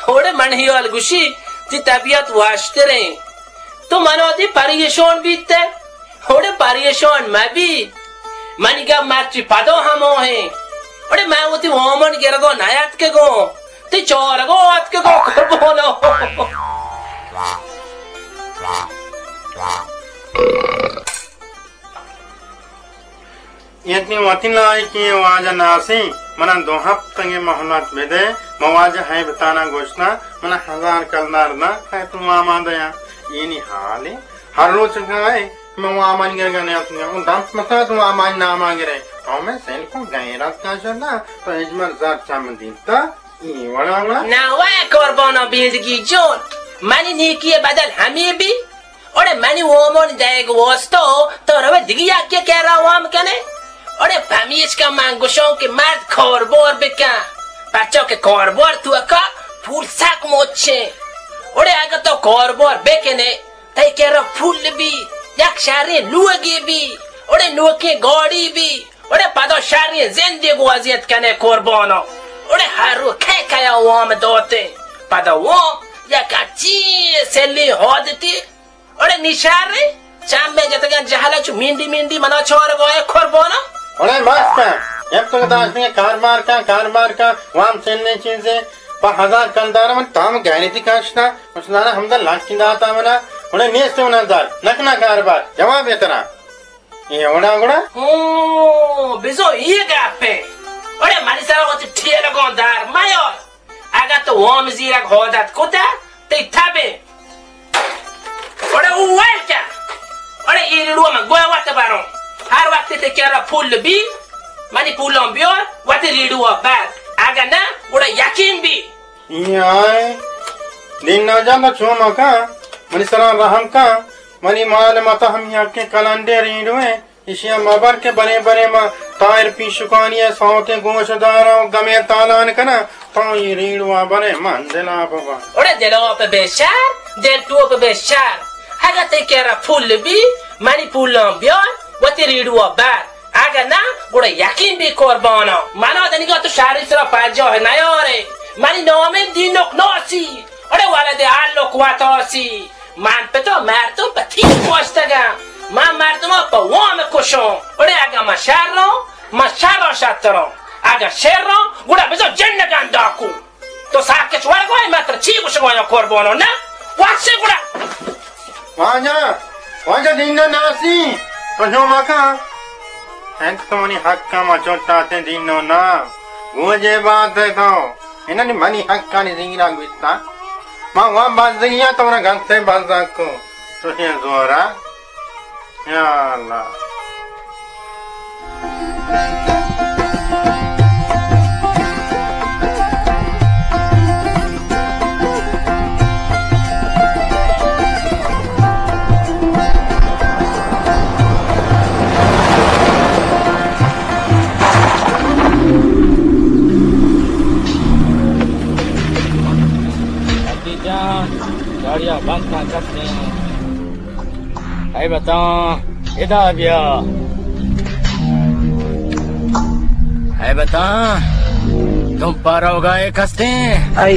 اڑے من ہیال گوشی، تی طبیعت واشتریں۔ تو منا دی پریشان بیتے؟ اڑے پریشان مبی۔ منی گا مرچی پدا ہمو ہیں۔ اڑے میں وتی وامن گرگا نیاتکگوں۔ تی چارگا آتکگوں قربانو۔ یعنی وتی لائقیں واجہ ناسیں، منا دو ہفتگے مہلت بدے، ما واجہ ہیبتانا گوشتا، منا ہزار کلدار دا، کئے تو واما دیا۔ اینی حالے، ہر روچ گائے، ما وامان گرگا نیاتگا، اون دست مسا تو وامان ناما گرے، تو میں سیل کو غیرت کا شدا، تو اجمل زر چم دیتا۔ اے وڑا وڑا؟ نہ وے قربانا بیندگی جون، منی نیکی بدل ہمے بی۔ اڑے منی وامانی دئیگ واستا تو روے دگہ یکے کرا وام کنے۔ اڑے پمیشکا من گوشاں کہ مرد کاربار بکن، پرچا کہ کاربار توکا پول سک مچیں۔ اڑے اگہ تو کاربار بکنے، تئی کرا پول بی، یک شریں لوگے بی، اڑے نوکیں گاڑی بی، اڑے پدا شریں زندے گوازینت کنے قربانا۔ اڑے ہر رو کئے کئیا وام داتے۔ پدا وام یک اچی سلی حادتی۔ اڑے نشارے چم میں جتگن جہلا چو مینڈی مینڈی منا چار گوئے قربانا۔ اڑے مست کن، یک تو داشتگے کاربار کن، کاربار کن، وام سلی چیزے، پہ ہزار کلدار من تام گہنی تی کاشتا، مثلاً ہمدا لانچ کی داتا منا، اڑے نیست منا دار، نکنا کاربار، جواب یہ ترا۔ اے وڑا گڑا؟ ہوں، بزو اے گپے۔ اڑے منی سرا وتی ٹھیلگاں دار میار۔ اگاں تو وام زیرگ عادت کتا، تئی تبے۔ اڑے او ویل کن۔ اڑے اے ریڑو من گوئے وت بروں۔ ہر وقت تئی کرا پول بی، منی پولاں بیار، وتی ریڑو بر۔ اگاں نہ، گڑا یقین بی۔ اے آئے۔ دینا جان تو چون مکن، منی سرا رحم کن۔ منی مال متا ہم یکیں کلنڈے ریڑویں، ایشی ء مبر کہ برے برے ما تائر پیشکانی ء ساعتیں گوش داراں و گمے تالان کناں، تاں اے ریڑوا برے من دلاپ باں۔ اڑے دلاپ بے شر، دل ٹوپ بے شر۔ اگہ تئی کرا پول بی، منی پولاں بیار، وتی ریڈوا بر۔ اگہ نہ، گڑا یقین بی قرباناں۔ منا دنیگا تو شہری سرا پجاہ نیارے۔ منی نام دینک ناسی۔ اڑے ولد علک وتاسی۔ من پہ تو مردم پہ تیر کشتگاں۔ من مردماں پہ وام کشاں۔ اڑے اگہ من شراں، من شرا شتراں۔ اگہ شراں، گڑا بزاں جنگاں ڈاکو۔ تو ساکت ورگ ءَ ئے، من ترا چی گوشگ ءَ آں قربانو؟ نہ، وش گڑا۔ واجہ، واجہ دینو ناسی، تو جو مکن۔ انت تو منی حق ءَ ما چوٹاتیں دینو نا۔ گوجے بات ہے تو۔ انہاں نی منی حقانی زنگیرا گوشتا۔ ما وا بزگی ءَ تو نا گنتے بزگ کو۔ تو یہ زورا۔ یا اللہ۔ عبدی جان، گاڑیا بند کن، کپتیں۔ اے بتاں، ادا بیا۔ اے بتاں، تم پاروگا اے کستیں؟ اے۔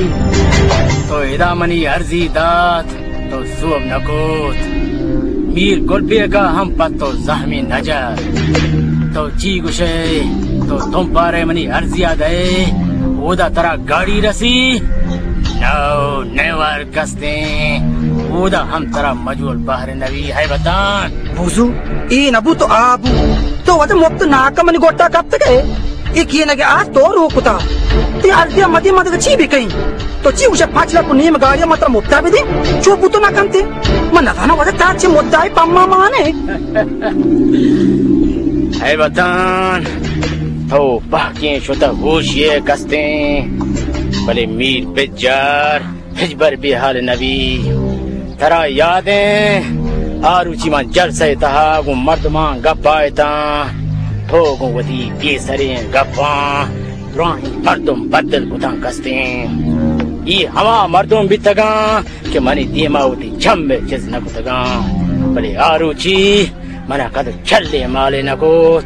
تو ادا منی عرضی دات، تو سوب نکوت۔ میر گل بیگا ہم پہ تو زہمی نجر۔ تو چی گوشے؟ تو تم پارے منی عرضی دے، اودا ترا گاڑی رسی؟ نو، نیور کستیں، اودا ہم ترا مجول بہر نبی ہے بتان۔ بوزو، اے نبو تو آ بو۔ تو وت مفت ناکہ منی گوٹا کپتگ ئے۔ اے کینگے آس تو رو کتا۔ تی عرضی مدی مدد چی بکئیں؟ تو چی گوشے پانچ لاکھ و نیم گاڑی ما ترا مفتا بدیں؟ چو بوتو نکنتے۔ من نزاناں وت تا چے مدعا پما مانے۔ ہے بتان، تو پہکیں شتہ ہوشی کستیں، بلے میر بجار۔ ہچبر بے حال نبی۔ ترا یادیں، آ روچی من جلسہ ء تہا گوں مردماں گپ آیتاں، تو گوں وتی بے سریں گپاں دراہیں مردم بدل کتاں کستیں۔ اے ہما مردم بیتگاں کہ منی دیما وتی چم ء چست نہ کتگاں، بلے آ روچی منا قدر چلے مالے نہ کت۔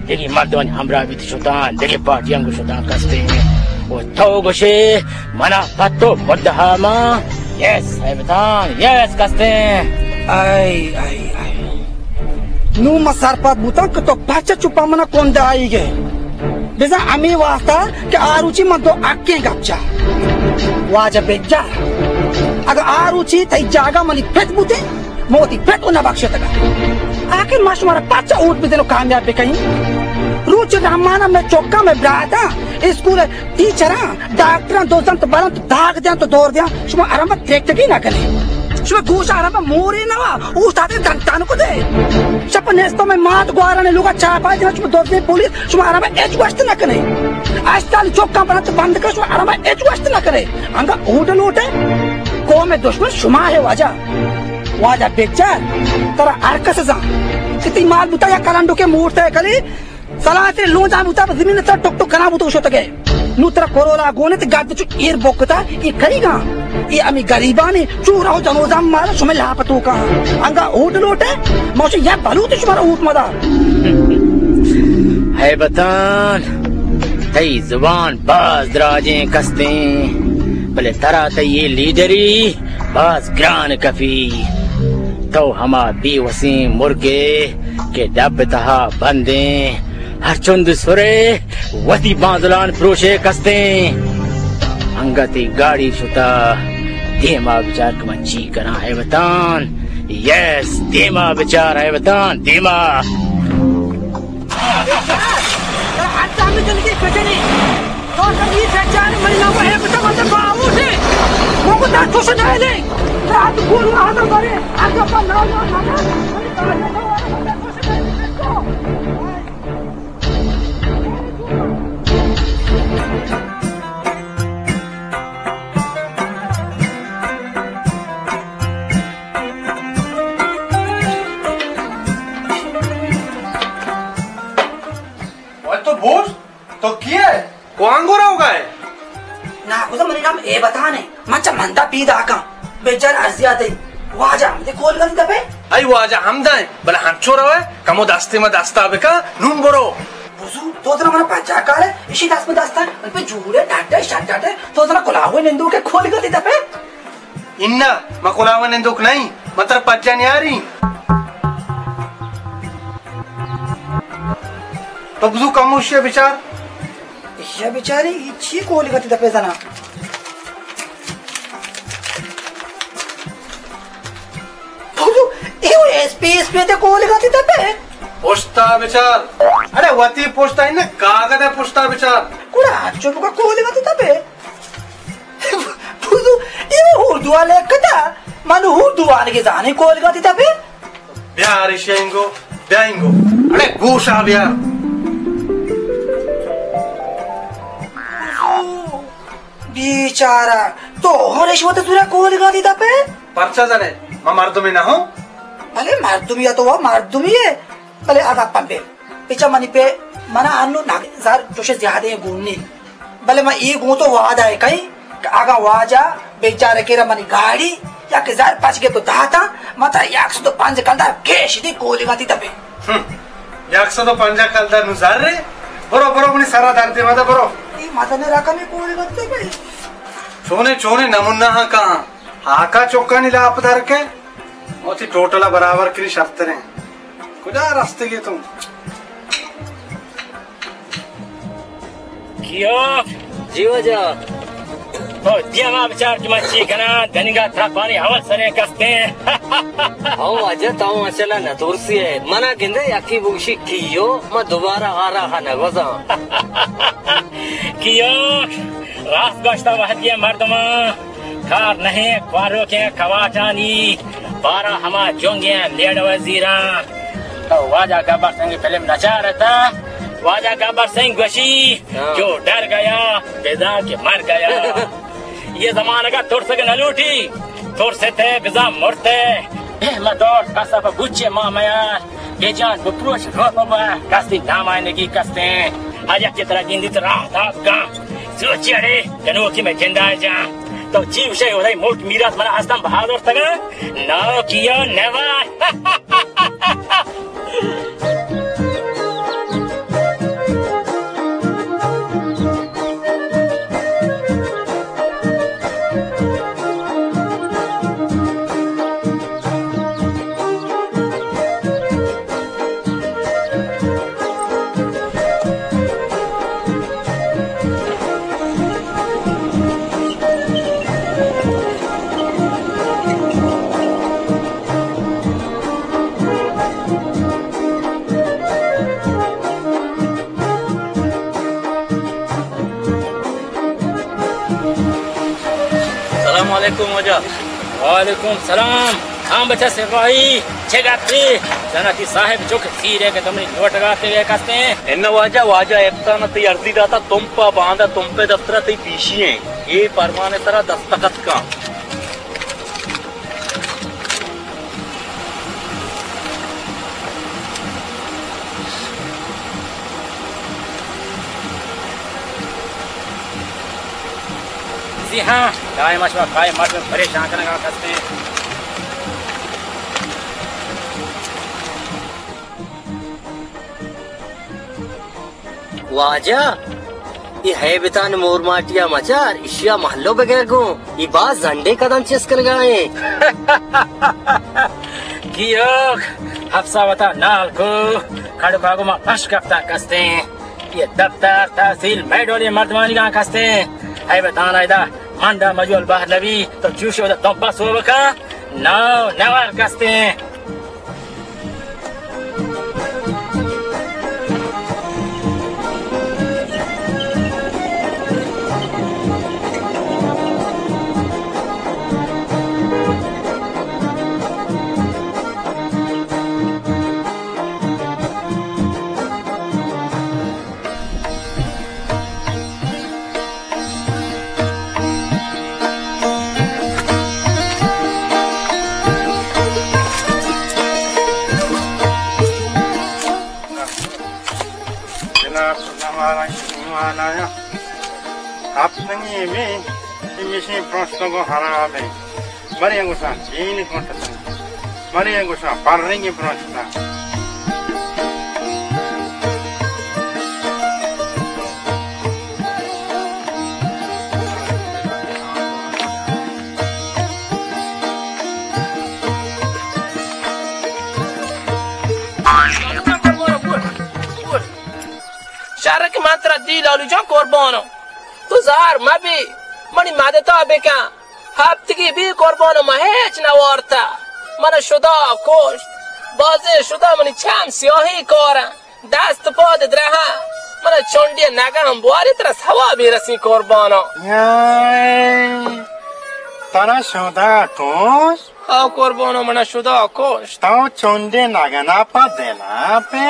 دگہ مردمانی ہمراہ بیت شتاں، دگہ پارٹیاں گوں شتاں کستیں۔ و تو گوشے منا پہ تو مدعا ماں؟ یس، ہے بتاں، یس کستیں۔ آئی، آئی، آئی۔ نوں من سرپد بوتاں کہ تو پرچہ چو پہ منا کند آئیگ ئے۔ بزاں ہمے واسطہ کہ آ روچی من تو حقیں گپ جا۔ واجہ بجار، اگہ آ روچی تئی جاگہ منی پت بوتیں، من وتی پت و نہ بخشتگ۔ آخر ما شمارا پرچا اوٹ بدن و کامیاب بکنیں؟ روچ رحمانا مئے چکاں، مئے براتاں، اسکول ٹیچراں، ڈاکٹراں دزنت و برنت، داغ دیاں تو دور دیاں، شما آرام تریکتگی نہ کنے۔ شما گوش آرام مورے نوا، اوشتاتے دنتان کو دے۔ شپ نیستو مئے مات گواران لوگا چاپا دیاں، شما دزے پولیس، شما آرام اچ گوشت نہ کنے۔ اشتال چکاں برنت بند کر، شما آرام اچ گوشت نہ کنے۔ انگا اوٹ لوٹے، قوم دشمن شما ہے واجہ۔ واجہ بچار، ترا ہر کس زان کہ تئی مال بوتا یا کلنڈو کے موٹر سائیکلی، سلاسل لونجا بوتا، زمین سر ٹک ٹک کنا بوتا شتگے۔ نو ترا کرولا گونے تے گد چو ایر بوکتا، یہ کری گا؟ یہ امی غریبانی چورا ہو جنوزام مارا شمے لاپتو کا۔ انگا اوٹ لوٹے، موشی یا بلوت شمارا اوٹ مدا۔ ہے بتان، تئی زبان باز دراجیں کستیں، بلے ترا تئی یہ لیڈری باز گران کپی۔ تو ہما بے وسیں مرگے کہ ڈب تہا بندیں، ہر چند سرے وتی بانزلان پروشے کستیں۔ انگتی گاڑی شتا، دیما بچار کہ من چی کراں ہے وطن۔ یس، دیما بچار ہے وطن، دیما۔ تو بوز، تو کیے؟ کوانگو روگا ئے؟ ناکوزا، منی نام اے بتانے، من چہ مندا پیداکاں۔ بجار ارزیا دئی۔ واجہ ہمدے کولگاتی دپے؟ اے واجہ ہمدائیں، بلے ہنچو روئے، کمو دستے ما دستا بکا، نون برو۔ بزو، تو ترا منا پجا کارے، اشی دست ما دستا، من پہ جوڑے، ڈاٹے، شر ڈاٹے، تو ترا کلاوے نندوکے کولگاتی دپے؟ انا، ما کلاوے نندوک نہیں، من ترا پجا نیاری۔ تو بزو کمو اشی بچار۔ اشیا بچارے، ای چی کولگاتی دپے زنا؟ بزو، ایو ایس پی، ایس پی تے کولگاتی دپے؟ پشتا بچار۔ اڑے وتی پشتا، انا کاغذ پشتا بچار۔ گڑا چپ کا کولگاتی دپے؟ بزو، ایو اردو والے کتا، من اردو والے کے زانے کولگاتی دپے؟ بیا ریشے انگو، بیا انگو۔ اڑے گوشا بیا۔ بیچارہ، تو ہوں رشوت زورا کولگاتی دپے؟ پرچا زنے؟ ما مردمی نہ ہوں؟ بلے مردمی تو وہ مردمی ہے۔ بلے اگا پمبے، پچا منی پہ منا انو نہ زر چوشے زیادہ گونی۔ بلے من اے گوں تو وعدہ ء کئیں کہ اگاں واجہ بیچارہ کرا منی گاڑی یا کہ زر پچ گپت داتا، من ترا یک سد و پنجاہ کلدار کیش دی کولگاتی دپے۔ ہم، یک سد و پنجاہ کلدار نو زر رے؟ برو، برو، منی سرا درد مدہ، برو۔ اے مزن رقمی کولگاتی دپے۔ چونے، چونے نمونہ ہاں کہاں؟ ہاکا چکانی لاپ در کے؟ وتی ٹوٹل ء برابر کنی شرتریں۔ کجا رستگے تو؟ کیو؟ جی واجہ۔ تو دیما بچار کہ من چی کناں، دنگا ترپانی اول سریں کستیں۔ ہو واجہ، تو ماشاءاللہ نہ ترسی ہے۔ منا گندے یکی بوشی کیو، ما دوبارہ آرا نہ گوزاں۔ کیو؟ راست گوشتا وہدی مردماں۔ کار نہ ایں کواروکیں کواٹانی، بارا ہما جنگیں لیڈ وزیراں۔ تو واجہ گبر سنگھ فلم نہ چارتا؟ واجہ گبر سنگھ گوشی، ہاں۔ جو ڈر گیا، بزاں کہ مر گیا۔ یہ زمانہ کا ترسگ نہ لوٹی، ترستے بزاں مرتے۔ میں دور کسا پہ بچے ماں میار۔ بے جان بپروش، رو بابا، کستی نامائندگی کستیں۔ ہر یکے ترا گندیت راہ دات کن۔ سوچی اڑے، گنوکی میں جندائے جان۔ تو چی گوشے، اودائی ملک میراث منا ہستن بہادر تگا؟ نو کیو نیور۔ سلام علیکم واجہ۔ وعلیکم سلام۔ ہاں بچہ سپاہی، چے گپے؟ زناتی صاحب چک سیرے کہ تمنی لوٹگا تے کستیں۔ انہ واجہ، واجہ احسان تئی عرضی داتا تمپا باندا تمپے دفترا تئی پیشی ہیں۔ اے پرمانے سرا دستخط کن۔ جی ہاں، دائم شما قائم مردم پریشان کنگا کستیں۔ واجہ، اے ہیبتان مور ماٹیا مچار، اشیا محلو بگر گوں، اے باز زنڈے قدم چست کنگا ایں۔ گیوک، حفصہ وتا نال کو، کھڑکا گو ما پش کپتا کستیں۔ یہ دفتر، تحصیل، مئے ڈولیں مردمانی گاں کستیں۔ ہیبتان ایدا منڈا مجول بہر لبی، تو چوشو دا تمپا سوبکا، نو، نوار کستیں۔ جناب، ہمارا ایمان آیا۔ آپ نہیں میں، یہ مشین پرسنگو حرام ہے۔ مرے گوشاں چین گھنٹتا، مرے گوشاں پرنگی برنچتا۔ شر کہ من ترا دی لالو جان قربانو، تو زار مبی، منی مدتا بکن۔ ہپتگی بی قربانو، من ہچ نوارتا، من شدا کشت، بازیں شدا، منی چم سیاہی کارن، دست پاد درہن، من چنڈی نگن بواری ترا ثوابی رسی قربانو۔ یائے، ترا شدا کشت؟ او قربانو، من شدا کشت۔ تو چنڈے نگنا پہ دلاپے؟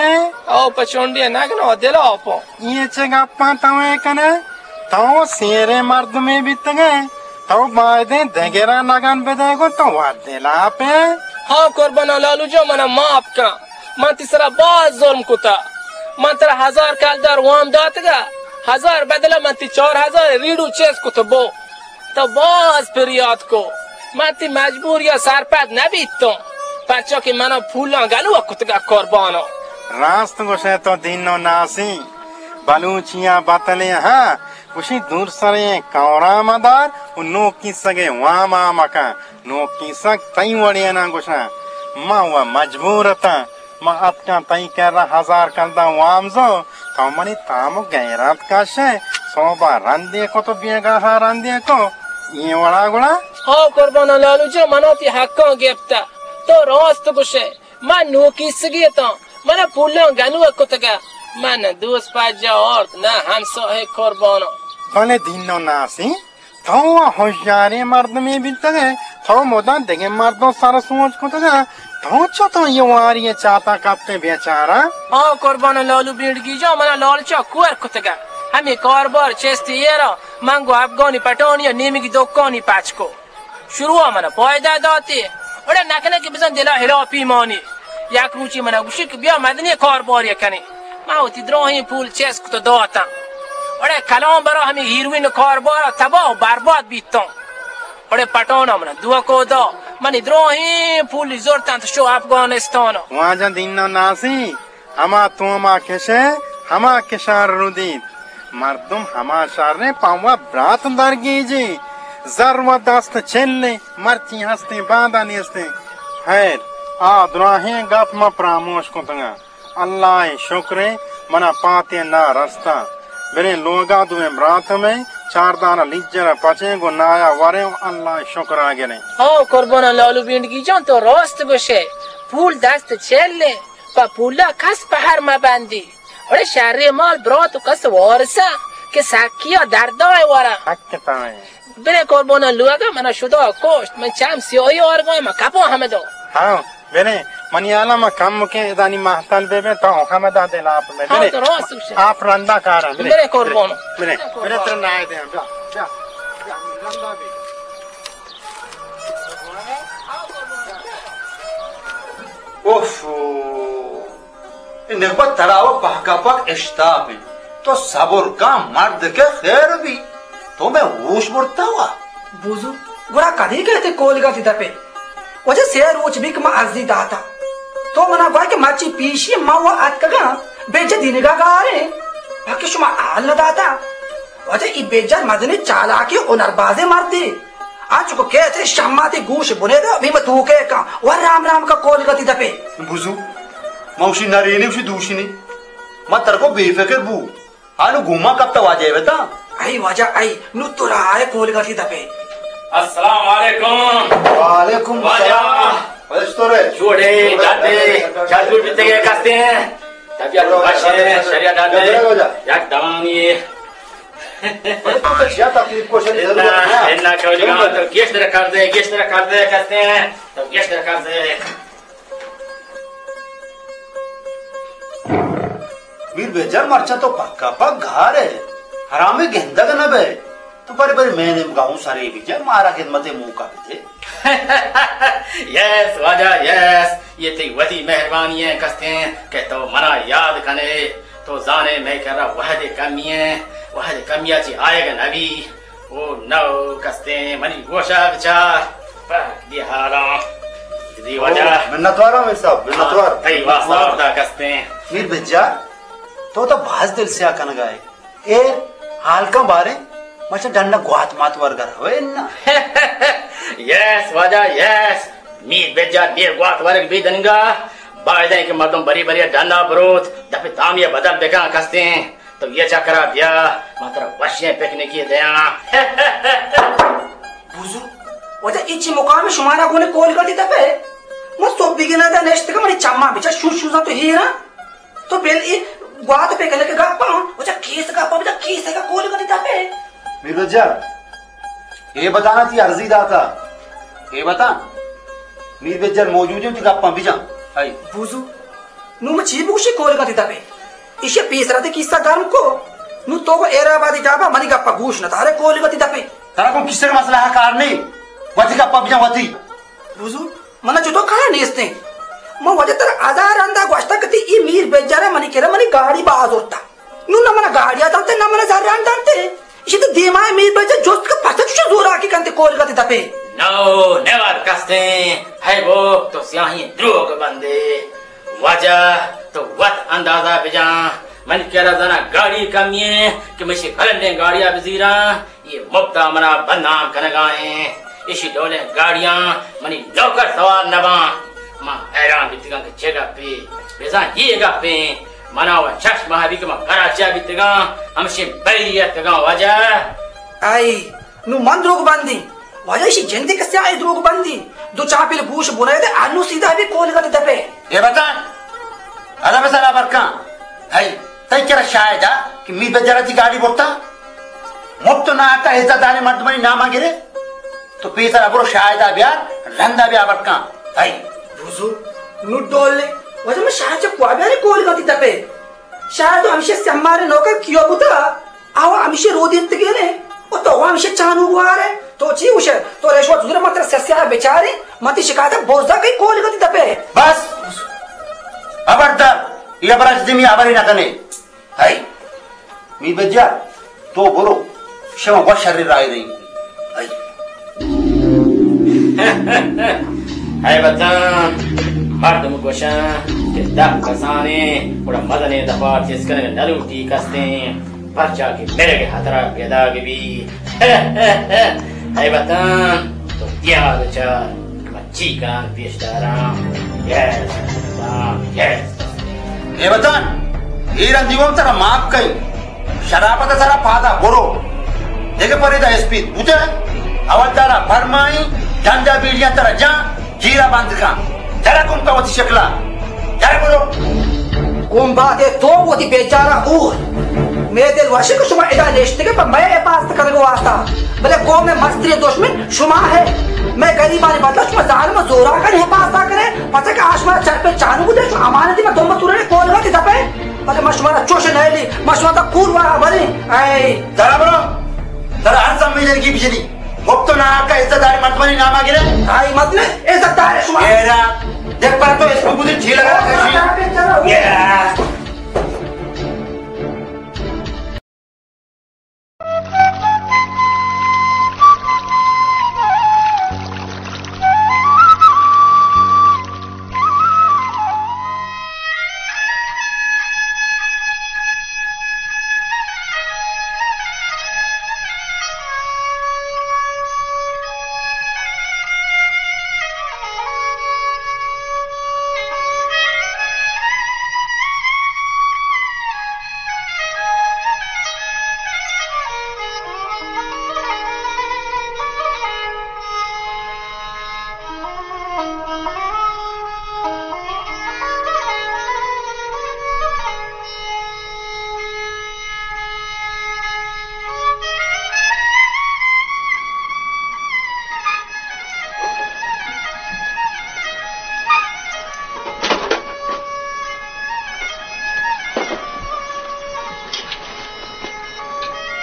او پہ چنڈے نگنا دلاپو۔ یہ چہ گپاں تو اے کنے؟ تو سیریں مردمے بیتگے، تو بایدیں دگرا نگن بدے گوں تو وت دلاپے۔ ہاں قربانو لالو جان، منا معاف کن، من تی سرا باز ظلم کتا، من ترا ہزار کلدار وام داتگا، ہزار بدلا من تی چار ہزار ریڈو چست کت بو۔ تو باز پریات کو، من تی مجبوریا سرپد نبیتوں، پرچا کہ منا پولاں گلو کتگا قربانو۔ راست گوشے تو دینو ناسی، بلوچیا بتلے ہاں، گوشی دور سریں کورا مدار و نوکی سگے واما مکن، نوکی سگ تئی وڑینا گوشاں، من و مجبورتاں۔ من اتکاں تئی کرا ہزار کلدار وام زو، تو منی تام و غیرت کشے، صوبا رندے کو تو بیگاہا رندے کو، اے وڑا گڑا؟ ہو قربانو لالو جان، منا تی حقاں گپتا، تو راست گوشے، من نوکی سگی اتاں، منا پولاں گنوک کتگا، من نہ دوست پجا آرت، نہ ہمساہگ قربانو۔ بلے دینو ناسی، تو و ہوشیاریں مردمے بیتگے، تو مدام دگہ مردم سر سوج کتگے، تو چتو یہ واری چاتا کپتے بیچارہ؟ آ قربان لالو بیڑگی جان، منا لالچا کور کتگے، ہمے کاربار چستی ایرا، من گو افغانی پٹانی یا نیمگی دکانی پچ کو۔ شروع منا پائدہ داتی، اڑے نکنے کہ بزن دلا ہلاپی مانی۔ یک روچی منا گوشی کہ بیا مدنی کارباری کنی۔ من وتی دراہیں پول چست کت و داتاں۔ اڑے کلام برا ہمے ہیروئن کاربارا تباہ و برباد بیتاں۔ اڑے پٹانا منا دعا کو دا، منی دراہیں پولی زرتاں تو شو افغانستانا۔ واجہ دینا ناسی، ہما توما کشے، ہما کشار رودیت۔ مردم ہما شریں پہ وت برات درگیجی۔ زر و دست چلیں، مرچی ہستیں، باندا نیستیں۔ خیر، آ دراہیں گپ ما پراموش کتگاں۔ اللہ ء شکریں، منا پاتیں نا رستہ۔ بریں لوگا دوئیں برات مئے، چاردان لیجر پچیں گوں نایا وریں و اللہ ء شکرا گریں۔ ہو قربان لالو بینڈگی جان، تو راست گوشے، پول دست چلیں، پہ پولا کس پہر مبندی۔ اڑے شریں مال برات و کس وارثا کہ سکیا دردائے ورا۔ حق تائیں۔ برے قربان لوگا منا شدا کشت، من چم سیاہی آرگا، من کپاں ہمدا۔ ہاں، برے، منی حالا من کم کے ادانی مہتل بے بے، تو ہمدا دل آپ میں۔ ہاں، برے، تو راست گوشے۔ آپ رندا کارا، برے۔ برے قربان۔ برے، برے تر نائے دے، بیا، بیا، بیا، رندا بے۔ اوف۔ اے نگبت ترا و پہکا پک اشتاپ انت۔ تو صبر کن مرد کہ خیر بی۔ تو میں ہوش برتا ہوا۔ بوزو، گڑا کدی کہتے کولگا تی دپے؟ وجہ سے روچ بھی کہ ما ارزی داتا۔ تو منا گوائے کہ مرچی پیشی ما و اتکگا بیجہ دینگا گارے۔ باقی شما حال نہ داتا۔ وجہ ای بیجہ مدنی چالاکی ہنربازے مردی۔ آ چکو کہتے شماتی گوش بنے دا، بھیم توکے کن، و رام رام کا کولگا تی دپے۔ بزو، ما اشی نرینی، اشی دوشینی۔ ما ترکو بے فکر بو۔ آنو گوما کپتا واجہ بتا۔ ای واجہ، ای، نو تو رائے کولگا تی دپے۔ السلام علیکم۔ وعلیکم واجہ۔ السلام۔ وش تو رے۔ جوڑے، ڈاڈے، چا جوڑ بیتے گئے کستے ہیں؟ طبیعت وش ہے، شریعت ڈاڈے۔ یک دوانی ہے۔ بلے تو کشیا تکلیف کو شری ضرورت ہے۔ انا، انا کولی گا تو گیشتر کر دے، گیشتر کر دے کستے ہیں، تو گیشتر کر دے۔ میر بیجار مرچا تو پکا پک گھار ہے، حرام گندگ نہ بے۔ تو برے برے میں نے گاؤں سرے بیجار مارا خدمت موقع دے۔ یس واجہ، یس، یہ تئی وتی مہربانی ہے کستیں کہ تو منا یاد کنے۔ تو زانے مئے کرا وہد کمی ہے، وہد کمی چی آئے گا نبی۔ او نو کستیں منی گوشا بچار۔ دی حالاں، دی وجہ۔ منتواراں میر صاحب، منتوار۔ تئی واسطہ وتا کستیں۔ میر بجار، تو تو باز دل سیاہ کنگا ئے۔ اے حال کن باریں، مچ ڈنڈ گوات مات ورگر ہوئے نا۔ یس واجہ، یس۔ میر بجار دیر گوات ورگ بی دنگا۔ باید ایں کہ مردم بری بری ڈنڈا بروت، دپ تامی بدل بکن کستیں۔ تو یہ چکرا بیا، ما ترا وشیں پکنکی دیاں۔ بوزو، واجہ ایچی مقام شمارا گونے کول گتی دپے۔ من صبح بگنا دا نشتگا منی چماں بچا شوش شوزاں تو ہیرا۔ تو بل ای گوات پکنک گپا، واجہ کیس گپا بجا کیس کا کول گتی دپے۔ میر بجار، اے بتانا تی عرضی داتا۔ اے بتا، میر بجار موجود ہیں تی گپا بجا۔ ہائی۔ بوزو، نوں من چی بگوشی کولگا تی دپے؟ ایشی پیسرا تی کیسہ گرم کو۔ نوں تو گو ایرا بادی جابا منی گپا گوش نہ دارے کولگا تی دپے۔ ترا گوں کیسہ مسئلہ ہے کار نہیں۔ وتی گپا بجا وتی۔ بوزو، منا چتو کار نیستیں۔ من وجہ ترا ہزار رندا گوشتا کہ تی ای میر بجارا منی کرا منی گاڑی باز اورتا۔ نوں نہ منا گاڑیا دنت، نہ منا زران دنت۔ ایشی تو دیما میر بجا جست کہ پچا چوشا زوراکی کنت کولگا تی دپے۔ نو، نیوار کستیں، ہے گو تو سیاہیں دروگ بندے۔ واجہ تو وت اندازہ بجان، من کرا زنا گاڑی کمی ہے کہ مشی بلندیں گاڑیا بزیراں، یہ مپتا منا بدنام کنگا ہیں۔ ایشی ڈولیں گاڑیاں منی نوکر سوار نباں۔ ما حیران بیتگاں کہ چے گپے، بزاں یہ گپیں۔ منا و شش ماہ بی کہ ما کراچیا بیتگاں، ہمشی بیری اتکگاں واجہ۔ آئی، نوں من دروگ بندی۔ واجہ ایشی جندے کہ سیاہ دروگ بندی۔ دو چاپل گوش بنائے دے، انو سیدھا بی کولگا تی دپے۔ اے بتا، ادا بسرا برکاں۔ ہئی، تئی کرا شاہد آ کہ میر بجارا تی گاڑی برتا؟ مپت ناحقا عزت داریں مردمانی ناما گرے؟ تو پیسرا برو شاہدا بیار، رندا بیا برکاں۔ ہئی۔ بزرگ، نو ڈولے، واجہ من شاہد چہ کوا بیارے کولگا تی دپے؟ شاہد ہمشی سمار نوکر کیو بوتا؟ آو ہمشی رودینتگینے، و تو ہمشی چانو بوارے۔ تو چی گوشے؟ تو رشوت زورے، من ترا سیاہ سیاہ بچارے، من تی شکایت برزا کئی کولگا تی دپے۔ بس! خبردار! یہ برش دمی خبری نہ کنے۔ ہئی، می بجار، تو برو، شما وش شر راہ رہی۔ ہئی۔ ہئی بتاں، مردم گوشاں کہ دپ کسانے، گڑا مزنیں دپا چست کنگ نہ لوٹی کستیں، پرچا کہ مرگ خطرہ پیداگ بی۔ ہئی بتاں، تو دیما بچار۔ چی کنان پیش داراں؟ یس، ہاں، یس۔ اے وطن، اے رندی وم ترا معاف کئی۔ شرافت سرا پادا برو۔ دیگہ پریدا اسپیت بوتہ۔ حوالدارا فرمائی، ڈنڈا بیڑیاں ترا جان، جیرا بند کن۔ ترا گم کا وتی شکلا۔ در برو۔ گم بادے تو وتی بیچارہ ہور۔ مے دل وش کہ شما ادا نشتگے پہ مئے حفاظت کنگ واسطہ، بلے قوم مستریں دشمن شما ہے۔ مئے گریبانی بدلا شما ظالم و زوراکانی حفاظت کنے، پتہ کہ آ شما چرپے چانو بودے، شما امانتی ما دم تورے کولگا تی دپے، بلے ما شما را چوش نئیلی، ما شما تا کور وارا بریں۔ اے۔ ترا برو، ترا ہر زمین کی بجلی۔ مپت و ناحق ء عزت داریں مردمانی نام ء گرئے؟ آئی مت نے عزت دار شما۔ ایرا، دیکھ پر تو اس کو کچھ جھیل لگا کشی۔ ایرا۔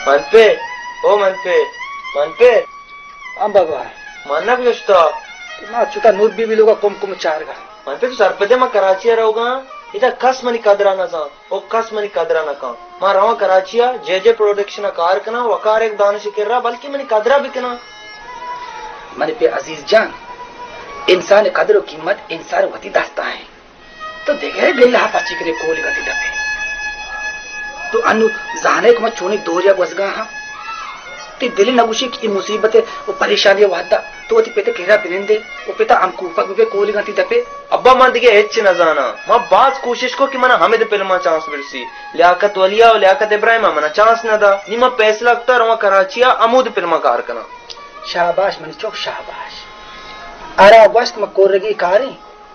من پہ، او من پہ، من پہ۔ ہاں بابا۔ من نہ گوشتا۔ ما چکا نور بی بی لوگا کم کم چارگا۔ من پہ تو سرپدے ما کراچی ء روگاں، ادا کس منی قدر ء نہ زان، او کس منی قدر ء نہ کن۔ ما رواں کراچی ء جے جے پروڈکشن ء کار کناں، وقار ایک دانش کرا، بلکہ منی قدر ء بکناں۔ منی پہ عزیز جان، انسان قدر و قیمت انسان وتی دستا ہیں۔ تو دگہ بلا پرچی کرے کول گتی دپے۔ تو انو زانے کہ من چونی دوریا گوزگا ہاں۔ تی دل نگوشی کہ ای مصیبت و پریشانی وحدا تو وتی پت کرا بنندے و پتا ہم کوپک بے کول گتی دپے۔ ابا، من دگہ ہچ نہ زاناں۔ من باز کوشش کو کہ منا ہمے دے فلما چانس برسی۔ لیاقت ولیا و لیاقت ابراہیما منا چانس نہ دا۔ نی من فیصلہ کتا رواں کراچیا ہمود فلما کار کناں۔ شاباش منی چک، شاباش۔ ارا گوشت من کورگی کاریں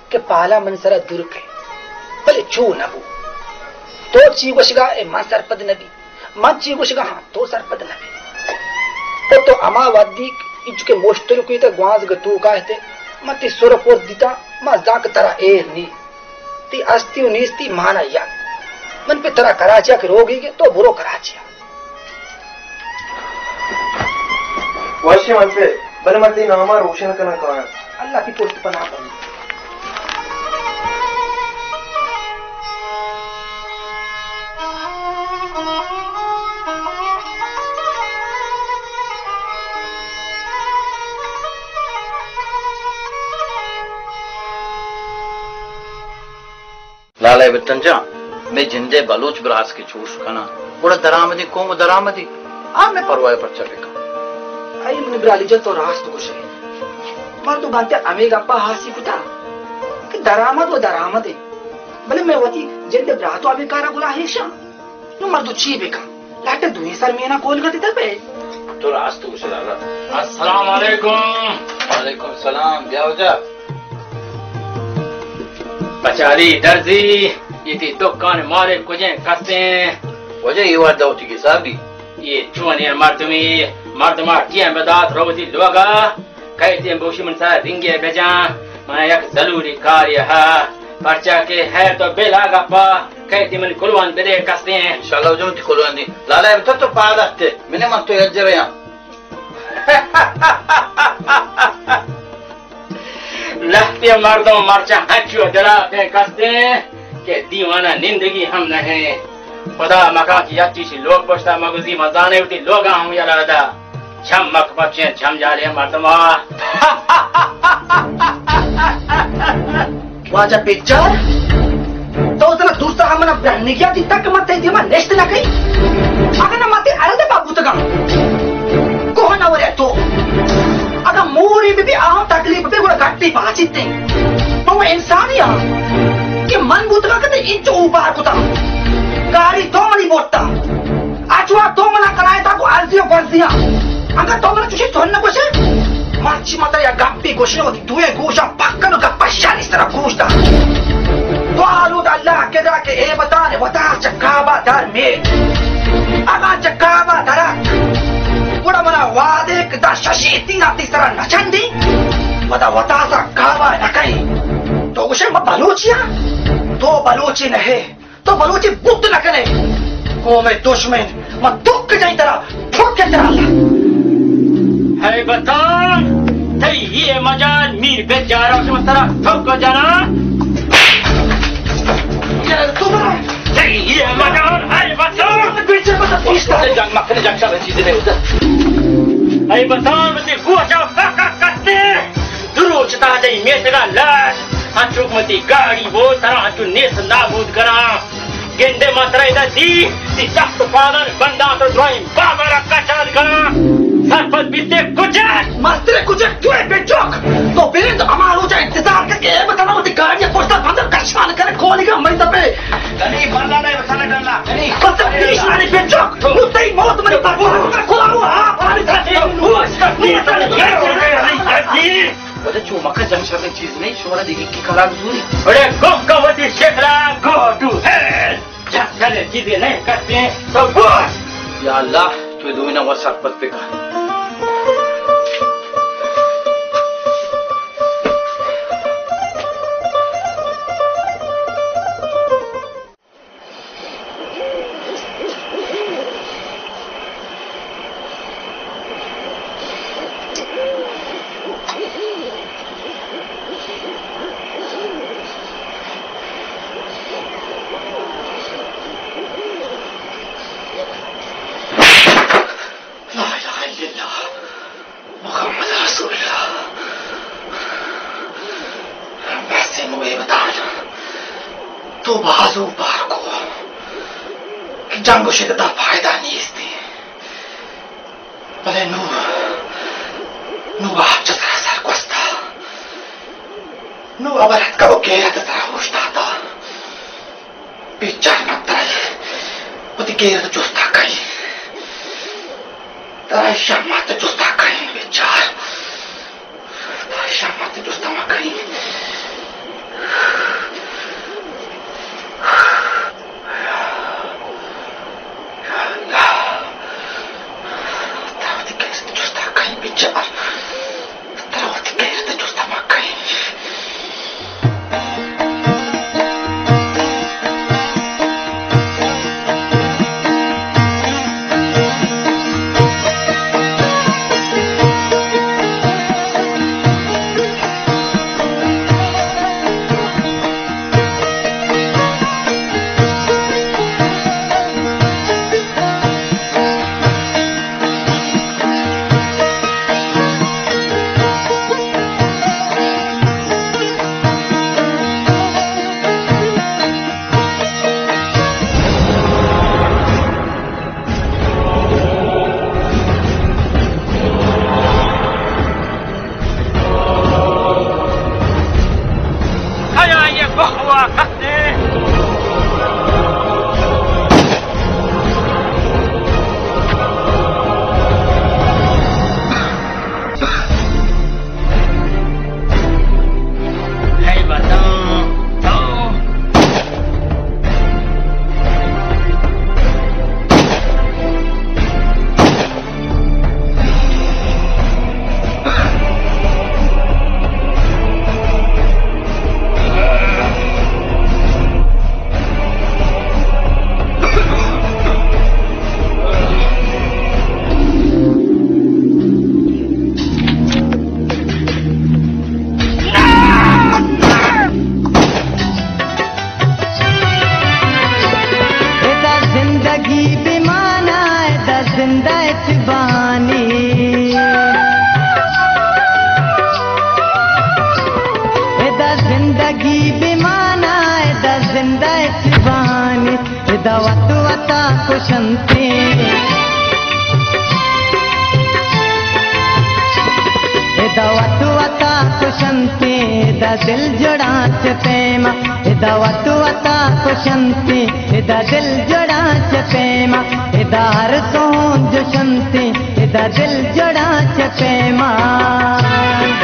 کہ پالا منی سرا دور کئے، بلے چو نہ بو۔ تو چی گوشگا اے من سرپد نہ بی، من چی گوشگا ہاں تو سرپد نہ بی۔ او تو ہما وھدی انچو کہ مشتر کوئی تے گوانز گتو کاہتے، من تی سر پور دیتا، من زانک ترا ایر نی۔ تی ہستی و نیستی مانا یک۔ من پہ ترا کراچیا کہ روگی گے، تو برو کراچیا۔ وشی من پہ، بلے من تئی ناما روشن کناں کایاں۔ اللہ تی پشت پناہ بنت۔ لالا بتن جان، مئے جندے بلوچ براس کہ چوش کناں، گڑا درآمدیں قوم و درآمدی، آ مئے پرواہ پرچا بکن؟ اے منی برالی جان، تو راست گوشئے۔ مردم بانتے ہمے گپا ہاسی کتا کہ درآمد و درآمدیں، بلے مئے وتی جندے براتو ہمے کارا گلاہ ایشاں۔ نوں مردو چی بکن؟ لٹ دوئیں سر مینا کول گتی دپے۔ تو راست گوشے لالا۔ السلام علیکم۔ وعلیکم السلام۔ بیا واجہ۔ پچاری درزی، اے تئی دکان مالک کجیں کستیں؟ واجہ، اے وھد وتی حسابی۔ اے چونیں مردمی، مردما ٹیم بدات روتی لوگا۔ کئے تئی بوشی من سرا رنگے بجاں، من یک ضروری کارے ہا، پرچا کہ ہے تو بلا گپا، کئے تئی من کلوان بدے کستیں۔ انشاءاللہ جو تئی کلوان دی۔ لالا تو تو پاد اتکے، من من تو یجریاں۔ لہتے مردم مرچاں ہنچو دلا پہ کستیں کہ دیوانا نندگی ہم نہیں۔ خدا مکا کہ یک چیزی لوگ پشتا مگزی مزانے وتی لوگا ہم یلا دا۔ چمک پچیں جمجالیں مردما۔ واجہ بجار، تو زنا دوسرا ہم منا برہنگیا دیتا کہ من تئی دیما نشت نہ کئی۔ اگر نہ من تئی ارد با بوتگاں۔ کوہ نہ ورے تو۔ اگر موری بی بی آہاں تکلیف بی گڑا گٹی باچیتیں۔ من وہ انسانی ہاں کہ من بوتگاں کہ تئی انچو اوپار کتا۔ گاڑی تو منی بوتا۔ اچوا تو منا کنائے تا کو ارزی و گوزیاں۔ انگا تو منا چوشی تون نہ گوشے۔ مرچی متا یا گپی گوشے وتی دوئے گوشا پکن و گپا شانی سرا گوش دا۔ تو آلود اللہ کدا کہ اے بتانے وتا چکابا در میت۔ اگا چکابا درک۔ گڑا منا وعدے کہ دا ششی تینا تی سرا نچندی۔ ودا وتا سرا کابا نکئی۔ تو گوشے ما بلوچیا۔ تو بلوچی نہیں۔ تو بلوچی بوت نہ کنے۔ قوم دشمن، من دک جائی ترا، ٹھک ترا اللہ۔ ہے بتان، تئی یہ مجال میر بجارا کہ من ترا ٹھک جانا۔ یار، تو برا۔ تئی یہ مجال، ہے بتان۔ بیچے مت پوچھتا۔ جنگ مکنے، جنگ شر چیزیں نہیں ہوتا۔ ہے بتان، مجھے گوشا فقط کرتے۔ دروچ تا تئی میتگا لاش، انچوک متی گاڑی بو، ترا انچو نیست نابود کناں۔ گندے ما ترا ادا دی، تی دست و پادان بنداں تو درائیں بابا را کچال کناں۔ سرپد بیتے کچک۔ مستر کچک تو ہے بے چک۔ تو برند ہما روچا انتظار کر کہ اے بتانا وتی گاڑی پشتا بندر کشان کرے کولی کا مئی دپے۔ کنی بندہ نہیں بتانا ڈرنا۔ کنی۔ مستر پیش نانی بے چک۔ تو تئی موت منی پر خدا رو ہاں پانی تھا۔ وجہ چو مکہ جنگ شریں چیز نہیں، شمارا دیگه کی کلام زوری۔ اڑے گپ کا وتی شکلا، گو ٹو ہیل۔ جنگ شریں چیزیں نہیں کرتے تو گوش۔ یا اللہ، تو دوینا و سرپد بکن۔ لا الہ الا تو باز اوپار کو کہ جنگ و شدت ءَ فائدہ نیست انت، بلے نوں، نوں واب چہ سرا سر گوستا، نوں ہبر اتکگ و غیرت سرا اوشتاتا۔ بیچار من ترا وتی غیرت جستا کئی، ترا شمات جستا کئی، بیچار۔ شمات جستا مکئی۔ ترا وتی غیرت جستا کئی، بیچار۔ ترا وتی غیرت جستا مکئی۔ ادا زندگی بے مانا، ادا زندہ اتبانی۔ ادا زندگی بے مانا، ادا زندہ اتبانی۔ ادا وت وتا کشنتے، ادا وت وتا کشنتے، ادا دل جڑاں چہ پیما۔ ادا وت وتا کشنتے، ادا دل جڑاں چہ پیما۔ ادا ہر سون جشنتے، ادا دل جڑاں چہ پیما۔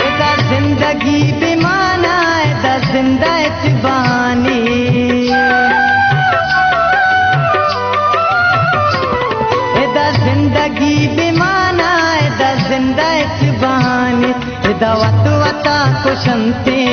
ادا زندگی بے مانا، ادا زندہ اتبانی۔ ادا زندگی بے مانا، ادا زندہ اتبانی۔ ادا وت وتا کشنتے،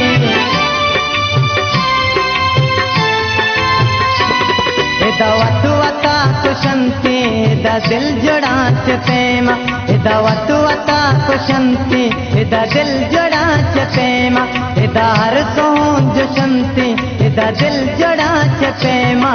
ادا وت وتا کشنتے، ادا دل جڑاں چہ پیما۔ ادا وت وتا کشنتے، ادا دل جڑاں چہ پیما۔ ادا ہر سون جشنتے، ادا دل جڑاں چہ پیما۔